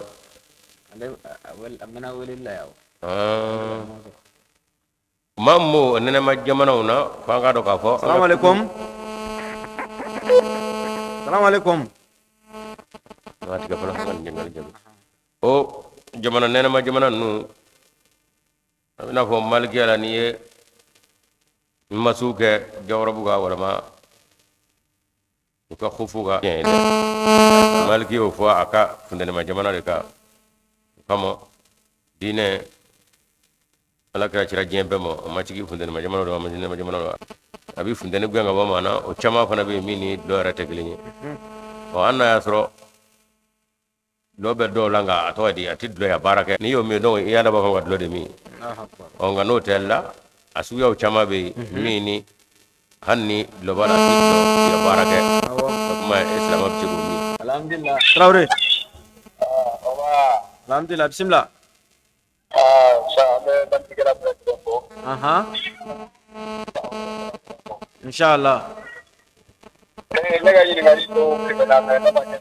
Ah. Maa min b'o nɛnɛma jamanaw na, f'an k'a dɔn k'a fɔ. Salamu alaikum. Salamu alaikum. An ka tigɛ fɔlɔ, an ka nin ɲininkali jaabi. O jamana nɛnɛma jamana ninnu, a bɛ n'a fɔ malikiya la, n'i ye masiw kɛ jawarabu kan walama u ka kufu kan, tiɲɛ ye dɛ. Maliki y'o fɔ a ka funtenima jamana de kan. O kama diinɛ, Ala kira cira diɲɛ bɛɛ ma, a ma jigin funtenima jamana don, a ma jigin nɛnɛma jamana don. A bɛ funteni gɛn ka bɔ maa na, o caman fana bɛ yen min ni dulɔ yɛrɛ tɛ kelen ye. Ɔ, hali n'a y'a sɔrɔ dulɔ bɛ dɔw la, nka a tɔgɔ di, a tɛ dulɔ ya baara kɛ. N'i y'o min, donc i y'a dabɔ kama ka dulɔ de min. Ɔ, nka n'o tɛ la, a suguyaw caman bɛ yen min ni hali ni dulɔ b'a la, a tɛ dulɔ ya baara kɛ. O tuma e silamɛ bɛ se k'o min. Alhamdulillah. Traoré. Alhamdulillah, bisimila. An bɛ bantikɛla bɛɛ lajɛlen fo. Ahan. Inshallah. Ne ka ɲininkali dɔw tɛmɛna, mais ne ma kɛ.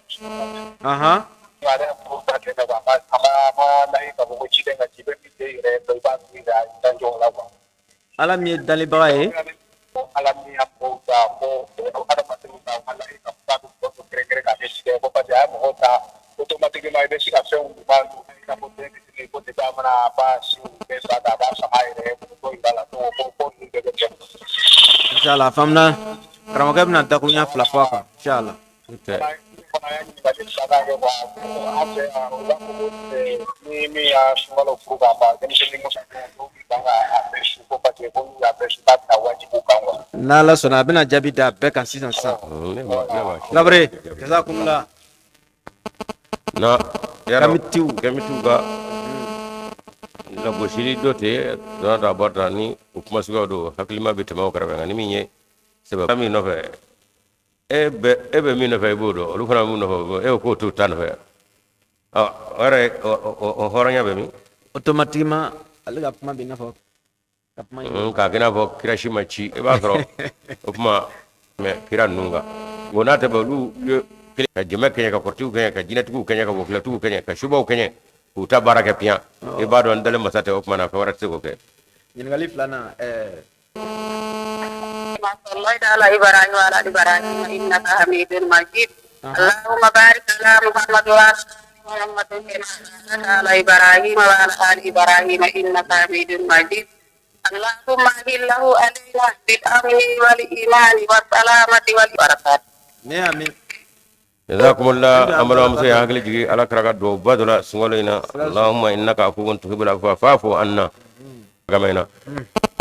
Ahan. Ale furu ta kɛ ka ban, a ma layi k'a fɔ ko ciden ka ci, i bɛ min kɛ i yɛrɛ ye, i b'a min da i da jɔ la quoi. Ala min ye dalibaga ye. Ala min y'a mɔgɔw da ko adamadenw da wala i ka ba bɛ ko kɛrɛnkɛrɛn k'a kɛ cikɛ ye ko parce que a ye mɔgɔw ta automatiquement i bɛ se ka fɛnw ɲuman dun i n'a fɔ den fitinin ko depuis a mana ba sinw bɛɛ fa a b'a sama a yɛrɛ ye ko yira la ko ko ninnu bɛɛ bɛ kɛ. Inshallah, a faamuna. Karamɔgɔkɛ bɛna dakuruɲa fila fɔ a kan inshallah. Fana ye ɲininkali filanan kɛ quoi an fɛ yan u b'a fɔ ko ni min y'a sunkalo furu k'a ban denmisɛnnin muso dɔw bɛ ban k'a bɛɛ su ko parce que ko n'u y'a bɛɛ su k'a bɛna wajibi u kan quoi. N'Ala sɔnna, a bɛna jaabi d'a bɛɛ kan sisan sisan. Labure, jazakumullah. Na Kamitiw. Kamitiw ka lagosili dɔ tɛ dɔn ta bɔra ni o kuma suguyaw don, hakilima bɛ tɛmɛ o kɛrɛfɛ. Nka ni min ye sɛbɛ min nɔfɛ, e bɛ min nɔfɛ, i b'o dɔn. Olu fana bɛ min nɔfɛ, e ko k'o t'u ta nɔfɛ. Ɔ, o yɛrɛ, o hɔrɔnya bɛ min? Automatiquement, ale ka kuma bɛ i n'a fɔ ka kuma in K'a kɛ i n'a fɔ kira si ma ci, i b'a sɔrɔ o kuma mɛ kira ninnu kan o n'a tɛ bɛn. Olu ye ka jɛmɛ kɛɲɛ, ka kɔrɔtigiw kɛɲɛ, ka jinɛtigiw kɛɲɛ, ka wɔkulɛtigiw kɛɲɛ, ka subaw kɛɲɛ, k'u ta baara kɛ piyan. I b'a dɔn n dalen masa tɛ, o tuma na fɛn wɛrɛ tɛ se k'o kɛ. Ɲininkali filanan ɛɛ كما صليت على إبراهيم وعلى آل إبراهيم إنك حميد مجيد. اللهم بارك على محمد وعلى آل محمد كما باركت على إبراهيم وعلى آل إبراهيم إنك حميد مجيد. اللهم أهله علينا بالأمن والإيمان والسلامة والبركات. Amin, amin. Jazakumullah. An balimamuso ye hakili jigin Ala kira ka duwawuba dɔ la sunkalo in na: Allahumma innaka afuwwun tuhibbul afwa fa'fu anna. Gama in na,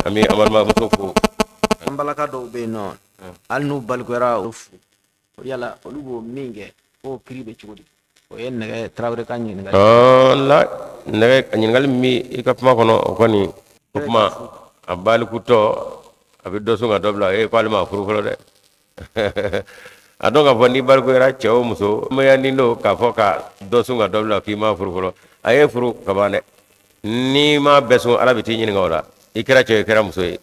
an bɛ an balimamuso fo. An balaka dɔw bɛ yen nɔ, hali n'u balikuyara, o fu yala olu b'o min kɛ, k'o kiri bɛ cogo di? O ye nɛgɛ Tarawele ka ɲininkali. La nɛgɛ ɲininkali min bɛ i ka kuma kɔnɔ, o kɔni, o kuma a balikutɔ, a bɛ dɔ sun ka dɔ bila. E k'ale ma furu fɔlɔ dɛ. A dɔn k'a fɔ n'i balikuyara, cɛ o muso mayanin don k'a fɔ ka dɔ sun ka dɔ bila k'i ma furu fɔlɔ, a ye furu ka ban dɛ. N'i ma bɛɛ sun, Ala bɛ t'i ɲininka o la. I kɛra cɛ ye, i kɛra muso ye,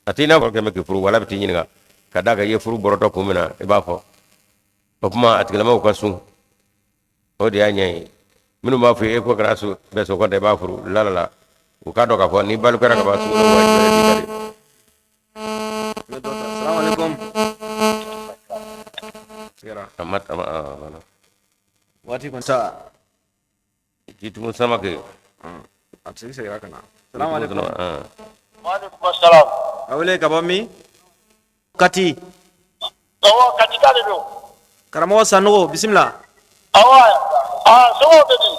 a t'i n'a fɔ kɛmɛ k'i furu, Ala bɛ t'i ɲininka ka d'a kan i ye furu bɔrɔtɔ kun min na. I b'a fɔ o kuma, a tigilamɔgɔw ka sun, o de y'a ɲɛ ye. Minnu b'a fɔ e ko kana sun bɛɛ so kɔntɛ, i b'a furu la la la, u k'a dɔn k'a fɔ n'i balikuyara ka ban, sun wajibi b'i kan de. N bɛ dɔ ta. Salamu alaikum. Sigira. A ma a ma a ma Waati kɔni sa. Jitumu Samake. A tigi seginna ka na. Salamu alaikum. Waaleykum salaam. A wele ka bɔ min? Kati. Awɔ, Katika de don. Karamɔgɔ Sanogo, bisimila. Awɔ, aa, somɔgɔw bɛ di?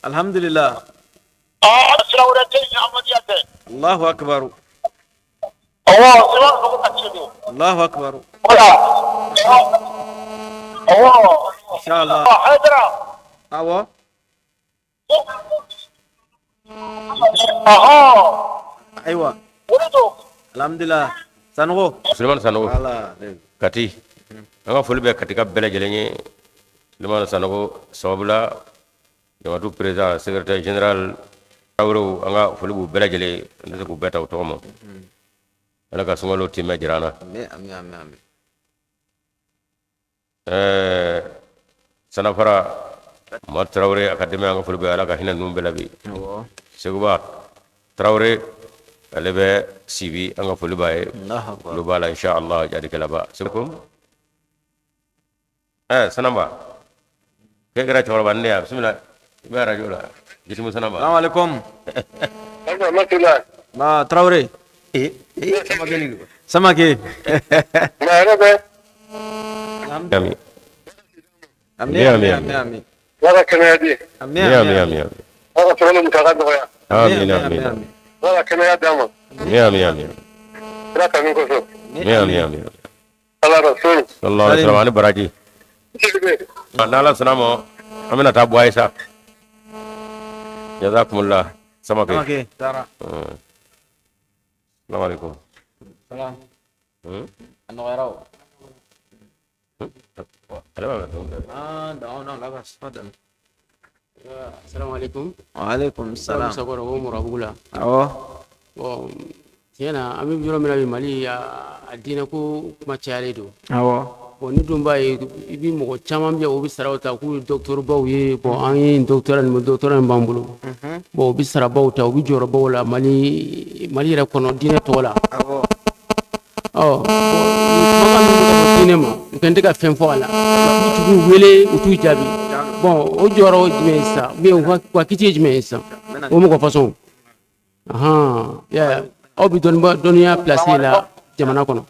Alhamdulillah. Aa, sira wɛrɛ tɛ yen ni Ahmadiyya tɛ. Allahu akbar. Awɔ, sira ko Kati de don. Allahu akbar. Voilà. Awɔ. Inshallah. Hayidara. Awɔ. Ɔhɔn. Ayiwa. O de don. Alhamdulillah, Sanogo. Sulemani Sanogo. Voilà. Kati, an ka foli bɛ Katika bɛɛ lajɛlen ye Sulemani Sanogo sababu la. Jamatu président, secrétaire général Tarawelew, an ka foli b'u bɛɛ lajɛlen ye. An tɛ se k'u bɛɛ ta u tɔgɔ ma. Ala ka sunkalo timɛ jira an na. Amin, amin, amin, amin. Ɛɛ, Sanafara Mamadu Tarawele, a ka dɛmɛ, an ka foli bɛ, Ala ka hinɛ ninnu bɛɛ la bi. Seguba Tarawele, ale bɛ Sibi, an ka foli b'a ye. Allahu akbar. Olu b'a la inshallah jadikɛlaba segu. Ɛɛ, Sanaba, k'e kɛra cɛkɔrɔba ne ya, bisimila, i bɛ arajo la, Jitimu Sanaba. Salamu alaikum. Alhamdulilah. Ma Tarawele. Ee, Samake ni Samake. Nka yɛrɛ bɛ. Ami. Amin, Amin, amin, amin. amin, amin. Ala ka kɛnɛya di. Amin, amin. amin, Ami, ami. Ala ka sɛbɛnni musaka nɔgɔya. Amin, amin, amin. Ala ka kɛnɛya d'a ma. Amin, amin, amin. Ala kanu kosɔn. Amin, amin, amin. Ala rasul. Sallallahu alaihi wasallam ani baraji. N'Ala sɔnna ma, an bɛna taa bɔ a ye sa. Jazakumullah Samake. Samake taara. Salamu alaikum. Salam. A nɔgɔyara o. Ale b'a mɛn. Ah, non, non, là, tafadhal. Assalamu alaikum. Wa alaikum salam. Musa Kɔrɔ ko Murabugu la. Awɔ. Bon, tiɲɛ na, an bɛ yɔrɔ min na bi, Mali, a diinɛ ko kuma cayalen don. Awɔ. Bon, ni dun b'a ye, i bi mɔgɔ caman bɛ yen, o bɛ saraw ta k'u ye docteur ye. Bon, an ye docteur nin, docteur nin b'an bolo. Bon, u bɛ sarabaw ta, u bɛ jɔyɔrɔbaw la Mali yɛrɛ kɔnɔ, diinɛ tɔgɔ la. Ɔ bon, kumakan min bɛ ka fɔ diinɛ ma, u kɛn tɛ ka fɛn fɔ a la. U t'u wele, u t'u jaabi. Bon, o jɔyɔrɔ ye jumɛn ye sisan? Ou bien u ka kiti ye jumɛn ye sisan, o mɔgɔ façon? Ahan, ya aw bɛ dɔnniya place la jamana kɔnɔ.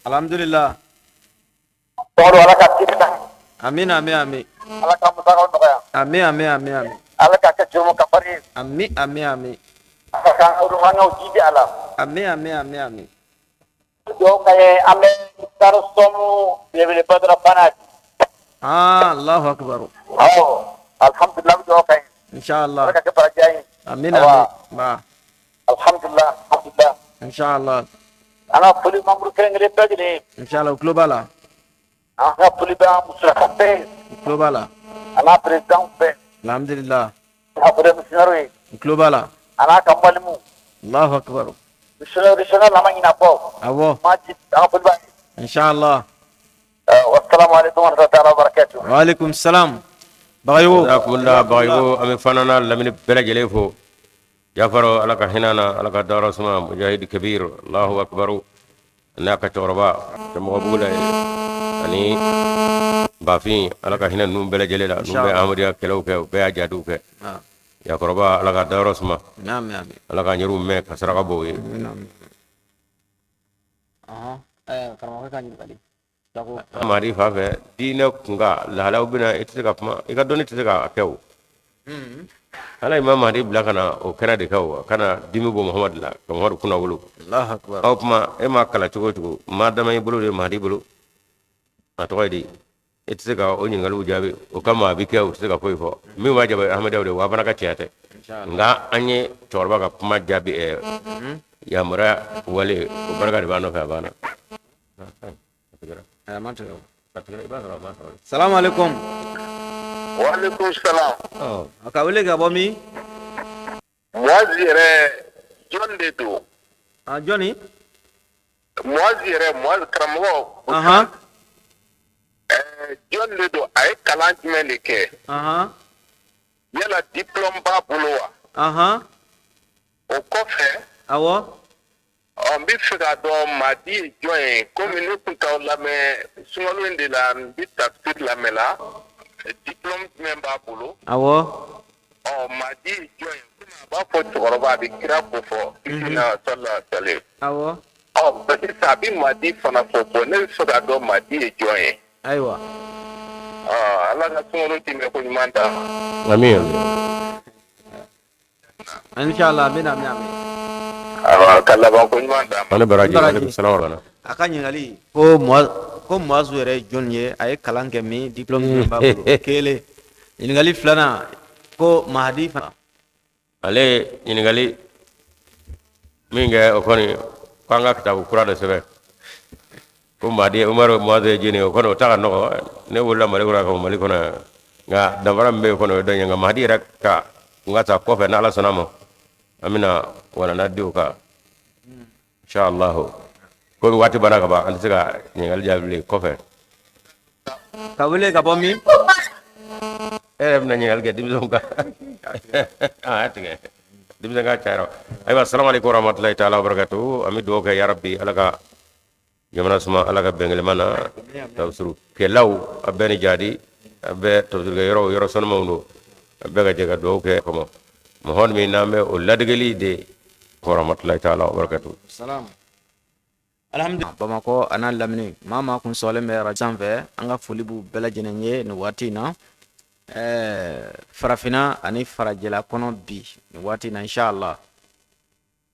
Alhamdulillah. Amin, amin, amin. Ala ka musakaw nɔgɔya. Amin, amin, amin, amin. Ala ka kɛ jurumu kafari ye. Amin, amin, amin. Ala ka an jidi a la. Amin, amin, amin, amin. Dugawu ka ye, an bɛ sari sɔmu belebeleba dɔ fana. Ah, Allahu akbar. Awɔ, alhamdulillah, an bɛ dugawu k'a ye. Inshallah. Ala ka kɛ baraji ye. Amin, amin. Ba. Alhamdulillah, alhamdulillah. Inshallah. An ka foli membre kelen kelen bɛɛ lajɛlen ye. Inshallah, u tulo b'a la. An ka foli bɛ an musolaka bɛɛ ye. U tulo b'a la. A n'a président bɛɛ. Alhamdulillah. A foli bɛ missionnaire ye. U tulo b'a la. A n'a ka mwalimu. Allahu akbar. Missionnaire régional, an ma ɲinɛ a kɔ. Awɔ. Majid, an ka foli b'a ye. Inshallah. Wassalamu alaikum warahmatullahi ta'ala wabarakatuh. Wa alaikum salam. Bagayogo. Jazakumullah Bagayogo, an bɛ fana n'a lamini bɛɛ lajɛlen fo. Jafaro, Ala ka hinɛ na, Ala ka dayɔrɔ suma, mujahid kabir, Allahu akbar, n'a ka cɛkɔrɔba cɛmɔgɔbugu la ye ani bafin, Ala ka hinɛ ninnu bɛɛ lajɛlen la. Ninnu bɛ Ahmadiyya kɛlɛw kɛ, u bɛɛ y'a jihadiw kɛ. Yakɔrɔba, Ala ka dayɔrɔ suma, Ala ka ɲɛriw mɛn ka saraka bɔ u ye. Karamɔgɔ ka ɲininkali. Mahadi fan fɛ, diinɛ kunkan lahalaw bɛna, i tɛ se ka kuma, i ka dɔnni tɛ se ka kɛ o. Ala Imam Mahadi bila ka na o kɛnɛ de kan, o ka na dimi bɔ Muhamadu la, ka Muhamadu kunnawolo. O tuma e m'a kalan cogo o cogo, maa dama i bolo de Mahadi bolo, a tɔgɔ ye di, e tɛ se ka o ɲininkaliw jaabi. O kama a bɛ kɛ, u tɛ se ka foyi fɔ. Min b'a jaabi, Ahmadiyyaw de wa fana ka tiɲɛ tɛ. Nka an ye cɛkɔrɔba ka kuma jaabi, yamaruya wale, o barika de b'a nɔfɛ, a banna. Salamu alaikum. Wa alaikum salam. A ka wele ka bɔ min? Muazi yɛrɛ, jɔn de don? A jɔnni? Muazi yɛrɛ, Muazi karamɔgɔ. Jɔn de don? A ye kalan jumɛn de kɛ? Yala diplôme b'a bolo wa? O kɔfɛ, awɔ. Ɔ, n bɛ fɛ k'a dɔn Madi ye jɔn ye, komi ne tun t'aw lamɛn sunkalo in de la, n bɛ tafsir lamɛn la. Diplôme jumɛn b'a bolo? Awɔ. Ɔ, Madi ye jɔn ye? Komi a b'a fɔ cɛkɔrɔba, a bɛ kira ko fɔ, kisi na sallallahu alaihi wasallam. Awɔ. Ɔ, sisan a bɛ Madi fana fɔ. Bon, ne bɛ fɛ k'a dɔn Madi ye jɔn ye. Ayiwa. Ɔ, Ala ka sunkalo tɛmɛ ko ɲuman d'an ma. Amin. Inshallah, amin, amin, amin. Awa, ka laban ko ɲuman d'an ma. Ani baraji, aleykum salaam wa rahmatulah. A ka ɲininkali ko ko Muazu yɛrɛ ye jɔn ye, a ye kalan kɛ min, diplôme jumɛn b'a bolo? Kelen. Ɲininkali filanan ko Mahadi fana. Ale ye ɲininkali min kɛ, o kɔni ko an ka kitabu kura dɔ sɛbɛn ko Mahadi Umaru Muazu ye jɔni ye, o kɔni o ta ka nɔgɔ. Ne wolola Mali kɔnɔ ka bɔ Mali kɔnɔ yan, nka danfara min bɛ yen kɔni, o ye dɔ ye. Nka Mahadi yɛrɛ ka n ka taa kɔfɛ, n'Ala sɔnna ma, an bɛna walanda di o kan inshallah. Komi waati banna ka ban, an tɛ se ka ɲininkali jaabi bilen kɔfɛ. Ka wele ka bɔ min? E yɛrɛ bɛna ɲininkali kɛ denmisɛnw kan, a y'a tigɛ denmisɛn ka cayara. Ayiwa, salamu aleykum warahmatulahi taala wabarakatuhu. An bɛ dugawu kɛ, yarabi, Ala ka jamana suma, Ala ka bɛn na. Tafsirukɛlaw, a bɛɛ ni jadi, a bɛɛ tafsirukɛ yɔrɔ yɔrɔ sanumanw don, a bɛɛ ka jɛ ka dugawu kɛ kɔmɔ mɔgɔ min n'an bɛ o ladegeli de warahmatulahi taala wabarakatuhu. Alhamdulillah, Bamakɔ a n'a lamini, maa maa kun sɔgɔlen bɛ arajo sanfɛ, an ka foli b'u bɛɛ lajɛlen ye nin waati in na, farafinna ani farajɛla kɔnɔ bi nin waati in na, inshallah.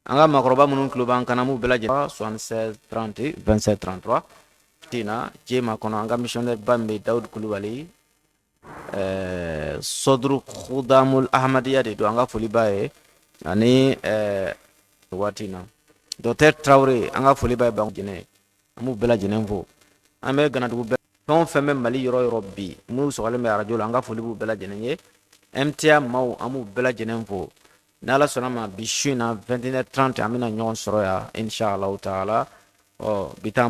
An ka maakɔrɔba minnu tulo b'an kan, an b'u bɛɛ lajɛlen 76 30 27 33 na jema kɔnɔ. An ka missionnaire ba min bɛ Dawud Kulubali, sɔduru Khudamul Ahmadiyya de don, an ka foli b'a ye ani waati na. Docteur Traoré, an ka foli b'a ye Bangu Jɛnɛ, an b'u bɛɛ lajɛlen fo. An bɛ Ganadugu bɛɛ, fɛn o fɛn bɛ Mali yɔrɔ yɔrɔ bi, minnu sɔgɔlen bɛ arajo la, an ka foli b'u bɛɛ lajɛlen ye. MTA maaw, an b'u bɛɛ lajɛlen fo. Ni Ala sɔnna ma, bi su in na, 21h30, an bɛna ɲɔgɔn sɔrɔ yan, inshallah taala. Ɔ bi taa.